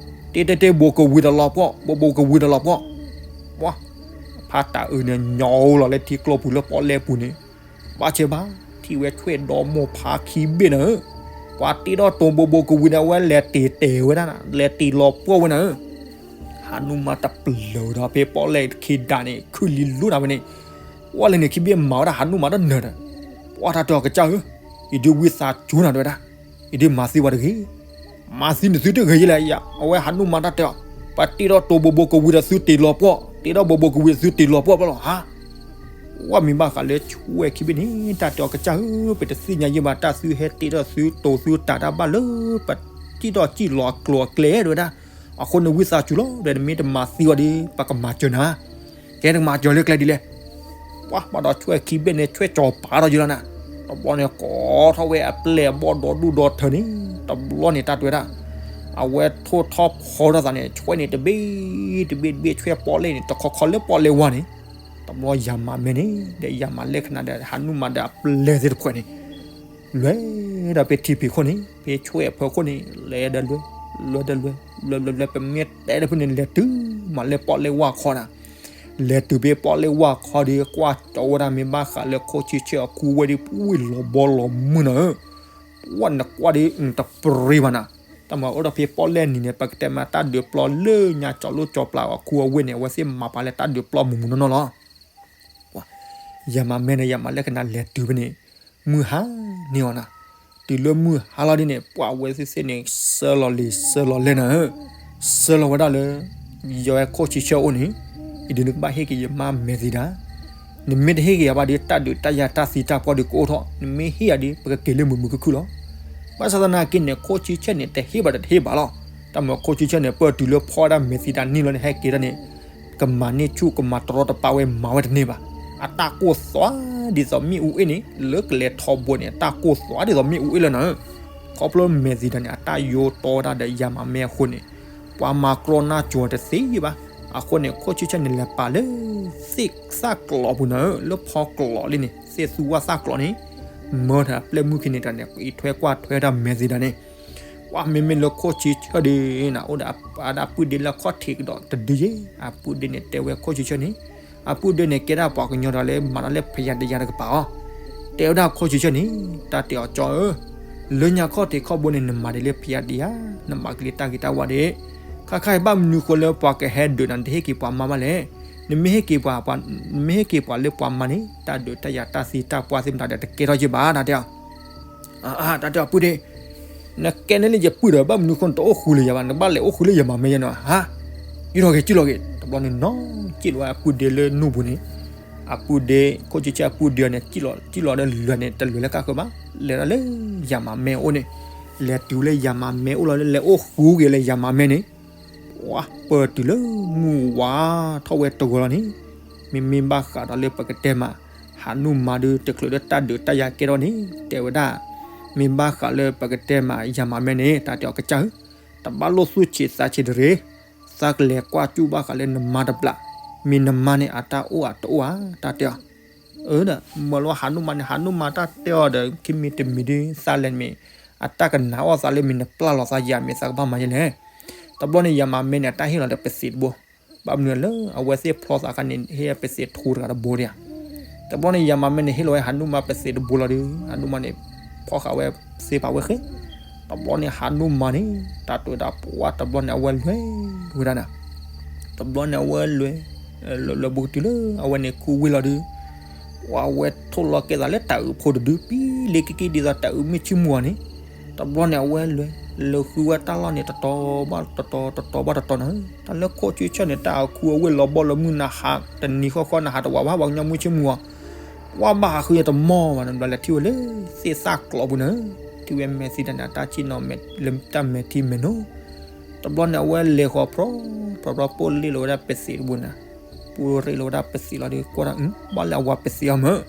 တ့တ့တ့ ဘိးကဝံၤတလီၤပှီၢ်, ဘိးဘိးကဝံၤတလီၤပှီၢ်, ပှၤ ဖးတၢ်အုးန့ၣ် ညီလီၤလၢထံကျိပူၤလၢပီၣ်လဲၣ်ပူၤန့ၣ်, ဘၣ်ဆဲးဘၣ် ထံၣ်ဝဲဆွဲၣ်ဒီမိၢ်ဖးခံဘ့ၣ်နၤဧၢ, ပှၤတ့ထီၣ်တိၤဘိးဘိးကဝံၤန့ၣ် အဝဲလဲၤတ့ၢ်တဲာ်ဝဲဒၣ်, လဲၤတ့ၢ်လီၤပှီၢ်ဝဲနၤဧၢ, ဟးနူၣ်မါတပျၢၤဒီးဖဲပီၣ်လဲၣ်ခံဒါန့ၣ် ခုၣ်လံလူနၤဝဲန့ၣ်, ပှၤလဲၤန့ၣ်ခံဘ့ၣ်မၤဝဲဒၣ်ဟးနူၣ်မါတနၢၤဒီး, ပှၤတၢ်တဲအီၤကစၢ်ဧၢ, ယဒုးဝံသးစူၤနၤတဲဝဲဒၣ်, ယဒုးမၤသံပှၤတဂ့ၤ, မၤသံနသုတဂ့ၤယလဲၣ်, အဝဲဟးနူၣ်မါတၢ်တဲအီၤ, ပှၤတ့ထီၣ်တိၤဘိးဘိးကဝံၤဒီးသုတ့ၢ်လီၤပှီၢ်, တ့ထီၣ်ဘိးဘိးကဝံၤဒီးသုတ့ၢ်လီၤပှီၢ်ဘၣ်လီၤဟါ ပှၤမ့ၢ်ဘၣ်ဃးလၢဆွဲၣ်ခံဘ့ၣ်န့ၣ် တၢ်တဲအီၤကစၢ်ဧၢ, ပတသ့ၣ်ညါယဲဘၣ်တၢ်သုဟဲတ့ထီၣ်သုတိၤသုတၢ်တၢ်ဘၣ်လၢ ပတံၣ်ထီၣ်စံၣ်လီၤအကျိၤအကျဲတဲဝဲဒၣ်, အဃိန့ၣ်ဝံသးစူၤလီၤ, ဒီးနမ့ၢ်တမၤသံအီၤဒီး ပကမၤစၢၤနၤ, ကဲနကမၤစၢၤလၢကျဲဒ်လဲၣ် ပှၤဘၣ်ဒီးဆွဲၣ်ခံဘ့ၣ်န့ၣ် ဆွဲၣ်ကၠီၤပာ်ထီၣ်ယလီၤနၤ, တဘျီန့ၣ် ကိးထီၣ်ဝဲအပျဲၢ်အဘီၣ်ဒီဒူၣ်ဒီထၢန့ၣ်, တဘျီန့ၣ်တၢ်တဲဝဲဒၣ်, အဝဲထိၣ်ထီၣ်ဖီထီၣ်သးန့ၣ် ဆွဲၣ်န့ၣ်တဘ့ၣ်တဘ့ၣ်တဘ့ၣ် ဆွဲၣ်ပီၣ်လဲၣ်န့ၣ် တခီခီလၢပီၣ်လဲၣ်ဝါန့ၣ်, တဘျီယၤမးမဲန့ၣ် ဒီးယၤမးလဲၣ်ခနၣ်ဒီး ဟးနူၣ်မါဒီးအပျဲၢ်သ့ၣ်တဖၣ်န့ၣ် လဲၤဒီးဖဲထံဖံးခိၣ်န့ၣ် ဖဲဆွဲၣ်အဖီခိၣ်န့ၣ် လဲၤဒီးလဲၤ လဲၤဒီးလဲၤ လဲၤလဲၤလဲၤ ပမ့ၢ်တဲတဖုန့ၣ် လဲၤတုၤမးလၢပီၣ်လဲၣ်ဝါခီနၤ, လဲၤတုၤဖဲပီၣ်လဲၣ်ဝါခီဒီး ကွၢ်ကၠီဝဲဒၣ်မ့ၢ်ဘၣ်ဃးလၢခိၣ်ဆံဆၢၣ်အခူအဝ့ၢ်ဒီး ပှၤလီၤဘီလီၤမုၢ်နၤဧၢ, ပှၤနကွၢ်ဒီး တပရံဘၣ်နၤ, တၢ်မၤအိၣ်ဒီးဖဲပီၣ်လဲၣ်နံၤန့ၣ် ပကတဲမးတၢ်ဒုးပျီလၢညါ ကၠီလိၣ်ကၠီပျၢ်အီၤခူအဝ့ၢ်န့ၣ် အဝဲသ့ၣ်မၤပာ်လၢတၢ်ဒုးပျီမုၢ်မုၢ်နီၢ်နီၢ်လီၤ. ယၤမးမဲန့ၣ် ယၤမးလဲၣ်ခနၣ် လဲၤတုၤဖဲန့ၣ် မုၢ်ဟါန့ၢ်အီၤနၤ, တုၤလၢမုၢ်ဟါလီၤဒ်န့ၣ် ပှၤအဝဲသ့ၣ်သ့ၣ်န့ၣ် ဆှၢလီၤလံာ်ဆှၢလီၤလဲၢ်နၤဧၢ, ဆှၢလီၤဝဲဒၣ်လၢ ယဝဲခိၣ်ဆံဆၢၣ်အအိၣ်န့ၣ်, အံၤဒုးနကဘၣ်ဟ့ၣ်က့ၤယမါမဲာ်သံတၢ်, နမ့ၢ်တဟ့ၣ်က့ၤယၤဘၣ်ဒီး တၢ်ဒုးတၢ်ယၤတၢ်သံတၢ်ပှၢ်ဒုးကအိၣ်ထီၣ်, နမ့ၢ်ဟ့ၣ်ယၤဒီး ပကက့ၤလၢမုာ်မုာ်ခုၣ်ခုၣ်လီၤ. ဘၣ်ဆၣ်သနာ်က့န့ၣ် ခိၣ်ဆံဆၢၣ်န့ၣ် တဟ့ၣ်ဘၣ်ဒီးတဟ့ၣ်ဘၣ်လီၤ. တၢ်မၤခိၣ်ဆံဆၢၣ်န့ၣ် ပၢၢ်တုၤလၢဖီဝဲဒၣ်မဲာ်သံတၢ်န့ၢ်လီၤန့ၣ် ဟဲက့ၤဒၣ်န့ၣ် ကမၤန့ၢ်ဆူၣ်ကမၤတရီတပါဝဲမၤဝဲတန့ၢ်ဘၣ်. အတၢ်ကိၢ်သွးဒ်သိးမ့ၣ်အူအ့ၣ်န့ၣ် လၢကလဲၤထီဘိန့ၣ် အတၢ်ကိၢ်သွးဒ်သိးမ့ၣ်အူအ့ၣ်လၢနၤဧၢ, ခီဖျိမဲာ်သံတၢ်န့ၣ် အတၢ်ယိတီဝဲဒၣ်ဒီးယၤမးမဲအဃိန့ၣ် ပှၤမၤကြီနၢ်ကၠိၤတသ့ဘၣ်. အဃိန့ၣ် ခိၣ်ဆံဆၢၣ်န့ၣ် လဲၤပာ်လၢ သ့ၣ်သၣ်ကျိးပူၤနၤဧၢ, လၢဖီကျိးလံန့ၣ် သ့ၣ်သူဝၣ်သၣ်ကျိးန့ၣ် မၢထီၣ်အပျဲၢ်မုၣ်ခံန့ၣ်တၢ်န့ၣ် အံးထွဲကွၢ်ထွဲတၢ်မဲာ်သံတၢ်န့ၣ် ပှၤမ့မ့ၢ်လၢခိၣ်ဆံဆၢၣ်ဒုးန့ၣ် အိၣ်ဒီးအပုၢ်ဒ့လၢအခီၣ်ထံးကဒီးတဒုယဲၢ်, အပုၢ်ဒ့န့ၣ်တဲဝဲခိၣ်ဆံဆၢၣ်န့ၣ်, အပုၢ်ဒ့န့ၣ်ကဲဒၣ်ပှၤကညီဒီးလၢမၤတၢ်လၢဖယၤဒယၤတကပၤအီၤ, တဲဝဲဒၣ်ခိၣ်ဆံဆၢၣ်န့ၣ် တၢ်တဲအီၤကၠီဧၢ, လၢညါခီၣ်ထံးခီၣ်ဘိန့ၣ် နမၤဒ်လၢဖယၤဒယၤ, နမၤကလံၤတၢ်ဂ့ၤတၢ်ဝါဒ့ၣ်, ခါခါအံၤဘၣ်မနုၤဃိလၢပှၤကဟဲဒုးနၤ နတဟ့ၣ်က့ၤပှၤမါဘၣ်လဲၣ်. နမ့ၢ်ဟ့ၣ်က့ၤပှၤ, နမ့ၢ်ဟ့ၣ်က့ၤပှၤလၢပှၤမါန့ၣ် တၢ်ဒုးတၢ်ယၤတၢ်သံတၢ်ပှၢ်သ့ၣ်မတၤဒီးတကဲထီၣ်က့ၤဘၣ် တၢ်တဲအီၤ အါ, တၢ်တဲအီၤပုၢ်ဒ့, နကဲန့ၣ်လၢယပုၢ်ဒီး ဘၣ်မနုၤဃိနတအိၣ်ဃုာ်လၢယၤဘၣ်, နကဘၣ်လဲၤအိၣ်ဃုာ်လၢယမၤမဲယဲနီၤ, ဟါ, ယံထီၣ်က့ၤ စံၣ်လီၤက့ၤ, တဘျီန့ၣ်နီၤ စံၣ်လီၤဝဲအပုၢ်ဒ့လၢနူၢ်ပူၤန့ၣ်, အပုၢ်ဒ့ ခိၣ်ဆံဆၢၣ်အပုၢ်ဒ့အီၤန့ၣ် စံၣ်လီၤ, စံၣ်လီၤဒီးလဲၤန့ၣ် တလဲၤလၢကၢ်ဃၢၤဘၣ်, လဲၤဒၣ်လၢယၤမးမဲအအိၣ်န့ၣ်, လဲၤတုၤလၢယၤမးမဲအိၣ်လီၤ လဲၤအိၣ်ဃုာ်က့ၤလၢယၤမးမဲန့ၣ် ပှၤပၢၢ်တုၤလၢမုၢ်ဝါထီၣ်ဝဲတဂီၤလီၤန့ၣ်, မ့မ့ၢ်ဘၣ်ဃးဒီးလၢပကတဲမး ဟးနူၣ်မါဒုးတချုးလၢတၢ်ဒုးတၢ်ယၤကဲထီၣ်န့ၣ် တဲဝဲဒၣ်, မ့ၢ်ဘၣ်ဃးလၢပကတဲမးယၤမးမဲန့ၣ် တၢ်တဲအီၤကစၢ်ဧၢ, တဘၣ်လိၣ်သူၣ်ဆံးသးဆံးတရ့, သးကလဲၤကွၢ်စူၣ်ဘၣ်ဃးလၢနမါတဘျီ, မ့ၢ်နမါန့ၣ်အတၢ်အိၣ်အတအိၣ်ဧါ တၢ်တဲအီၤ အၢဒီး မၢလီၤဟးနူၣ်မါန့ၣ် ဟးနူၣ်မါတၢ်တဲအီၤဒီး ခံမံၤတမံၤဒ်သးလဲၤမ့ၢ် အတၢ်ကနၣ်အီၣ်သးလၢမ့ၢ်နပျၢ်လီၤသးယၤမ့ၢ်သးကဘၣ်မၤယဲလဲၣ်. တဘျီန့ၣ် ယၤမးမဲန့ၣ် အတၢ်ဟ့ၣ်လီၤဒီးပသံးတဘိ, ဘၣ်မနုၤလၢအဝဲသ့ၣ်ဖျီသးအခါန့ၣ် ဟ့ၣ်ပသံးထူတဂၤတဘိဒံးဧါ. တဘျီန့ၣ် ယၤမးမဲန့ၣ် ဟ့ၣ်လီၤဝဲဟးနူၣ်မါပသံးတဘိလီၤဒီး ဟးနူၣ်မါန့ၣ် ဖီဃာ်ဝဲသ့ပာ်ဝဲဃဲ တဘျီန့ၣ် ဟးနူၣ်မါန့ၣ် တၢ်တဲဝဲဒၣ်ပှၤတဘျီန့ၣ် အဝဲလဲၤဝဲဒၣ်န့ၣ်, တဘျီန့ၣ် အဝဲလဲၤ လဲၤလဲၤဘူးကတုၤလၢအဝဲန့ၣ်ခူဝ့ၢ်လီၤဒီး ပှၤဝဲထိၣ်လီၤကဲသးလၢတၢ်အုးဖိတဒု ပံလ့ၤက့ၤက့ၤဒ်သိးတၢ်အုးမ့ၢ်ဆ့မူၤအီၤန့ၣ်, တဘျီန့ၣ် အဝဲလဲၤ လဲၤဃုဝဲတၢ်လီၢ်န့ၣ် တတီၤဘၣ်တတီၤ တတီၤဘၣ်တတီၤန့ၣ်, တၢ်လၢခိၣ်ဆံဆၢၣ်န့ၣ် တၢ်အခူအဝ့ၢ်လီၤဘီလီၤမုၢ်နၤဟး တနံၤဃီဃီနၤဟးတဝးဘၣ် ပှၤကညီမ့ၢ်ဆ့မူၤအီၤ ပှၤဘၣ်ဟးဃုန့ၣ်တမီၢ်ဘၣ်န့ၣ် ဘျီလဲၤထံၣ်ဝဲလၢသ့ၣ်သၣ်ကျိးပူၤန့ၣ်, ထံၣ်ဝဲမဲာ်သံတၢ်န့ၣ် အတၢ်စံၣ်နီၤလၢတၢ်မဲာ်ထံမဲာ်နိ, တဘျီန့ၣ် အဝဲလဲၤဃီၤဖြီ ဖြီဖြီ ပိၢ်ရ့ၣ်လီၤဝဲဒၣ်ပသံးတဘိန့ၣ်, ပိၢ်ရ့ၣ်လီၤဝဲဒၣ်ပသံးလီၤဒီး ကွၢ်ဒၣ် ဘၣ်လၢအဝၤပသံးအီၤမး,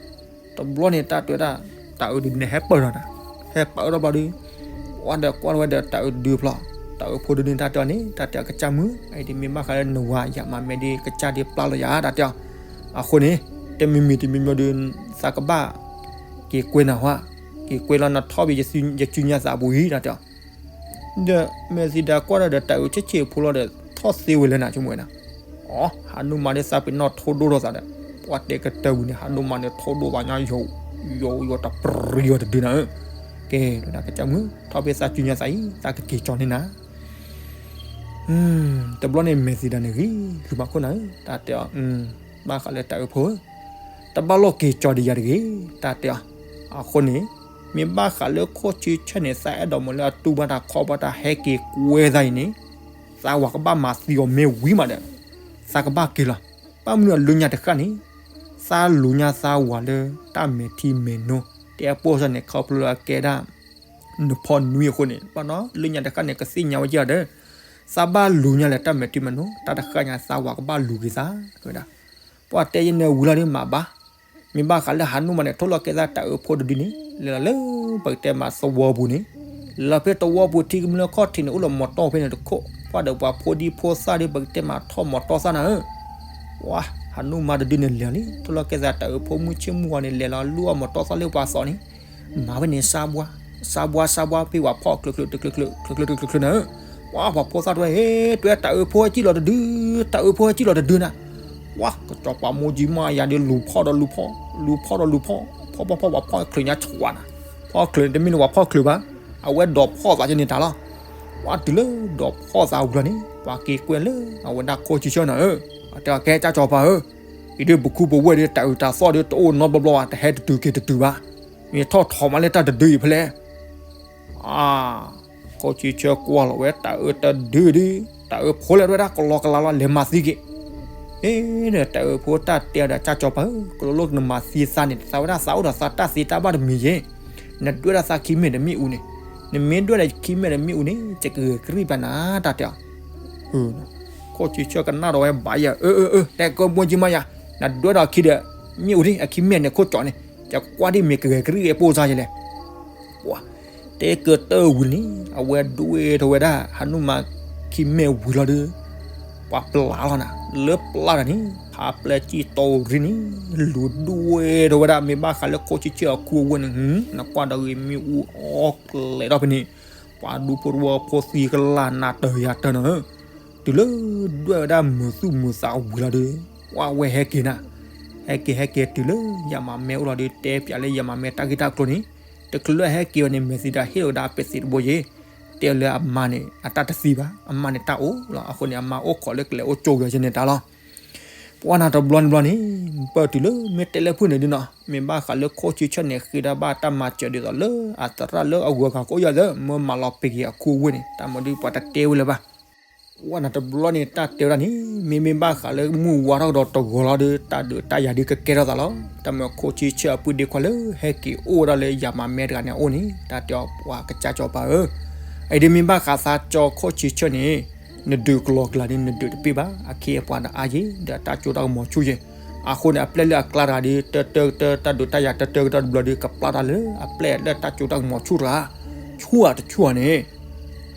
တဘျီန့ၣ် တၢ်တဲဝဲဒၣ် တၢ်အုးဒုးန့ၣ်ဟဲပၢၢ်ထီၣ်န့ၣ်, ဟဲပၢၢ်ထီၣ်ဘျီဒီး ပှၤဒီးကွၢ်ဝဲဒီးတၢ်အုးဒုးဖျီ, တၢ်အုးဖိဒုန့ၣ် တၢ်တဲအီၤန့ၣ် တၢ်တဲအီၤကစၢ်မုၣ် အအံၤဒ်မ့ၢ်ဘၣ်ဃးလၢနဝၤယၤမးမဲဒ်ကစၢ်ဒ်ပျၢ်လီၤယၤ တၢ်တဲအီၤ အဃိန့ၣ် တမံၤမံၤတမံၤမံၤဒီး သးကဘၣ်က့ၤကွဲနၤဟါ, က့ၤကွဲလီၤနထီၣ်ဘၣ်ယစုညါသးပူၤအံၤ တၢ်တဲအီၤ. ဒီးမဲာ်သံဒၣ်ကွၢ်ဒီးတၢ်အုးဆ့ၣ်ဆ့ၣ်ဖိလီၤဒီး ထီၣ်သ့ဝဲလၢနၤဆိကမိၣ်ဝဲဒၣ်. အိ ဟးနူၢ်မါဒ်သးပ့ၤနီၣ်ထိၣ်ဒိၣ်ထီၣ်သးဒီး ပှၤတဲကတၢၢ်ဝံၤန့ၣ် ဟးနူၢ်မါန့ၣ်ထိၣ်ဒိၣ်သးညါ ယိၤ ယိၤယိၤတပရံယိၤတဒုနၤဧၢ. ကဲ ဒီးကစၢ်မုၣ် ထီၣ်ဖဲသးစုညါသးအံၤ သးကက့ၤကၠီန့ၢ်နၤ. တဘျီန့ၣ်မဲာ်သံဒၣ်န့ၣ်ဂ့ၤ ဂ့ၤမးခိၣ်နၤဧၢ တၢ်တဲအီၤ. ဘၣ်ဃးလၢတၢ်အုးဖိဧၢ, တဘၣ်လိၣ်က့ၤကၠီဒံးယၤတဂ့ၤ တၢ်တဲအီၤ. အဃိန့ၣ် မ့ၢ်ဘၣ်ဃးလၢခိၣ်ဆံဆၢၣ်န့ၣ် သးအဲၣ်ဒိးမၤလၢအတူၢ်ဘၣ်တၢ်ခီဘၣ်တၢ်ဟဲက့ၤကွဲသးအံၤန့ၣ် သးဝၤကဘၣ်မၤသံအီၤမ့ၢ်ဝံၤမးဒီး သးကဘၣ်က့ၤလီၤ. ဘၣ်မနုၤအလၢညါတဃၣ်န့ၣ် သးလူၤညါသးဝၤလၢတၢ်မဲာ်ထံမဲာ်နိ တဲအပိၢ်စၢ်န့ၣ် ခီဖျိလၢအကဲဒၣ် နဖီနွံအဃိန့ၣ် ဘၣ်နီၤလၢညါတဃၣ်န့ၣ် ကသ့ၣ်ညါဝဲက့ၤအီၤဒီး သးဘၣ်လူၤညါလၢတၢ်မဲာ်ထံမဲာ်နိ တၢ်တဃၣ်ညါသးဝၤကဘၣ်လူၤက့ၤသး တဲဝဲဒၣ်. ပှၤတဲယဲန့ၣ်ဝံၤလီၤဒ်မးဘၣ်. မ့ၢ်ဘၣ်ဃးလၢဟးနူၢ်မါန့ၣ် ထိၣ်လီၤကဲသးတၢ်အုးဖိတဒုန့ၣ် လဲၤလီၤလၢပကတဲမးသဝီပူၤန့ၣ်, လဲၤလီၤဖဲသဝီပူၤထံကမျၢၢ်ခီၣ်ထံးန့ၣ် အိၣ်လၢမီၤတီၢ်ဖဲန့ၣ်တခိၣ်, ပှၤဒီးပှၤဖိဒံဖိသၣ်ဒီး ပကတဲမးထီၣ်မီၤတီၢ်သၣ်နၤဧၢ. ပှၤဟးနူၢ်မါတဒုန့ၣ်လဲၤလံ ထိၣ်လီၤကဲသးတၢ်အုးဖိမုၢ်ဆ့ၣ်မုၢ်ဂီၤန့ၣ် လဲၤလီၤလူၢ်အီၣ်မီၤတီၢ်သၣ်လၢပှၤသီန့ၣ် မၤဝဲန့ၣ် စါဘှါ, စါဘှါ စါဘှါ ဖဲပှၤဖီၣ်ချုးချုးတချုးချုး ချုးချုးတချုးချုးနၤဧၢ. ပှၤပှၤဖိသၣ်တဲဝဲ ဟ့ တဲတၢ်အုးဖိဟဲကံၣ်လီၤတဒု, တၢ်အုးဖိဟဲကံၣ်လီၤတဒုနၤ. ပှၤကစီၤပၤမိၢ်ကၠံမါယၤဒီးလူၤဖီၣ်ဒီးလူၤဖီၣ်, လူၤဖီၣ်ဒီးလူၤဖီၣ်, ဖီၣ်ဖီၣ်ဖီၣ်ပှၤဖီၣ်ချုးညါဆှးနၤ, ဖီၣ်ချုးန့ၣ်တမ့ၢ်လၢပှၤဖီၣ်ချုးဘၣ်, အဝဲဒိးဖီၣ်သးကန့ၣ်တၢ်လီၤ. ပှၤတုၤလၢဒိးဖီၣ်သးဝံၤလီၤန့ၣ် ပှၤက့ၤကွဲလၢအဝဲဒၣ်ခိၣ်ဆံဆၢၣ်နၤဧၢ. အတဲအီၤ ကဲ ကၢ်စီၤပၤဧၢ, အံၤဒ်ပခူပဝဲၢ်ဒီးတၢ်အုးတၢ်သီၣ်ဒီးတအိၣ်နီတဘျီဘျီဘၣ်, တဟဲတတုၤက့ၤတတုၤဘၣ်. မ့ၢ်ထီၣ်ထီၣ်မးလၢတၢ်တဒုအံၤဖဲလဲၣ်. အါ, ခိၣ်ဆံဆၢၣ်ကွၢ်လီၤဝဲတၢ်အုးတဒုဒု, တၢ်အုးဖိလဲၣ်တဲဝဲဒၣ်ကလီကလီလီၤ လဲၤမၤသံက့ၤ. အ့ ဒီးတၢ်အုးဖိတၢ်တဲဝဲဒၣ် ကၢ်စီၤပၤဧၢ, ကလိၤလိၣ်နမၤသံသးန့ၣ် သးဝဲဒၣ်သးအိၣ်ဒီးသးတၢ်သ့တၢ်ဘၣ်တမံၤယ့ၣ်, နဒွဲၣ်ဒၣ်သးခံမ့ၢ်တမ့ၣ်အူန့ၣ်, နမ့ၢ်ဒွဲၣ်ဒၣ်ခံမ့ၢ်တမ့ၣ်အူန့ၣ် ယကဂဲၤကရံၣ်ပျၢ်နၤ တၢ်တဲအီၤ. ခိၣ်ဆံဆၢၣ်ကနၣ်ဒီးဝဲဘၣ်ယၤ အၢ အၢ အၢ တဲကမိၢ်ကၠံမါယၤ, နဒွဲၣ်ဒီးခံဒီး မ့ၣ်အူဒ် အခံမ့ၢ်န့ၣ်ခိၣ်ကၠီန့ၣ် ယကွၢ်ဒ်မ့ၢ်ကဂဲၤကရံၣ်အပိၢ်စါယလဲၣ်. ပှၤတဲကတၢၢ်ဝံၤန့ၣ် အဝဲဒွဲၣ်ထီၣ်ဝဲဒၣ် ဟးနူၢ်မါခံမ့ၢ်ဝံၤလီၤဒီး ပှၤပျၢ်လီၤနၤ လၢပျၢ်တၢ်န့ၣ် ဖးပျဲၢ်ကံၣ်တီရံန့ၣ် လူၤဒွဲၣ်ထီၣ်ဝဲဒၣ် မ့ၢ်ဘၣ်ဃးလၢခိၣ်ဆံဆၢၣ်အခူအဝဲၢ်န့ၣ် နကွၢ်ဒီးဂ့ၤမ့ၣ်အူအီၣ်ကျဲၤထီၣ်ဖဲန့ၣ် ပှၤဒူဖိတဝီဖိသံကလၢ်နးတၢၤယၤတၢၤနၤဧၢ. တုၤလၢဒွဲၣ်ဝဲဒၣ်မုာ်သူၣ်မုာ်သးဝံၤလီၤဒီး ပှၤဝဲဟဲက့ၤနၤ, ဟဲက့ၤဟဲက့ၤတုၤလၢယၤမးမဲအိၣ်လီၤဒီး တဲပျးလၢယၤမးမဲတၢ်ဂ့ၢ်တၢ်ကျိၤန့ၣ် တချုးလၢဟဲက့ၤဝဲန့ၣ် မဲာ်သံဒၣ်ဟ့ၣ်လီၤကဒါပဲာ်သ့ၣ်တဘိယ့ၣ်, တဲလၢအမါန့ၣ် အတၢ်တသံဘၣ်, အမါန့ၣ်တၢ်အိၣ်လီၤ. အဃိန့ၣ် အမါအိၣ်ခိးလၢကလဲၤအိၣ်ကၠိဂ့ၤကန့ၣ်တၢ်လီၤ. ပှၤနၤတဘျီနဘျီန့ၣ် ပၢၢ်တုၤလၢမ့ၢ်တဲလၢဖုၣ်န့ၣ်ဒ်နီၤ မ့ၢ်ဘၣ်ဃးလၢခိၣ်ဆံဆၢၣ်န့ၣ် ဃ့ဒၣ်ဘၣ်တၢ်မၤစၢၤဒ်သိးလၢအသရၣ်လၢအဂုၤအဂၤကအိၣ်ယၤသၢ မၢမၤလီၤပ့ၤက့ၤအခူအဝဲၢ်န့ၣ် တၢ်မၤဒ်ပှၤတတဲဝဲလၢၤဘၣ်. ပှၤနၤတဘျီန့ၣ် တၢ်တဲဝဲဒၣ်န့ၣ် မ့မ့ၢ်ဘၣ်ဃးလၢမုၢ်ဝါထီၣ်ကဒီးတဂီၤလီၤဒီး တၢ်ဒုးတၢ်ယၤဒုးကကဲထီၣ်သးလီၤ. တၢ်မၤခိၣ်ဆံဆၢၣ်အပုၢ်ဒ့ခွါလၢဟဲက့ၤအိၣ်ဝဲဒၣ်လၢယၤမးမဲတဂၤန့ၣ်အအိၣ်န့ၣ် တၢ်တဲအီၤပှၤကစၢ်စီၤပၤဧၢ, အအံၤဒ်မ့ၢ်ဘၣ်ဃးသးကၠီခိၣ်ဆံဆၢၣ်န့ၣ် နဒုးကလီကလီန့ၣ် နဒုးတပ့ၢ်ဘၣ်, အခ့အပှၤတအါယ့ၣ် ဒီးတၢ်ကၠိတၢ်ကမီၤဆူၣ်ယ့ၣ်, အဃိန့ၣ် အပျဲၢ်လၢအကျါတဂၤဒီး တၢတၢကတၢ တၢ်ဒုးတၢ်ယၤတၢတၢကတၢတဘျီဒီး ကပျၢ်တၢ်လၢအပျဲၢ်လၢတၢ်ကၠိတၢ်ကမီၤဆူၣ်တဂၤ, ဆူၣ်ဧါတဆူၣ်ဧါန့ၣ်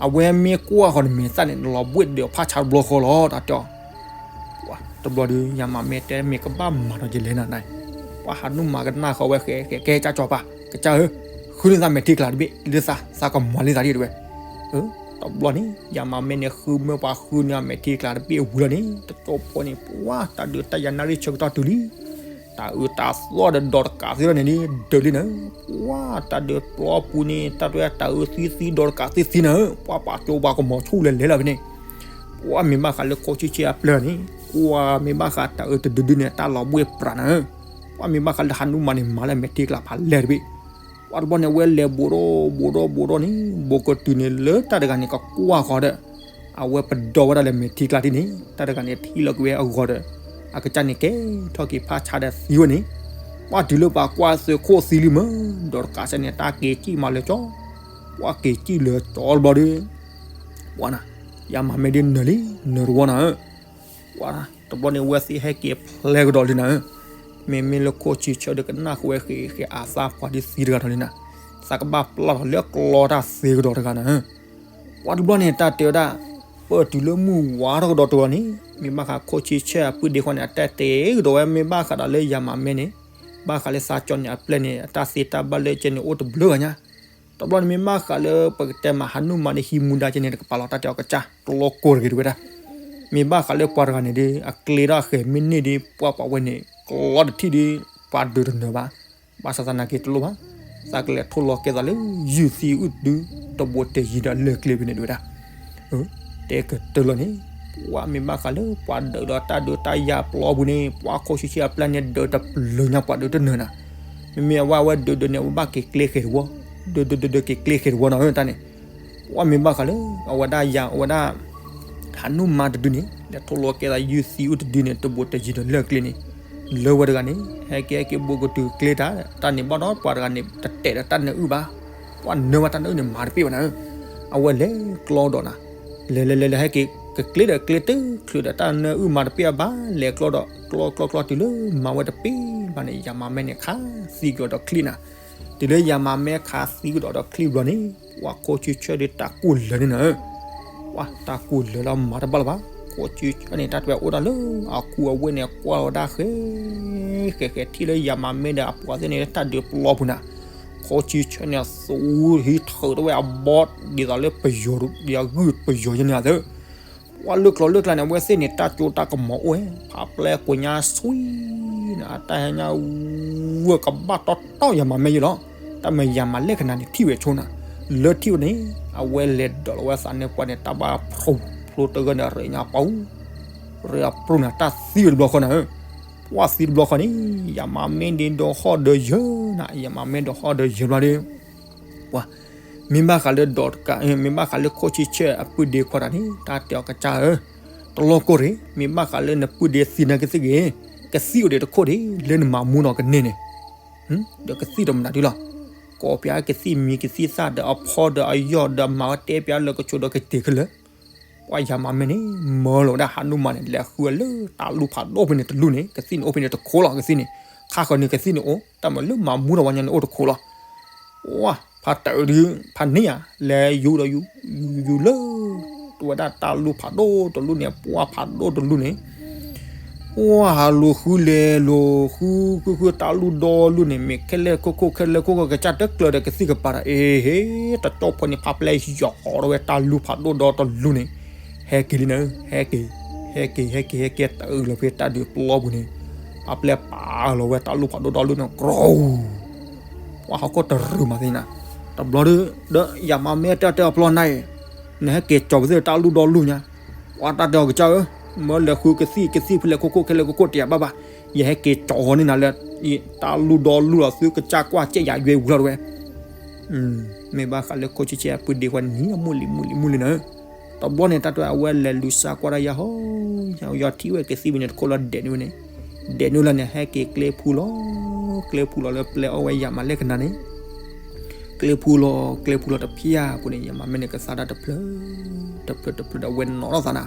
အဝဲမ့ၢ်ကွၢ်ဃီၤနမဲာ်သၣ်န့ၣ် လီၤဘှ့ၣ်ဒီးဖးဆါတဘျီဃီလီၤ တၢ်တဲအီၤ. တဘျီဒီး ယၤမးမဲတဲမ့ၢ်ကဘၣ်မၤဒီးယလဲၣ်နၤန့ၣ်, ပှၤဟးနူၢ်မၤကနၣ်ဃီဝဲဃဲ ကဲကၢ်စီၤပၤ, ကစၢ်ဧၢ, ဃုန့ၢ်သးမဲာ်ထံကျါတဘ့ၣ် လၢသး သးကမၤလံသးဒ်တဲဝဲ. တဘျီန့ၣ် ယၤမးမဲန့ၣ် ဃုမၢပှၤဃုန့ၢ်အမဲာ်ထံကျါတဘ့ၣ်ဝံၤလီၤန့ၣ် တကၠိဖိန့ၣ် ပှၤတၢ်ဒုးတၢ်ယၤနၣ်ရံၣ်ဆၢကတီၢ်တုၤလံ တၢ်အုးတၢ်သီၣ်ဒီးဒီးတကးသ့လီၤန့ၣ် ဒၢးလံနၤ, ပှၤတၢ်ဒုးပျီပူၤန့ၣ် တၢ်ဒုးတၢ်အုးသံသံဒီးတကးသ့သ့နၤ, ပှၤပာ်ကၠိပှၤကမီၤဆူၣ်လဲၤလဲၤလီၤဖဲန့ၣ်, ပှၤမ့ၢ်ဘၣ်ဃးလၢခိၣ်ဆံဆၢၣ်အပျဲၢ်န့ၣ် ကွၢ်မ့ၢ်ဘၣ်ဃးတၢ်အုးတဒုဒုန့ၣ် တၢ်လီၤဘှ့ၣ်ပြးနၤ, ပှၤမ့ၢ်ဘၣ်ဃးလၢဟးနူၢ်မၤန့ၣ် မၤလၢမဲာ်ထံကျါဖးလဲၢ်တဘ့ၣ်, ပှၤတဘျီန့ၣ် အဝဲလဲၤဘိးဒီးဘိးဒီးဘိးဒီးန့ၣ် ဘိးကတုၤန့ၣ်လၢတၢ်တဂၤန့ၣ် ကကွၢ်ဃီၤဒီး အဝဲပဒီဝဲဒၣ်လၢမဲာ်ထံကျါဒ်န့ၣ် တၢ်တဂၤန့ၣ်ထံၣ်လီၤက့ၤဝဲအဂီၤဒီး အကစၢ်န့ၣ်ကဲထီၣ်က့ၤဖးဆါဒီးသံဝဲန့ၣ်, ပှၤတုၤလၢပှၤကွၢ်သုးခိၣ်သံလံမး ဒီးတကးစၢ်န့ၣ် တၢ်က့ၤစံၣ်မးလၢာ်ကၠီ, ပှၤက့ၤစံၣ်လၢာ်ကၠီတဘျီဒီး ပှၤနၤ ယၤမးမဲဒ်နၢၤလံ နၢၤတဝီနၤဧၢ, ပှၤတဘျီန့ၣ် ဝဲသ့ၣ်ဟဲက့ၤဖျဲကဒီးလံနၤဧၢ, မ့မ့ၢ်လၢခိၣ်ဆံဆၢၣ်ဒီးကနၣ်ဃီဝဲဃဲဃဲအသးပှၤဒ်သံတဂၤဒီးလံနၤ, သးကဘၣ်ပျၢ်ထီၣ်လၢကျီတၢ်သ့ကဒီးတဂၤနၤဧၢ ပှၤတဘျီန့ၣ် တၢ်တဲဝဲဒၣ် ပၢၢ်တုၤလၢမုၢ်ဝါထီၣ်ကဒီးတဝီန့ၣ် မ့ၢ်ဘၣ်ဃးခိၣ်ဆံဆၢၣ်အပုၢ်ဒ့ခွါန့ၣ် အတၢ်တဲကဒီးဝဲ မ့ၢ်ဘၣ်ဃးဒီးလၢယၤမၤမဲန့ၣ် ဘၣ်ဃးလၢသးကၠီန့ၣ် အပျဲၢ်န့ၣ် အတၢ်သ့တၢ်ဘၣ်လၢကဲန့ၣ်အိၣ်တဘျုးဘၣ်ညါ. တဘျီန့ၣ်မ့ၢ်ဘၣ်ဃးလၢပကတဲမၤဟးနူၢ်မၤဒီးဟံးမူဒါကဲန့ၣ် တကပၤလီၤတၢ်တဲအီၤကစၢ် တလီၢ်ကိၢ်တဂ့ၤတဝဲဒၣ်. မ့ၢ်ဘၣ်ဃးလၢပှၤတဂၤန့ၣ်ဒီး အကျဲထီၣ်အဃဲၤမ့ၢ်န့ၢ်ဒီး ပှၤပာ်ဝဲန့ၣ် ကလီတထံၣ်ဒီး ပှၤဒုးတနၢၤဘၣ်. ဘၣ်ဆၣ်သနာ်က့တလိၣ်ဘၣ်, သးကလဲၤထိၣ်လီၤကဲသးလၢ ယုၢ်သံအုၣ်တဒု တဘိးတဲာ်ယံၤဒီးလၢၢ်ကျဲဖဲန့ၣ်တဝဲဒၣ်. တဲကတၢၢ်လီၤန့ၣ် ပှၤမ့ၢ်ဘၣ်ဃးလၢပှၤဒုးဒီးတၢ်ဒုးတၢ်ယၤပျီပူၤန့ၣ် ပှၤခိၣ်ဆံဆၢၣ်အပျဲၢ်န့ၣ် ဒုးတပျုၤညါပှၤဒုးတနၢၤနၤ. မ့မ့ၢ်အဝဲအဝဲဒုးဒုးန့ၣ် အဝဲဘၣ်က့ၤကျဲဃဲၤတဝီ, ဒုးဒုးဒုးဒုးက့ၤကျဲဃဲၤတဝီနီၤ တၢ်န့ၣ် ပှၤမ့ၢ်ဘၣ်ဃးလၢ အဝဲဒၣ်ယၤ အဝဲဒၣ် ဟးနူၢ်မၤတဒုန့ၣ် လဲၤထိၣ်လီၤကဲသးယုၢ်သံအုၣ်တဒုန့ၣ် တဘိးတဲာ်ယံၤဒီးလၢၢ်ကျဲန့ၣ် လၢဝဲတဂၤန့ၣ် ဟဲက့ၤဟဲက့ၤဘူးကတုၤကျဲတၢ် တၢ်န့ၣ်ဘၣ်ဒီးပှၤတဂၤန့ၣ် တတဲာ်ဒီးတၢ်နၢအုၣ်ဘၣ်. ပှၤနၢဘၣ်တၢ်နၢအုၣ်န့ၣ် မၤတပ့ၢ်ဘၣ်နၤဧၢ. အဝဲလဲၤကျီဒီးနၤ လဲၤလဲၤလဲၤလဲၤ ဟဲက့ၤကကျဲဒီးကျဲတချုးဒီးတၢ်နၢအုၣ်မၤတပ့ၢ်အဘၣ် လဲၤကျီဒီးကျီကျီကျီတုၤလၢမၤဝဲတပ့ၢ်ဘၣ်န့ၣ် ယၤမၤမဲန့ၣ် ခးသံကဒီးချံနၤ. တုၤလၢယၤမၤမဲခးသံကဒီးဒီးချံဘျီန့ၣ် ပှၤခိၣ်ဆံဆၢၣ်ဒီးတၢ်ကူၣ်လၢာ်န့ၣ်နၤဧၢ. ပှၤတၢ်ကူၣ်လၢာ်လၢမၤတဘၣ်လၢၤဘၣ်. ခိၣ်ဆံဆၢၣ်န့ၣ် တၢ်တဲအိၣ်ဒၣ်လၢအကူအဝ့ၢ်န့ၣ် ကွၢ်လီၤဝဲဒၣ်ဃဲ ဃဲဃဲထံၣ်လၢယၤမၤမဲဒီးအပှၤသ့ၣ်န့ၣ် တၢ်ဒုးပျီပူၤနၤ. ခိၣ်ဆံဆၢၣ်န့ၣ် သူဟံးထုးထီၣ်ဝဲအဘီ ဒ်သိးလၢပယီၤ ဒ်အဂုၢ်ပယီၤယဲန့ၣ်အသၢ ပှၤလၢကျိၤလၢကျါန့ၣ် အဝဲသ့ၣ်န့ၣ် တၢ်ကၠိတၢ်ကမီၤအိၣ်ဝဲ ဖးပျဲၢ်ကိးညါဆွံနၤ တၢ်ဟဲညါဝၢ်ကဘၣ်တီတီယၤမၤမဲယဲလီၤ. တၢ်မၤယၤမၤလဲၣ်ကနၤန့ၣ် ထံၣ်ဝဲဆိနၤ. လၢထံၣ်ဝဲန့ၣ် အဝဲလဲၤဒိးလီၤဝဲသးန့ၣ်ပှၤန့ၣ် တၢ်ဘၣ်ဖျိတဂၢၢ်န့ၣ် ရ့ညါပူ ရ့အပြိၢ်နၤ တၢ်သံဝဲတဘျီဃီနၤဧၢ. ပှၤသံတဘျီဃီန့ၣ် ယၤမၤမဲဒ်ဒီးဟီၣ်ဒီးယၢၤနၤ ယၤမၤမဲဒီးဟီၣ်ဒီးယၢၤဘျီဒီး ပှၤ မ့ၢ်ဘၣ်ဃးလၢဒီးတကး မ့ၢ်ဘၣ်ဃးလၢခိၣ်ဆံဆၢၣ်အပုၢ်ဒ့ခွါတဂၤန့ၣ် တၢ်တဲအီၤကစၢ်ဧၢ, တလီၢ်ကိၢ်ရ့ၣ် မ့ၢ်ဘၣ်ဃးလၢနပုၢ်ဒ့သံနာ်က့သ့ၣ်ဂ့ၤ, ကသံၣ်အိၣ်ဒံးတခိၣ်ဒံး လၢနမၤမူနီၢ်ကန့ၢ်န့ၣ်, ဒီးကသံၣ်တမနုၤဒ်လီၤ, ကိးပၠးကသံၣ်မံၤကသံၣ်သၣ်ဒီးအဖီဒီးအယီၢ်ဒီးမၤဝဲတဲပၠးလၢကဆိးဒီးကတ့ၤခဲလၢာ် ပှၤယၤမၤမဲန့ၣ် မၢလီၤဝဲဒၣ်ဟးနူၢ်မၤန့ၣ် လဲၤဃုဝဲလၢတၢ်လူၢ်ဖးဒိၣ်ဖဲန့ၣ်တလူၢ်န့ၣ် ကသံၣ်န့ၣ်အိၣ်ဖဲန့ၣ်တခိၣ်လီၤ ကသံၣ်န့ၣ်, ခါဃီန့ၣ်ကသံၣ်န့ၣ်အိၣ် တၢ်မၤလၢမၤမူထီၣ်ဝဲညါန့ၣ်အိၣ်တခိၣ်လီၤ. ဝါ ဖးတၢၢ်ဒုး ဖးန့ၢ်ဧါ လဲၤယူၤဒီးယူၤ ယူၤယူၤလၢ တဝဲဒၣ်တၢ်လူၢ်ဖးဒိၣ်တလူၢ်န့ၣ် ပှၢ်ဖးဒိၣ်တလူၢ်န့ၣ် ပှၢ်ဟးလူၤဃုလဲၤလူၤဃု ဃုဃုတၢ်လူၢ်ဒီလူၢ်န့ၣ် မ့ၢ်ခဲလၢာ်ခိၣ်ခိၣ်ခဲလၢာ်ခိၣ်ခိၣ် ကစၢ်တကျၢၤဒီးကသံၣ်ကပၤဒီး အ့ဟ့ တကၠီၣ်ဖိန့ၣ် ဖးပျဲၢ်ယီၤဃီၤထီၣ်ဝဲတၢ်လူၢ်ဖးဒိၣ်ဒီတလူၢ်န့ၣ်, ဟဲက့ၤလံနၤ ဟဲက့ၤ, ဟဲက့ၤ ဟဲက့ၤ ဟဲက့ၤ တၢ်အုးလီၤဖဲတၢ်ဒုးပျီပူၤန့ၣ်, ဖးပျဲၢ်ပာ်လီၤဝဲတၢ်လူၢ်ဖးဒိၣ်ဒီလူၢ်န့ၣ် ကြီ ပှၤဟီၣ်ခိၣ်တရူးမၤသ့နၤ, တဘျီဒီး ဒီးယၤမၤမဲတၢ်တဲအီၤပျီနၤအံၤ, နဟဲက့ၤကၠီၤပသ့ၣ်တၢ်လူၢ်ဒီလူၢ်ညါ, ပှၤတၢ်တဲအီၤကစၢ်ဧၢ, မၢလဲၤဃုကသံၣ် ကသံၣ်ဖဲလဲၣ်ခိၣ်ခိၣ်ခဲလၢာ်ခိၣ်ခိၣ်တယၤဘၣ်ဘၣ်, ယဟဲက့ၤကၠီၤဃီန့ၢ်နၤလၢ တၢ်လူၢ်ဒီလူၢ်လီၤ သုကစၢ်ကွၢ်စဲးယၤယွဲဝူၤလီၤတဝဲ မ့ၢ်ဘၣ်ဃးလၢခိၣ်ဆံဆဲအပုၢ်ဒ့ခွါန့ၣ် နံၤမုၢ်လံၤမုၢ်လံၤမုၢ်လံၤနၤ, တဘျီန့ၣ် တၢ်တဲအဝဲလဲၤလူၤစါကွၢ်တၢ်ယၤဟီ, ယီၤထံၣ်ဝဲကသံၣ်ဖဲန့ၣ်တခိၣ်လီၤဒဲးန့ၢ်ဝဲန့ၣ်, ဒဲးန့ၢ်လီၤန့ၣ် ဟဲက့ၤကျဲဖူလီၤ, ကျဲဖူလီၤလၢပျဲအီၣ်ဝဲယၤမၤလဲၣ်ကနၤန့ၣ်, ကျဲဖူလီၤ ကျဲဖူလီၤတဖျၢၣ်ပူၤန့ၣ် ယၤမၤမဲန့ၣ် ကသါတၢ်တဖျၢၣ် တဖျၢၣ်တဖျၢၣ်ဒီးအဝဲနီၣ်ထီၣ်သးနၤ,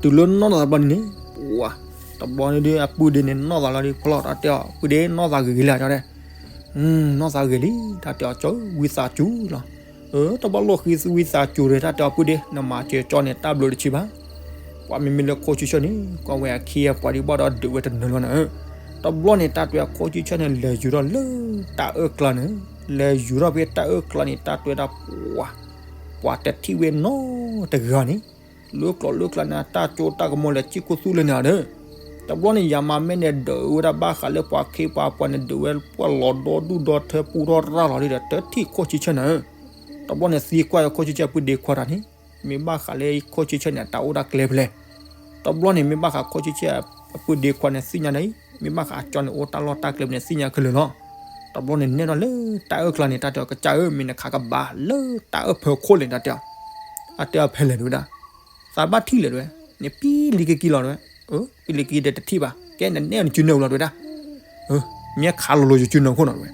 တုၤလၢနီၣ်ထီၣ်သးတဘျီန့ၣ်န့ၣ်, ပှၤ တဘျီန့ၣ်ဒီးအပုၢ်ဒ့န့ၣ်နီၣ်သးလီၤဒီး ဖီလီၤတၢ်တဲအီၤ ပုၢ်ဒ့နီၣ်သးဂ့ၤဂ့ၤလၢတၢ်တဲ နီၣ်သးဂ့ၤလံ တၢ်တဲအီၤ ကၠီဝံသးစူၤလီၤ, တဘၣ်လိၣ်ဃံသုဝံသးစူၤရ့ၣ် တၢ်တဲအီၤပုၢ်ဒ့ နမၤစၢၤကၠီန့ၣ် တၢ်ဘျုးတဆံးဘၣ်, ပှၤမ့မ့ၢ်လၢခိၣ်ဆံဆဲန့ၣ် ကွၢ်ဝဲအခံအပှၤဒံးဘၣ်ဒီးဒုးဝဲတနၢၤလီၤနၤ, တဘျီန့ၣ် တၢ်တဲအီၤခိၣ်ဆံဆဲန့ၣ် လဲၤယူၤထီၣ်လၢတၢ်အၢၣ်ကျါန့ၣ်, လဲၤယူၤထီၣ်ဖဲတၢ်အၢၣ်ကျါန့ၣ် တၢ်တဲဒၣ်ပှၤ ပှၤတထံၣ်ဝဲနီတဂၤန့ၣ်, လၢကျိၤလၢကျါန့ၣ် တၢ်ကၠိတၢ်ကမီၤလဲၤစံၣ်ခိၣ်သူလၢန့ၣ်ဒီး, တဘျီန့ၣ် ယၤမၤမဲန့ၣ်ဒုးဝဲဒၣ်ဘၣ်ဃးလၢပှၤခ့ပှၤပှၤန့ၣ် ဒုးဝဲပှၢ်လီၤဒီဒူၣ်ဒီထၢပူထီၣ်ရၣ်လီၤဒီး တထံၣ်ခိၣ်ဆံဆဲနၤ, တဘျီန့ၣ် သံကွၢ်ယခိၣ်ဆံဆဲအပုၢ်ဒ့ခွါတဂၤန့ၣ်, မ့ၢ်ဘၣ်ဃးလၢခိၣ်ဆံဆဲန့ၣ် အတၢ်အိၣ်ဒၣ်ကျဲဖဲလဲၣ်, တဘျီန့ၣ် မ့ၢ်ဘၣ်ဃးခိၣ်ဆံဆဲအပုၢ်ဒ့ခွါန့ၣ် သ့ၣ်ညါန့ၣ်, မ့ၢ်ဘၣ်ဃးကၠီန့ၣ် အိၣ်တၢ်လီၢ်တၢ်ကျဲဖဲန့ၣ် သ့ၣ်ညါခဲလၢာ်လီၤ, တဘျီန့ၣ် နဲၣ်ထီၣ်လၢတၢ်အၢၣ်ကျါန့ၣ် တၢ်တဲအီၤကစၢ်ဧၢ မ့ၢ်နခးကဘၣ်လၢတၢ်အၢၣ်ဖၢခိၣ်လဲၣ် တၢ်တဲအီၤ, အတဲအီၤဖဲလဲၣ်ဒဝဲဒၣ် သးဘၣ်ထံၣ်လဲၣ်တဝဲ, နပံလံကကံလီၤတဝဲ, ပံလံကကံဒီးတထံၣ်ဘၣ်, ကဲနနဲၣ်နစုနၢၤဝံၤလီၤတဝဲဒၣ်, မ့ၢ်ခးလိၤလိၤယစုနၢၤခိၣ်နီၤတဝဲ,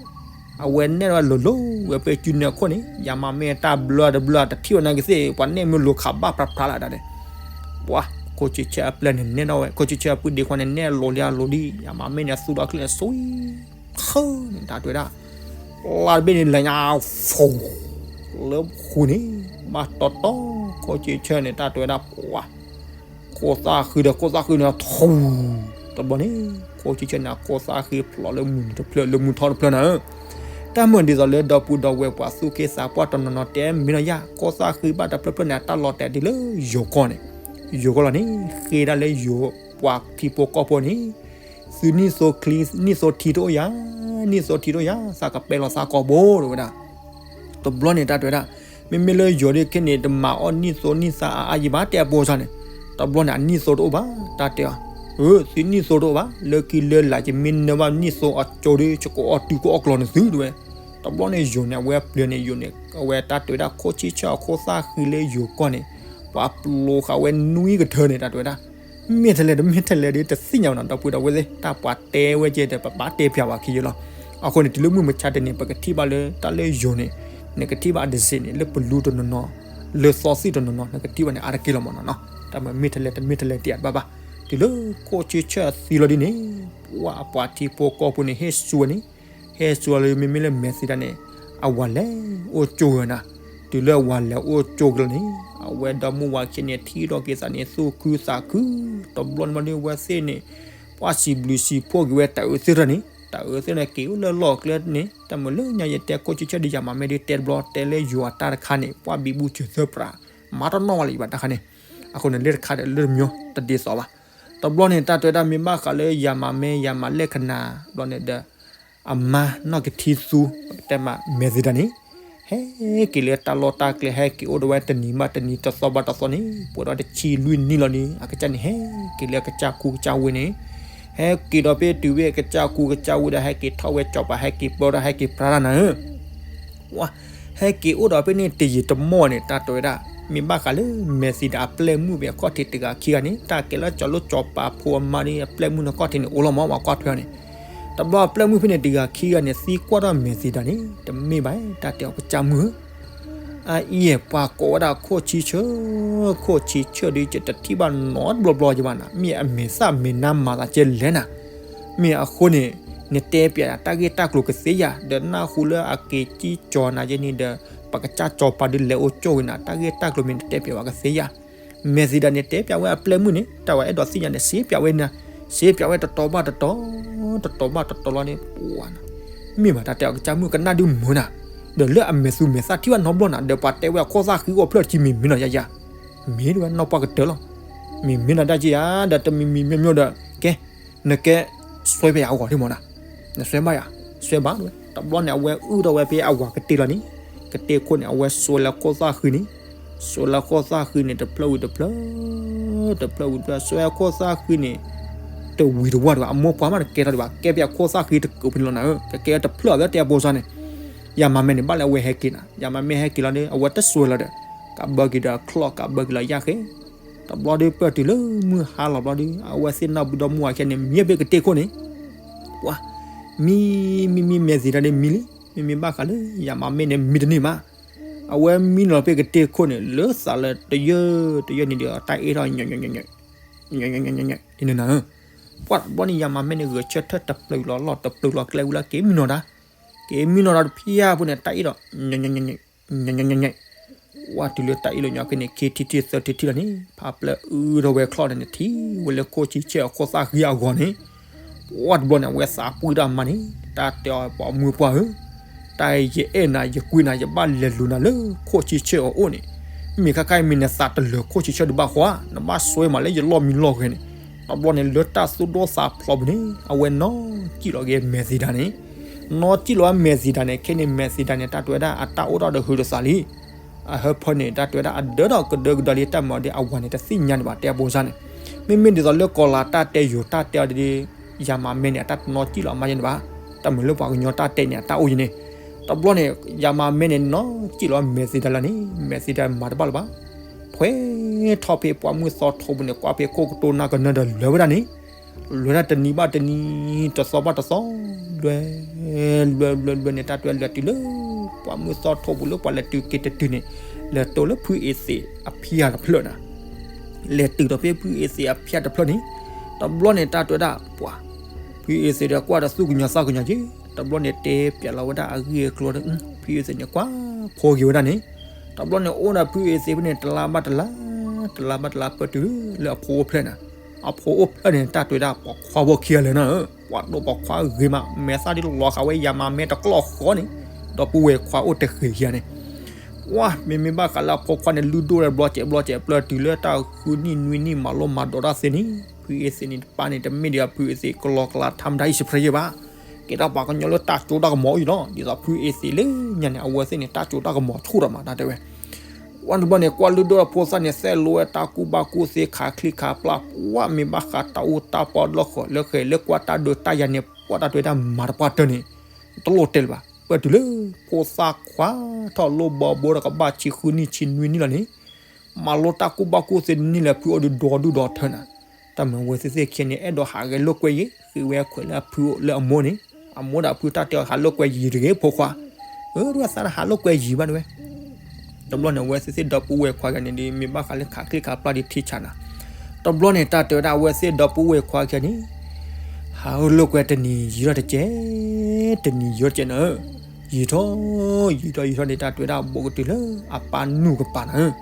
အဝဲနဲၣ်ဝဲလိၤလိၤဝဲဖဲစုနၢၤခိၣ်န့ၣ် ယၤမၤမ့ၢ်တၢ်ဘျၢတဘျၢတထံၣ်ဝဲနာ်က့သ့ၣ် ပှၤနဲၣ်မ့ၢ်လိၤခးဘၣ်ဖြးဖြးလၢဒၣ်န့ၣ်, ပှၤ ခိၣ်ဆံဆဲအပျဲၢ်န့ၣ်နဲၣ်ထီၣ်ဝဲ ခိၣ်ဆံဆဲအပုၢ်ဒ့ခွါန့ၣ် နဲၣ်လိၤလံအလိၤလံ ယၤမၤမ့ၢ်န့ၣ်သူဒီးချ့န့ၣ် ဆွံ ဃၢန့ၣ် တၢ်တဲဝဲဒၣ်, လါတဘ့ၣ်န့ၣ် လဲၤညါ ဖူ လၢဃူန့ၣ် ဘၣ်တီတီ ခိၣ်ဆံဆၢၣ်န့ၣ် တၢ်တဲဝဲဒၣ်ပှၤ ခိၣ်သၣ်ဃံဒီးခိၣ်သၣ်ဃံန့ၣ်ထူ တဘျီန့ၣ် ခိၣ်ဆံဆၢၣ်န့ၣ် အခိၣ်သၣ်ဃံဖျိးလၢမုၢ်နုာ်တဖျၢၣ် လၢမုၢ်ထီတဖျၢၣ်နၤဧၢ, တၢ်မုၢ်ဒ်သိးလၢဒီပုၢ်ဒီဝဲၢ်ပှၤသူၣ်က့သးပှၢ်တနီၤနီၤတဲမ့ၢ်နီၤယၤ ခိၣ်သၣ်ဃံဘၣ်တဖျၢၣ်ဖျၢၣ်န့ၣ် အတၢ်လီၤတဲာ်ဒ်လၢယိၤကီၢ်န့ၣ်, ယိၤကီၢ်လီၤန့ၣ် ဃ့ဒၣ်လၢယိၤပှၤထံဖိကီၢ်ဖိန့ၣ် သုနံၣ်သိချံ နံၣ်သိထံတအိၣ်ယၤ, နံၣ်သိထံတအိၣ်ယၤ သးကပဲလီၤသးကိာ်ဘိ တဲဝဲဒၣ် တဘျီန့ၣ် တၢ်တဲဝဲဒၣ် မ့မ့ၢ်လၢယိၤဒ်ခဲန့ၣ် တမၤအီၣ်နံၣ်သိနံၣ်သၣ်အါအါယံၤဘၣ် တဲအဖိစၢ်န့ၣ်, တဘျီန့ၣ် အနံၣ်သိတအိၣ်ဘၣ် တၢ်တဲအီၤ, အၢ သုနံၣ်သိတအိၣ်ဘၣ် လၢခံလၢလာ် ယမ့ၢ်နၢဘၣ်နံၣ်သိအကၠိဒီး ယကအီၣ်တုၤကအီၣ်ကျီၤနသု တဲဝဲ, တဘျီန့ၣ် ယိၤန့ၣ် အဝဲပျၢၤန့ၣ် ယိၤန့ၣ် အဝဲတၢ်တဲဝဲဒၣ် ခိၣ်ဆံဆၢၣ်အခိၣ်သၣ်ဃံလၢယိၤကီၢ်န့ၣ် ပှၤပျိဃာ်ဝဲနွံကထၢန့ၣ် တၢ်တဲဝဲဒၣ် မ့ၢ်ထဲလဲၣ်တမ့ၢ်ထဲလဲၣ်ဒီး တသ့ၣ်ညါဘၣ်နီၤ ဒီပုၢ်ဒီဝဲၢ်သ့ၣ် တၢ်ပှၤတဲဝဲကဲဒီး ပဘၣ်တဲပျးဘၣ်ခံယဲလီၤ. အဃိန့ၣ် တုၤလၢမုၢ်မဆါတနံၤ ပကထံၣ်ဘၣ်လၢတၢ်လၢယိၤန့ၣ် နကထံၣ်ဘၣ်အဒစ့းန့ၣ် လၢပလူတနီၤနီၤ လၢသီသံၣ်တနီၤနီၤ နကထံၣ်ဘၣ်န့ၣ် အါတက့ၢ်လီၤမးနီၤနီၤ. တၢ်မ့ၢ်ထဲလဲၣ်တမ့ၢ်ထဲလဲၣ်တဘၣ်ဘၣ်. တုၤလၢခိၣ်ဆံဆၢၣ်သံလီၤဒ်န့ၣ် ပှၤပှၤထံဖိကီၢ်ဖိန့ၣ် ဟ့ၣ်ဆူဝဲန့ၣ် ဟဲစိာ်လၢမ့မ့ၢ်လၢမဲာ်သံတၢ်န့ၣ် အဝၤလဲၤအိၣ်ကၠိဂၤနၤ, တုၤလၢအဝၤလဲၤအိၣ်ကၠိကလီၤန့ၣ် အဝဲဒီမါဝၤခံန့ၣ် ထံၣ်ထီၣ်က့ၤသးန့ၣ် သူၣ်ခုသးခု, တဘျီန့ၣ်မ့ၢ်ဒ်ဝဲသ့ၣ်န့ၣ် ပှၤစံးဘျုးစံးဖှိၣ်က့ၤဝဲတၢ်အုးသ့ၣ်တဖၣ်န့ၣ် တၢ်အုးသ့ၣ်န့ၣ် က့ၤအိၣ်လၢလီၢ်ကျဲန့ၣ် တၢ်မုၢ်လၢညါယတဲခိၣ်ဆံဆၢၣ်ဒီးယၤမၤမ့ၢ်ဒ်တဲတဘျီ တဲလၢယွၤတၢ်တခါန့ၣ် ပှၤဘံဘူစၢၤသၢပြး မၤတနီၣ်ဝဲလၢယဘၣ်တၢ်ခါန့ၣ်, အဃိန့ၣ် လၢတခါဒီးလၢတမံၤတဒ်သိးဘၣ်. တဘျီန့ၣ် တၢ်တဲဝဲဒၣ်မ့ၢ်ဘၣ်ဃးလၢယၤမၤမ့ၢ်ယၤမၤလဲၣ်ခနၤ ဘျီန့ၣ်ဒီး အမါနီၢ်ကထံသူ ပကတဲမးမဲာ်သံတၢ်န့ၣ် ဟဲက့ၤလၢတၢ်လီၢ်တၢ်ကျဲ ဟဲက့ၤအိၣ်ဒီးဝဲတနံၤဘၣ်တနံၤ တသီဘၣ်တသီန့ၣ် ပှဲၤဒီးတဆံလွံၢ်နံၣ်လီၤန့ၣ် အကစၢ်န့ၣ် ဟဲက့ၤလၢအကစၢ်ခူကစၢ်ဝ့ၢ်န့ၣ် ဟဲက့ၤဒီးဖဲတုၤဝဲအကစၢ်ခူကစၢ်ဝ့ၢ်ဒီး ဟဲက့ၤထီၣ်ဝဲစီၤပၤ ဟဲက့ၤပၢတၢ် ဟဲက့ၤပြါတၢ်နၤဧၢ ဝါ, ဟဲက့ၤအိၣ်ဒီးဖဲန့ၣ်တယံာ်တမီၢ်န့ၣ် တၢ်တဲဝဲဒၣ် မ့ၢ်ဘၣ်ဃးလၢမဲာ်သံတၢ်အပျဲၢ်မုၣ်ဖဲအခီၣ်ထံးတဂၤခံဂၤန့ၣ် တၢ်ကဲလၢစီၤလိၣ်စီၤပၤဖိအမါဒီး အပျဲၢ်မုၣ်န့ၣ် အခီၣ်ထံးန့ၣ် အိၣ်လီၤမး ပှၤကွၢ်ထွဲအီၤန့ၣ်, တဘျီအပျဲၢ်မုၣ်ဖဲန့ၣ်တဂၤခံဂၤန့ၣ် သံကွၢ်ထီၣ်မဲာ်သံတၢ်န့ၣ် တမ့ၢ်ဘၣ် တၢ်တဲအီၤကစၢ်မုၣ်ဧၢ အအံၤ ပှၤကိးဝဲဒၣ်ခိၣ်ဆံဆၢၣ်, ခိၣ်ဆံဆၢၣ်ဒီး ယတထံၣ်ဘၣ်နီတဘျီဘျီယဘၣ်နၤ, မ့ၢ်အမဲာ်သၣ်မဲာ်နါမၤသးကဲလဲၣ်နၤ, မ့ၢ်အဃိန့ၣ် နတဲပျးယၤတၢ်ဂ့ၢ်တၢ်ကျိၤကသ့ယၤ, ဒီးနၢ်ဟူလၢအက့ၤကံၣ်ကၠီၤနၤယဲန့ၣ်ဒီး ပကစၢ်စီၤပၤဒုးလဲၤအိၣ်ကၠိဝဲနၤ, တၢ်ဂ့ၢ်တၢ်ကျိၤမ့ၢ်နတဲပျးဝဲကသ့ယၤ, မဲာ်သံတၢ်န့ၣ် တဲပျးဝဲအပျဲၢ်မုၣ်န့ၣ် တၢ်ဝဲအဲၣ်ဒိးသ့ၣ်ညါန့ၣ် စ့ပျးဝဲနၤ, စ့ပျးဝဲတတီၤဘၣ်တတီၤ, တတီၤဘၣ်တတီၤလီၤန့ၣ် ပှၤ မ့ၢ်ဘၣ်တၢ်တဲအီၤကစၢ်မုၣ်ကနၣ်ဒုးမုာ်နၤ, ဒီးလၢအမဲာ်သူမဲာ်သၣ်ထံၣ်ဘၣ်နီတဘျီနၤ, ဒီးပှၤတဲဝဲအခိၣ်သၣ်ဃံအိၣ်ဖျၢၣ်တဆံမံၤမံၤနီၤယၤယၤ, မ့ၢ်တဝဲနီၢ်ပှၢ်ကတၢၢ်လီၤ, မ့ၢ်မ့ၢ်နီၤတၢ်က့ယၤ, ဒီးတမံၤမံၤမ့ၢ်မ့ၢ်ဒီး ကဲ, နကဲ, စွဲဘၣ်ယၤအဂီၢ်ဒ်မ့ၢ်နၤ, နစွဲဘၣ်ယၤ, စွဲဘၣ်တဝဲ, တဘျီန့ၣ် အဝဲအုၣ်ထီၣ်ဝဲဖဲအဝၤကတ့ၢ်လီၤန့ၣ်, ကတ့ၢ်ခိၣ်န့ၣ် အဝဲစွဲလၢခိၣ်သၣ်ဃံန့ၣ် စွဲလၢခိၣ်သၣ်ဃံန့ၣ် တဖျၢၣ်ဝံၤတဖျၢၣ်, တဖျၢၣ်ဝံၤတဖျၢၣ် စွဲခိၣ်သၣ်ဃံန့ၣ် တဝံၤတဝါဒံးဘၣ်, အမိၢ်ပှၢ်မးတကဲထီၣ်ဒံးဘၣ်, ကဲဖဲအခိၣ်သၣ်ဃံတကုးဖဲန့ၣ်လီၤနၤဧၢ, ကကဲတဖျၢၣ်အသးတဲအဖိစၢ်န့ၣ်, ယၤမၤမဲာ်န့ၣ် ဘၣ်လၢအဝဲဟဲက့ၤနၤ, ယၤမၤမဲာ်ဟဲက့ၤလီၤဒီး အဝဲတစွဲလီၤဒီး ကးဘၢက့ၤဒီးအချီၣ် ကးဘၢက့ၤလီၤယၣ်ဃဲ, တဘျီဒီးပၢၢ်တုၤလၢမုၢ်ဟါလီၤဘျီဒီး အဝဲသ့ၣ်နီၢ်ဘုဒီမိၢ်ဝၤခဲန့ၣ် မံဖဲကတ့ၢ်ခိၣ်န့ၣ်, ပှၤ, မံ, မံမံမဲာ်သံတၢ်န့ၣ်မံလံ, မ့မ့ၢ်ဘၣ်ဃးလၢ ယၤမၤမဲာ်န့ၣ်မံတန့ၢ်မး, အဝဲမံလီၤဖဲကတ့ၢ်ခိၣ်န့ၣ် လၢသးလၢတယၢၢ်တယၢၢ်န့ၣ်ဒီး တၢ်အ့ၣ်ထီၣ် ဒ်န့ၣ်နၤဧၢ, ပှၤတဘျီန့ၣ် ယၤမၤမဲာ်န့ၣ် ဂဲၤဆၢထၢၣ်တပျုာ်လီၤလီၢ် တပျုာ်လီၤကျဲဝံၤလၢက့ၤမံနီၤတၢ်, က့ၤမံနီၤတၢ်တဖျၢၣ်ဖိန့ၣ် တၢ်အ့ၣ်ဒီး ညါ, ဝဲတုၤလၢတၢ်အ့ၣ်လိာ်ညါက့ၤန့ၣ် ခံထံၣ်ထံၣ်သၢထံၣ်ထံၣ်လီၤန့ၣ် ဖးပျၢၢ်အုၣ်ထီၣ်ဝဲချီၣ်န့ၣ်န့ၣ် ထံၣ်ဝဲလၢခိၣ်ဆံဆၢၣ်အခိၣ်သၣ်ဃံအဂီၢ်န့ၣ်, ပှၤတဘျီန့ၣ် အဝဲသးပှၢ်တၢ်မၤန့ၣ် တၢ်တဲအီၤပှၤမိၢ်ပှၢ်ဧၢ, တၢ်ယအဲၣ်နၤ ယကွံနၤ ယဘၣ်လဲၤလူၤနၤလၢခိၣ်ဆံဆၢၣ်အအိၣ်န့ၣ်, မ့ၢ်ခါခါအံၤမ့ၢ်နသးတလၢာ်ခိၣ်ဆံဆၢၣ်ဒံးဘၣ်ဃီဧါ, နဘၣ်စွဲမးလၢယလီၢ်မံလီၢ်ဂဲၤန့ၣ်, တဘျီန့ၣ် လၢတၢ်သူၣ်ဒိၣ်သးဖျိးပူၤန့ၣ် အဝဲနီၢ်ကံၣ်လီၤက့ၤမဲာ်သံတၢ်န့ၣ် နီၢ်ကံၣ်လီၤဝဲမဲာ်သံတၢ်န့ၣ် ခဲန့ၣ်မဲာ်သံတၢ်န့ၣ် တၢ်တဲဝဲဒၣ် အတၢ်အိၣ်ထီၣ်ဒီးဟုးဒီးသးလံ. အဟၢဖၢန့ၣ် တၢ်တဲဝဲဒၣ် အဒၢထီၣ်ကဒၢကဒီလံ တၢ်မၤအီၤဒ်အဝၤန့ၣ် တသ့ၣ်ညါဒံးဘၣ် တဲအဖိစၢ်န့ၣ်. မ့မ့ၢ်ဒ်သိးလၢကီၤလၤတၢ်တဲ ယိၤတၢ်တဲအီၤဒ် ယၤမၤမဲာ်န့ၣ် အတၢ်တနီၢ်ကံၣ်လီၤအမါယဲန့ၣ်ဘၣ်. တၢ်မၤလၢပှၤကညီတၢ်တဲန့ၣ် အတၢ်အိၣ်ယဲန့ၣ်. တဘျီန့ၣ် ယၤမၤမဲာ်န့ၣ် နီၢ်ကံၣ်လီၤဝဲမဲာ်သံတၢ်လၢန့ၣ် မဲာ်သံတၢ်မၤတဘၣ်လၢၤဘၣ်. ဖှဲထီၣ်ဖဲပှၢ်မုၢ်သီထိးပူၤန့ၣ် ကွၢ်ဖဲခိၣ်ကတိၤနၢ်ကနၢဒီးလဲၤဝဲဒၣ်န့ၣ် လဲၤဒၣ်တနံၤဘၣ်တနံၤ တသီဘၣ်တသီ လဲၤ လဲၤ လဲၤ လဲၤန့ၣ် တၢ်တဲဝဲလဲၤတုၤလၢ ပှၢ်မုၢ်သီထိးပူၤလၢပှၤလဲၤတုၤက့ၤတတုၤန့ၣ် လဲၤတိၤလၢဖုအ့သ့းအဖံအတဖျၢၣ်နၤ. လဲၤတုၤဒီးဖဲဖုအ့သ့းအဖံအတဖျၢၣ်န့ၣ် တဘျီန့ၣ် တၢ်တဲဝဲဒၣ်ပှၤ ဖုအ့သ့းဒီးကွၢ်ဒီးသူၣ်ကညီၤသးကညီၤက့ၤ တဘျီန့ၣ် တဲပျးလီၤဝဲဒၣ်အဂ့ၢ်အကျိၤဒီး ဖုအ့သ့းန့ၣ် ကွၢ်ဖိက့ၤဝဲဒၣ်န့ၣ် တ တဘျီန့ၣ်အိၣ်ဒီးဖုအ့သ့းဖဲန့ၣ် တလါဘၣ်တလါ, တလါဘၣ်တလါ ပၢၢ်တုၤလၢအဖိအိၣ်ဖျဲၣ်နၤ. အဖိအိၣ်ဖျဲၣ်န့ၣ် တၢ်တဲဝဲဒၣ်ပိာ်ခွါဖိခံဂၤလဲၣ်နၤဧၢ, ပှၤဒိၣ်ပိာ်ခွါဂ့ၤမး, မဲာ်သၣ်ဒ်လီၤဃာ်ဝဲယၤမၤမဲတကျီၢ်ဃီန့ၣ်, ဒီပုၢ်ဝဲၢ်ခွါအိၣ်တဃ့ၢ်ခံဂၤန့ၣ် ဝါ မ့မ့ၢ်ဘၣ်ဃးလၢအဖိခွါန့ၣ် လုၢ်ဒိၣ်ဝဲဘျီစဲးဘျီစဲး ပၢၢ်တုၤလၢတၢ်ဃုနံၣ်နွံနံၣ် မၤလိမၤဒိးတၢ်သ့န့ၣ်, ဖုအ့သ့းန့ၣ်တပၢ်န့ၣ် တမ့ၢ်ဒံးအဖုအ့သ့းကလီကလး ထါမတၤ အံၣ်စဖရ့ယဲၢ်ဘၣ်, ကဲထီၣ်ပှၤကညီလၢတၢ်ကၠိတၢ်ကမီၤအံၤလီၤ. ဒ်သိးဖုအ့သ့းလၢညါန့ၣ် အဝဲသ့ၣ်န့ၣ် တၢ်ကၠိတၢ်ကမီၤဆူၣ်ဒီးမး တၢ်တဲဝဲ ဝါတဘျီန့ၣ် ကွၢ်လုၢ်ဒိၣ်အဖိသၣ်န့ၣ် သဲလိဝဲတၢ်ကူၣ်ဘၣ်ကူၣ်သ့ ခးချံခးပျၢ်, ဝါ မ့ၢ်ဘၣ်ဃးတၢ်အူတၢ်ပီးလီၢ်ဃီလၢဃဲၤလၢကွၢ်တၢ်ဒိးတၢ်ယၤန့ၣ် ပှၤတၢ်တဲဝဲဒၣ်မၤတပှၢ်တၢၢ်န့ၣ် တလိၣ်တဲလၢၤဘၣ်. ပၢၢ်တုၤလၢ ဖိသၣ်ခွါထီၣ်လိၣ်ဘီဘိဒီးကဘၣ်ဆံဃုနံၣ်ဆံနွံနံၣ်လီၤန့ၣ်, မၤလိတၢ်ကူၣ်ဘၣ်ကူၣ်သ့နံၣ်လၢဖုအိၣ်ဒုးဒီဒုၣ်ဒီထၢနၤ. တၢ်မၤဝဲသ့ၣ်သ့ၣ်ခံဂၤန့ၣ် အဲၣ်ဒိးဟးဂဲၤလိာ်ကွဲယံၤ, ဃ့ဝဲခွဲးလၢအဖုအိၣ်လၢအမိၢ်န့ၣ်, အမိၢ်ဒီးအဖုတၢ်တဲအီၤ ဟးလိာ်ကွဲယံၤတဂ့ၤ ဖိခွါ, အၢ တဝဲသးတဟးလိာ်ကွဲယံၤဘၣ်တဝဲ တဘျီန့ၣ် အဝဲသ့ၣ်သ့ၣ်ဒီပုၢ်ဝဲၢ်ခွါခံဂၤန့ၣ်ဒီး မ့ၢ်ဘၣ်ဃးလၢခးချံခးပျၢ်ဒ်ထံဆးနၤ. တဘျီန့ၣ် တၢ်တဲဝဲဒၣ်အဝဲသ့ၣ်ဒီပုၢ်ဝဲၢ်ခွါခံဂၤန့ၣ်, ဟးလိာ်ကွဲတနံၤယံၤထီၣ်တကဲး, တနံၤယံၤထီၣ်တကဲးနၤဧၢ, ယံၤထီၣ်, ယံၤထီၣ်ယံၤထီၣ်န့ၣ် တၢ်တဲဝဲဒၣ်ဘူးကတုၤလၢအပၢ်နုာ်ကပၤနၤဧၢ.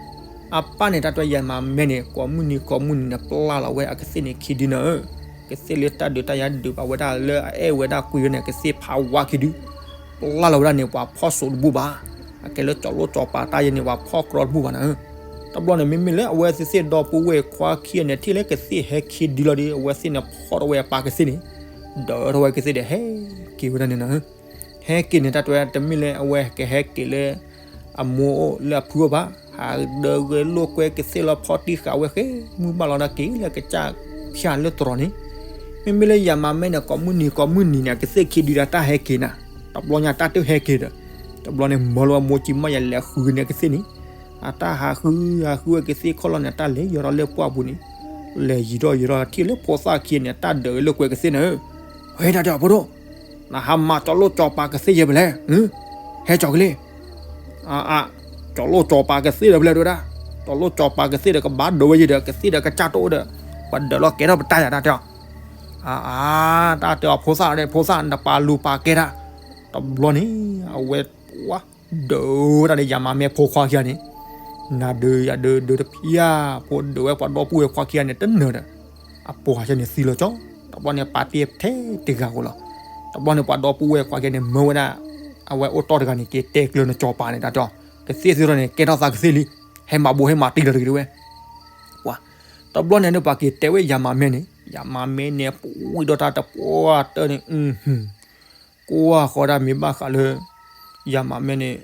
အပၢ်န့ၣ် တၢ်တဲဝဲယၤမၤမဲန့ၣ် ကိးမုၢ်နံၤကိးမုၢ်နံၤန့ၣ် ပျၢ်လီၤဝဲအကသ့ၣ်န့ၣ်ခံဒုနၤဧၢ. ကသ့ၣ်လၢတၢ်ဒုးတၢ်ယၤဒုးဘၣ်ဝဲဒၣ်လၢအအဲၣ်ဝဲဒၣ်ကွံဝဲန့ၣ် ကသ့ၣ်ဖးဝါခံဒု ပျၢ်လီၤဝဲဒၣ်န့ၣ် ပှၤဖီၣ်စိးတဘူၣ်ဘၣ်. အကဲလၢကၠီၤလိၣ်ကၠီၤပၤတၢ်ယဲန့ၣ် ပှၤဖီၣ်ကြီတဘူၣ်ဘၣ်နၤဧၢ. တဘျီန့ၣ် မ့မ့ၢ်လၢအဝဲသ့ၣ်သ့ၣ်ဒီပုၢ်ဝဲၢ်ခွါခံဂၤန့ၣ် ထံၣ်လၢကသ့ၣ်ဟဲခံဒုလီၤဒီး အဝဲသ့ၣ်န့ၣ်ဖီၣ်ထီၣ်ဝဲအပၢ်ကသ့ၣ်န့ၣ်, ဒၢထီၣ်ဝဲကသ့ၣ်ဒီးဟဲက့ၤဝဲဒၣ်န့ၣ်နၤဧၢ. ဟဲက့ၤန့ၣ် တၢ်တဲဝဲတမ့ၢ်လၢအဝဲကဟဲက့ၤလၢ အမိၢ်အိၣ်လၢအဖုအိၣ်ဘၣ်, ဟးဒၢဂဲၤလိာ်ကွဲကသ့ၣ်လီၤ ဖီၣ်တံၢ်ဃာ်ဝဲဃဲ မုၢ်ဘၣ်လီၤဒီးက့ၤလၢကစၢ်ဖၠၣ်လၢတရီၤန့ၣ်. မ့မ့ၢ်လၢယၤမၤမဲန့ၣ် ကိးမုၢ်နံၤကိးမုၢ်နံၤန့ၣ် အကသ့ၣ်ခံဒုဒီးတၢ်ဟဲက့ၤနၤ, တဘျီညါတၢ်တဟဲက့ၤဒီး, တဘျီန့ၣ် မၢလီၤဝဲမိၢ်ကံမီၢ်ယၤလဲၤဃုန့ၢ်ကသ့ၣ်န့ၣ်, အတၢ်ဟးဃုဟးဃုဝဲကသ့ၣ်ခီၣ်လီၤန့ၣ် တၢ်လဲၤယီၤထီၣ်လၢပှၢ်ပူၤန့ၣ်, လဲၤယံၤထီၣ်ယံၤထီၣ်ထံၣ်လၢဖိသၣ်ခံဂၤန့ၣ် တၢ်ဒၢးဝဲလိာ်ကွဲကသ့ၣ်နၤဧၢ. ဝဲဒၣ်တဲအဖိဒိၣ် နဟးမၤကၠီၤလိၣ်ကၠီၤပၤကသ့ၣ်ယဲၢ်ဖဲလဲၣ်, ဟဲကၠီၤကလ့ၢ်, အါအါ, ကၠီၤလိၣ်ကၠီၤပၤကသ့ၣ်ဒီးဖဲလဲၣ်တဲဝဲဒၣ်, ကၠီၤလိၣ်ကၠီၤပၤကသ့ၣ်ဒီးကဘၣ်ဒၢးဝဲယဲၢ်ဒီး ကသ့ၣ်ဒီးကစၢ်တအိၣ်ဒီး, ပှၤဒၢးလီၤကဲထီၣ်ပတၢ်ယၤတၢ်တဲအီၤ, အါအါ, တၢ်တဲအီၤဖိသၣ်ဒီး ဖိသၣ်နပာ်လူၤပာ်ကဲတၢ်, တဘျီန့ၣ် အဝဲ ဒၢးဝဲဒၣ်လၢယၤမၤမဲဖိခွါခံဂၤန့ၣ်, နၤဒၢးယၤဒၢးဒၢးတဖၣ်, ဖိဒၢးဝဲပှၤဒီပုၢ်ဝဲၢ်ခွါခံဂၤန့ၣ် တနၢၤဒီး, အပှၤကညီန့ၣ်သံလီၤကၠီ, တဘျီန့ၣ် ပာ်တ့ၢ်ထဲတဂၤဧိၤလီၤ. တဘျီန့ၣ် ပှၤဒီပုၢ်ဝဲၢ်ခွါခံဂၤန့ၣ် မၢဝဲဒၣ်, အဝဲအိၣ်တီၢ်တဂၤန့ၣ် က့ၤတဲကျၢၤနကၠီၤပၤန့ၣ် တၢ်တဲအီၤ, ကသ့ၣ်သ့ၣ်ထီၣ်န့ၣ် ကဲထီၣ်သးကသ့ၣ်လံ, ဟဲမၤဘူးဟဲမၤတံၢ်လီၤတဂ့ၤတဝဲ ပှၤ, တဘျီန့ၣ် ပှၤက့ၤတဲဝဲယၤမၤမဲန့ၣ်, ယၤမၤမဲန့ၣ် ပဝံၣ်ဒီးတၢ်တပှၢ်တၢၢ်န့ၣ်, ကွၢ်ဃီဒၣ်မ့ၢ်ဘၣ်ဃးလၢ ယၤမၤမဲန့ၣ်,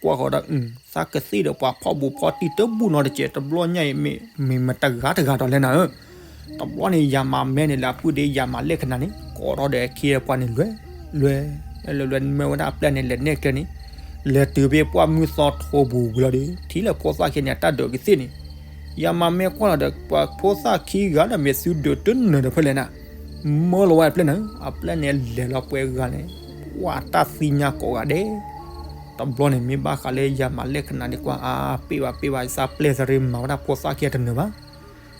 ကွၢ်ဃီဒၣ်, သးကသ့ၣ်ဒီးပှၤဖီၣ်ဘူးဖီၣ်တံၢ်တဘူၣ်နီတကဲး, တဘျီညါအံၤ မ့ၢ်မတဂၤတဂၤဒီးလဲၣ်နၤဧၢ. တဘျီန့ၣ် ယၤမၤမဲန့ၣ် လဲၤအပုၢ်ဒ့ယၤမၤလဲၣ်ခနၣ်န့ၣ် ကိးထီၣ်ဒီးအခ့အပှၤန့ၣ် လွဲ, လွဲ, လွဲလွဲမၢဝဲဒၣ်အပျဲၢ်န့ၣ် လဲၤနဲၣ်ကျဲန့ၣ်, လဲၤတုၤဖဲပှၢ်မုၢ်သီထိးပူၤဝံၤလီၤဒီး ထံၣ်လၢဖိသၣ်ခံဂၤန့ၣ် အတၢ်ဒၢးကသ့ၣ်န့ၣ်, ယၤမၤမဲကွၢ်လီၤဒီး ပှၤဖိသၣ်ခံဂၤဒီး မ့ၢ်သုဒၢးတနၢၤဒီးဖဲလဲၣ်နၤ, မၢလီၤဝဲအပျဲၢ်န့ၣ်, အပျဲၢ်န့ၣ်လဲၤလီၤပှဲၤဂၤန့ၣ်, ပှၤတၢ်သံညါကိးဂၤဒဲး တဘျီန့ၣ် မ့ၢ်ဘၣ်ဃးလၢယၤမၤလဲၣ်ခနၣ်ဒံးကွၢ် အါ ပ့ၢ်ဘၣ်ပ့ၢ်ဘၣ် ယသးပျဲၢ်သရ့မၤဝဲဒၣ်ဖိသၣ်ခံဂၤတနၢၤဘၣ်.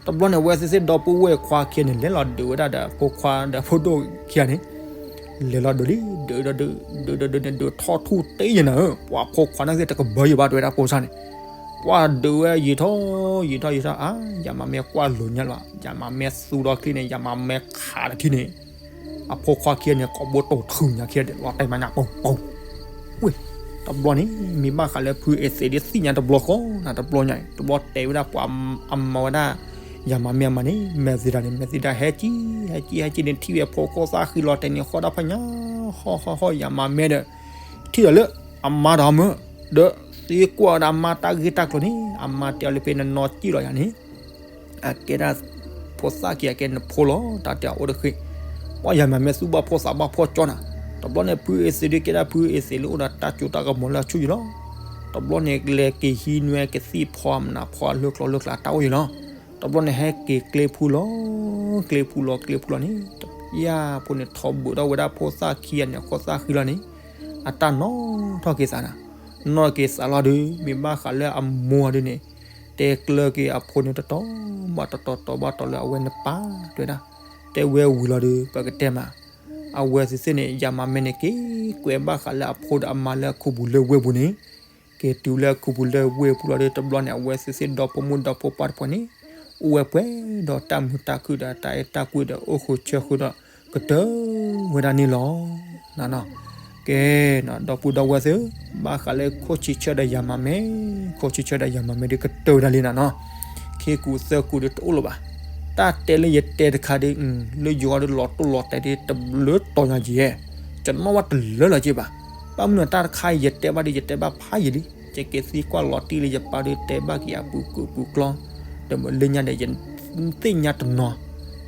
တဘျီန့ၣ် အဝဲသ့ၣ်သ့ၣ်ဒီပုၢ်ဝဲၢ်ခွါခံဂၤန့ၣ် လဲၤလီၤဒုးဝဲဒၣ်ဒီးဖိခွါဒီးဖိဒိၣ်ခံဂၤန့ၣ်, လဲၤလီၤဒုးလံ ဒုးဒီးဒုး ဒုးဒီးဒုးန့ၣ် ဒုးထီၣ်ထူၣ်တ့ၢ်ယဲၢ်နၤဧၢ, ပှၤဖိခွါန့ၣ်သ့ၣ်တကဘၢယဲၢ်ဘၣ် တဲဝဲဒၣ်ဖိသၣ်န့ၣ်, ပှၤဒုးဝဲယံာ်ထီၣ် ယံာ်ထီၣ်ယံာ်ထီၣ် အါ ယၤမၤမဲကွၢ်လိာ်ညါလီၤ ယၤမၤမဲသူဒီးချံန့ၣ် ယၤမၤမဲခးတထံၣ်န့ၣ် အဖိခွါခံဂၤန့ၣ် ကိးဘိတိၢ်ထုးညါခံဂၤဒီး လီၤတဲာ်မၤညါပိာ်ပိာ်, ဝ့ၢ်, တဘျီန့ၣ် မ့ၢ်ဘၣ်ဃးလၢဖုအ့သ့းဒ်သ့ၣ်ညါတဘျီဃီနၤ တဘျီညါအံၤ တဘျီတဲဝဲဒၣ်ပှၤအမၤဝဲဒၣ် ယၤမၤမဲအမၤန့ၣ် မဲာ်သ့ၣ်တၢ်န့ၣ် မဲာ်သ့ၣ်တၢ်ဟဲကံ ဟဲကံ ဟဲကံန့ၣ် ထံၣ်ဝဲဖိခိၣ်သၣ်ဃံလီၤတဲာ်န့ၣ် ဃီဒၣ်ဖးညါ ဟီၣ်ဟီၣ်ဟီၣ် ယၤမၤမဲဒီး ထံၣ်ဒီးလၢ အမါဒီးမၢ ဒီးသံကွၢ်ဝဲဒၣ်အမါတၢ်ဂ့ၢ်တၢ်ကျိၤန့ၣ် အမါတဲအီၤလၢဖဲနနီၢ်ကံၣ်လီၤယၤန့ၣ် အကဲဒၣ် ဖိသၣ်ခံဂၤကဲနဖိလီၤ တၢ်တဲအီၤအိၣ်တဃ့ၢ်, ပှၤယၤမၤမဲသူၣ်ဘၣ်ဖိသးဘၣ်ဖှီၣ်ကၠီနၤ, တဘျီန့ၣ် ဖုအ့သ့းဒုးကဲဒၣ်ဖုအ့သ့းလၢအိၣ်ဒီးတၢ်စိတၢ်ကမီၤလၢအဆူၣ်ယံၤလီၤ, တဘျီန့ၣ် လဲၤက့ၤဟံးနွဲကသံၣ်ဖီမနုၤဖီလၢကျိလၢကျါတၢ်အိၣ်ယံၤလီၤ, တဘျီန့ၣ် ဟဲက့ၤကျ့ဖူလီၤ ကျ့ဖူလီၤ ကျ့ဖူလီၤန့ၣ် တပျၢ်ဖိန့ၣ်ထီၣ်ဘုးထီၣ်ဝဲဒၣ်ဖိသၣ်ခံဂၤန့ၣ် အခိၣ်သၣ်ဃံလီၤန့ၣ် အတၢ်နီၣ်ထီၣ်က့ၤသးနၤ, နီၣ်က့ၤသးလီၤဒုး မ့ၢ်ဘၣ်ဃးလၢအမိၢ်ဒုးန့ၣ် တဲကျၢၤက့ၤအဖိန့ၣ်တတီၤဘၣ်တတီၤ တီၤဘၣ်တီၤလၢအဝဲနပၢ်တဲဝဲဒၣ်, တဲဝဲဝံၤလီၤဒုး ပကတဲမး, အဝဲသ့ၣ်သ့ၣ်န့ၣ် ယၤမၤမဲန့ၣ် က့ၤကွဲးဘၣ်ဃးလၢအဖိဒီးအမါလၢအခူပူၤလၢဝ့ၢ်ပူၤန့ၣ်, က က့ၤတုၤလၢခူပူၤလၢဝ့ၢ်ပူၤလီၤဒီး တဘျီန့ၣ် အဝဲသ့ၣ်သ့ၣ်ဒီဖိမိၢ်ဒီဖိပၢ်တဖၣ်န့ၣ် အိၣ်ဝဲပှဲၤဒီးတၢ်မုာ်တၢ်ခုၣ်ဒီးတၢ်အဲၣ်တၢ်ကွံဒီး အိၣ်ဃုာ်ဆၢဃုာ်ဒီး ကတၢၢ်ဝဲဒၣ်န့ၣ်လီၤ. နနီၤ, ကဲနီၤ ဒီပုၢ်ဒီဝဲၢ်သ့ၣ်, ဘၣ်ဃးလၢခိၣ်ဆံဆၢဒီးယၤမၤမဲ, ခိၣ်ဆံဆၢဒီးယၤမၤမဲဒီး ကတၢၢ်ဝဲဒၣ်လံနနီၤ. ခ့ကူၣ်သၢကူၣ်ဒီးတအိၣ်လၢၤဘၣ်. တၢ်တဲလၢယတဲတခါဒီး လၢယဂီၢ်ဒီးလီၤတိၢ်လီၤတဲာ်ဒီး တဘျုးတီၤညါယဲၢ်, ကနီၣ်ဘၣ်တလၢလီၤက့ဘၣ်. ဘၣ်မနုၤတၢ်တခါအံၤယတဲဘၣ်ဒီး ယတဲဘၣ်ဖးယံာ်လံ. ယက့ၤသံကွၢ်လီၤတံၢ်လၢယပၢ်ဒီး တဲဘၣ်က့ၤအပူၤကွံာ်ပူၤကျီ, ဒီးမ့ၢ်လၢညါဒီး ယသ့ၣ်ညါတနီၤ,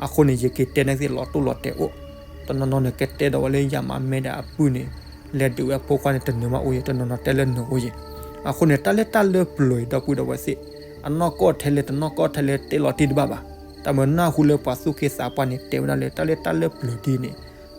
အဃိန့ၣ် ယက့ၤတဲန့ၢ်သ့ၣ်လီၤတိၢ်လီၤတဲာ်အိၣ်, တနီၤနီၤန့ၣ် ကတဲဒီးဝဲလၢယၤမၤမဲဒီးအပုၢ်န့ၣ် လဲၤဒုးဝဲဖိခွါန့ၣ် တနၢၤမးအိၣ်ယဲၢ်, တနီၤနီၤတဲလၢနၢၤအိၣ်ယဲၢ်. အဃိန့ၣ် တၢ်လၢတၢ်လၢပျၢၤအံၤ ဒီပုၢ်ဒီဝဲၢ်သ့ၣ်, အနီၢ်ကီၢ်ထဲလဲၣ် တနီၢ်ကီၢ်ထဲလဲၣ် တဲလီၤတံၢ်တဘၣ်ဘၣ်. တၢ်မ့ၢ်နၢ်ဟူလၢပှၤသူၣ်က့သးပှၢ်န့ၣ် တဲဝဲဒၣ်လၢ တၢ်လၢတၢ်လၢပျၢၤဒ်န့ၣ်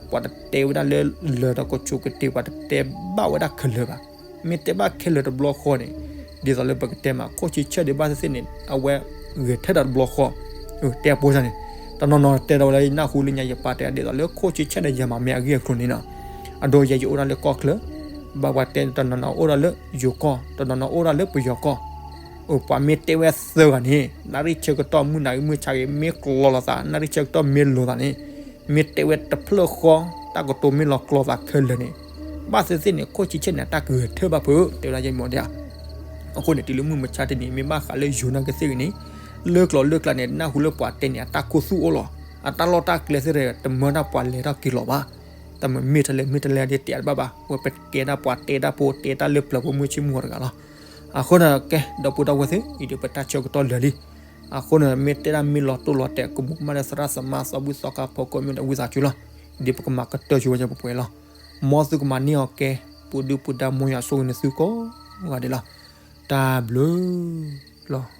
ပှၤတတဲဝဲဒၣ်လၢလၢၤဒီးကဆိးကတ့ၢ် ပှၤတတဲဘၣ်ဝဲဒၣ်ခဲလၢာ်ဘၣ်. မ့ၢ်တဲဘၣ်ခဲလၢာ်တဘျီဃီန့ၣ် ဒ်သိးလၢပကတဲမး ခိၣ်ဆံဆၢဒံးဘၣ်သ့ၣ်သ့ၣ်န့ၣ် အဝဲဂဲၤထဲဒၣ်တဘျီဃီ, တဲအပိစၢ်န့ၣ်, တနီၤနီၤတဲဒီးဝဲလၢယနၢ်ဟူလၢညါယပၢ်တဲ ဒ်သိးလၢခိၣ်ဆံဆၢဒီးယၤမၤမဲအဂ့ၢ်အကျိၤန့ၣ်နီၤ. အဒိ ယဲယအိၣ်ဒၣ်လၢကီၢ်ချၢ, ဘၣ်ပှၤတဲတနီၤနီၤအိၣ်ဒၣ်လၢယိၤကီၢ်, တနီၤနီၤအိၣ်ဒၣ်လၢပယီၤကီၢ်. အိၣ်ပှၤမ့ၢ်တဲဝဲသၢဂၤန့ၣ် နၣ်ရံၣ်ဆၢကတီၢ်မုၢ်နၤဂ့ၤမုၢ်ဆါဂ့ၤ မ့ၢ်ကျီလိာ်သး နၣ်ရံၣ်ဆၢကတီၢ်မ့ၢ်လိာ်သးန့ၣ်, မ့ၢ်တဲဝဲတဖျၢၣ်ဃီ တၢ်ကတိၤမ့ၢ်လီၤကျီသးခဲလၢာ်န့ၣ်, ဘၣ်သ့ၣ်သ့ၣ်န့ၣ် ခိၣ်ဆံဆၢန့ၣ် အတၢ်ကဂဲၤထၢၣ်ဘၣ်ဖုး တဲဝဲဒၣ်ယဲမီၤဒၣ်. အဃိန့ၣ် တုၤလၢမုၢ်မဆါတနံၤ မ့ၢ်ဘၣ်ဃးလၢယိၤနာ်က့သ့ၣ်ဂ့ၤန့ၣ်, လၢကျိာ်လၢကျါန့ၣ် နၢ်ဟူလၢပှၤတဲန့ၣ် အတၢ်ခူသူၣ်အိၣ်လီၤ. အတၢ်လီၢ်တၢ်ကျဲသ့ၣ် တမၢဒၣ်ပှၤလဲၤထီၣ်က့ၤလီၤဘၣ်. တၢ်မ့ၢ်မ့ၢ်ထဲလဲၣ်မ့ၢ်ထဲလဲၣ်ဒ်တဲတဘၣ်ဘၣ်, ဝဲပကဲဒၣ်ပှၤတဲတၢ်ဖိ တဲတၢ်လၢပျၢၤဖိမုၢ်ဆ့ၣ်မုၢ်ဂီၤတဂၤလီၤ. အဃိန့ၣ် ကဲ ဒီပုၢ်ဒီဝဲၢ်သ့ၣ် အံၤဒီးပတၢ်ဆၢကတီၢ်လၢာ်လံ. အဃိန့ၣ် မ့ၢ်တဲဒၣ်မ့ၢ်လီၤတိၢ်လီၤတဲာ် ကမူးကမၣ်လၢသရၣ်သမါ သီဘူၣ်သီခါ ဖီခိၣ်မ့ၢ်ဒီးဝံသးစူၤလီၤ. ဒ်ပကမၤကတၢၢ်ဆိဝဲပှဲၤပှဲၤလီၤ. မ်သုကမၤန့ၢ်အီၤကဲ, ပူၤဒုၣ်ပူၤဒါမိၢ်ယွၤဆိၣ်ဂ့ၤနသုကိးဂၤဒဲးလီၤ. တၢ်ဘျုးလီၤ.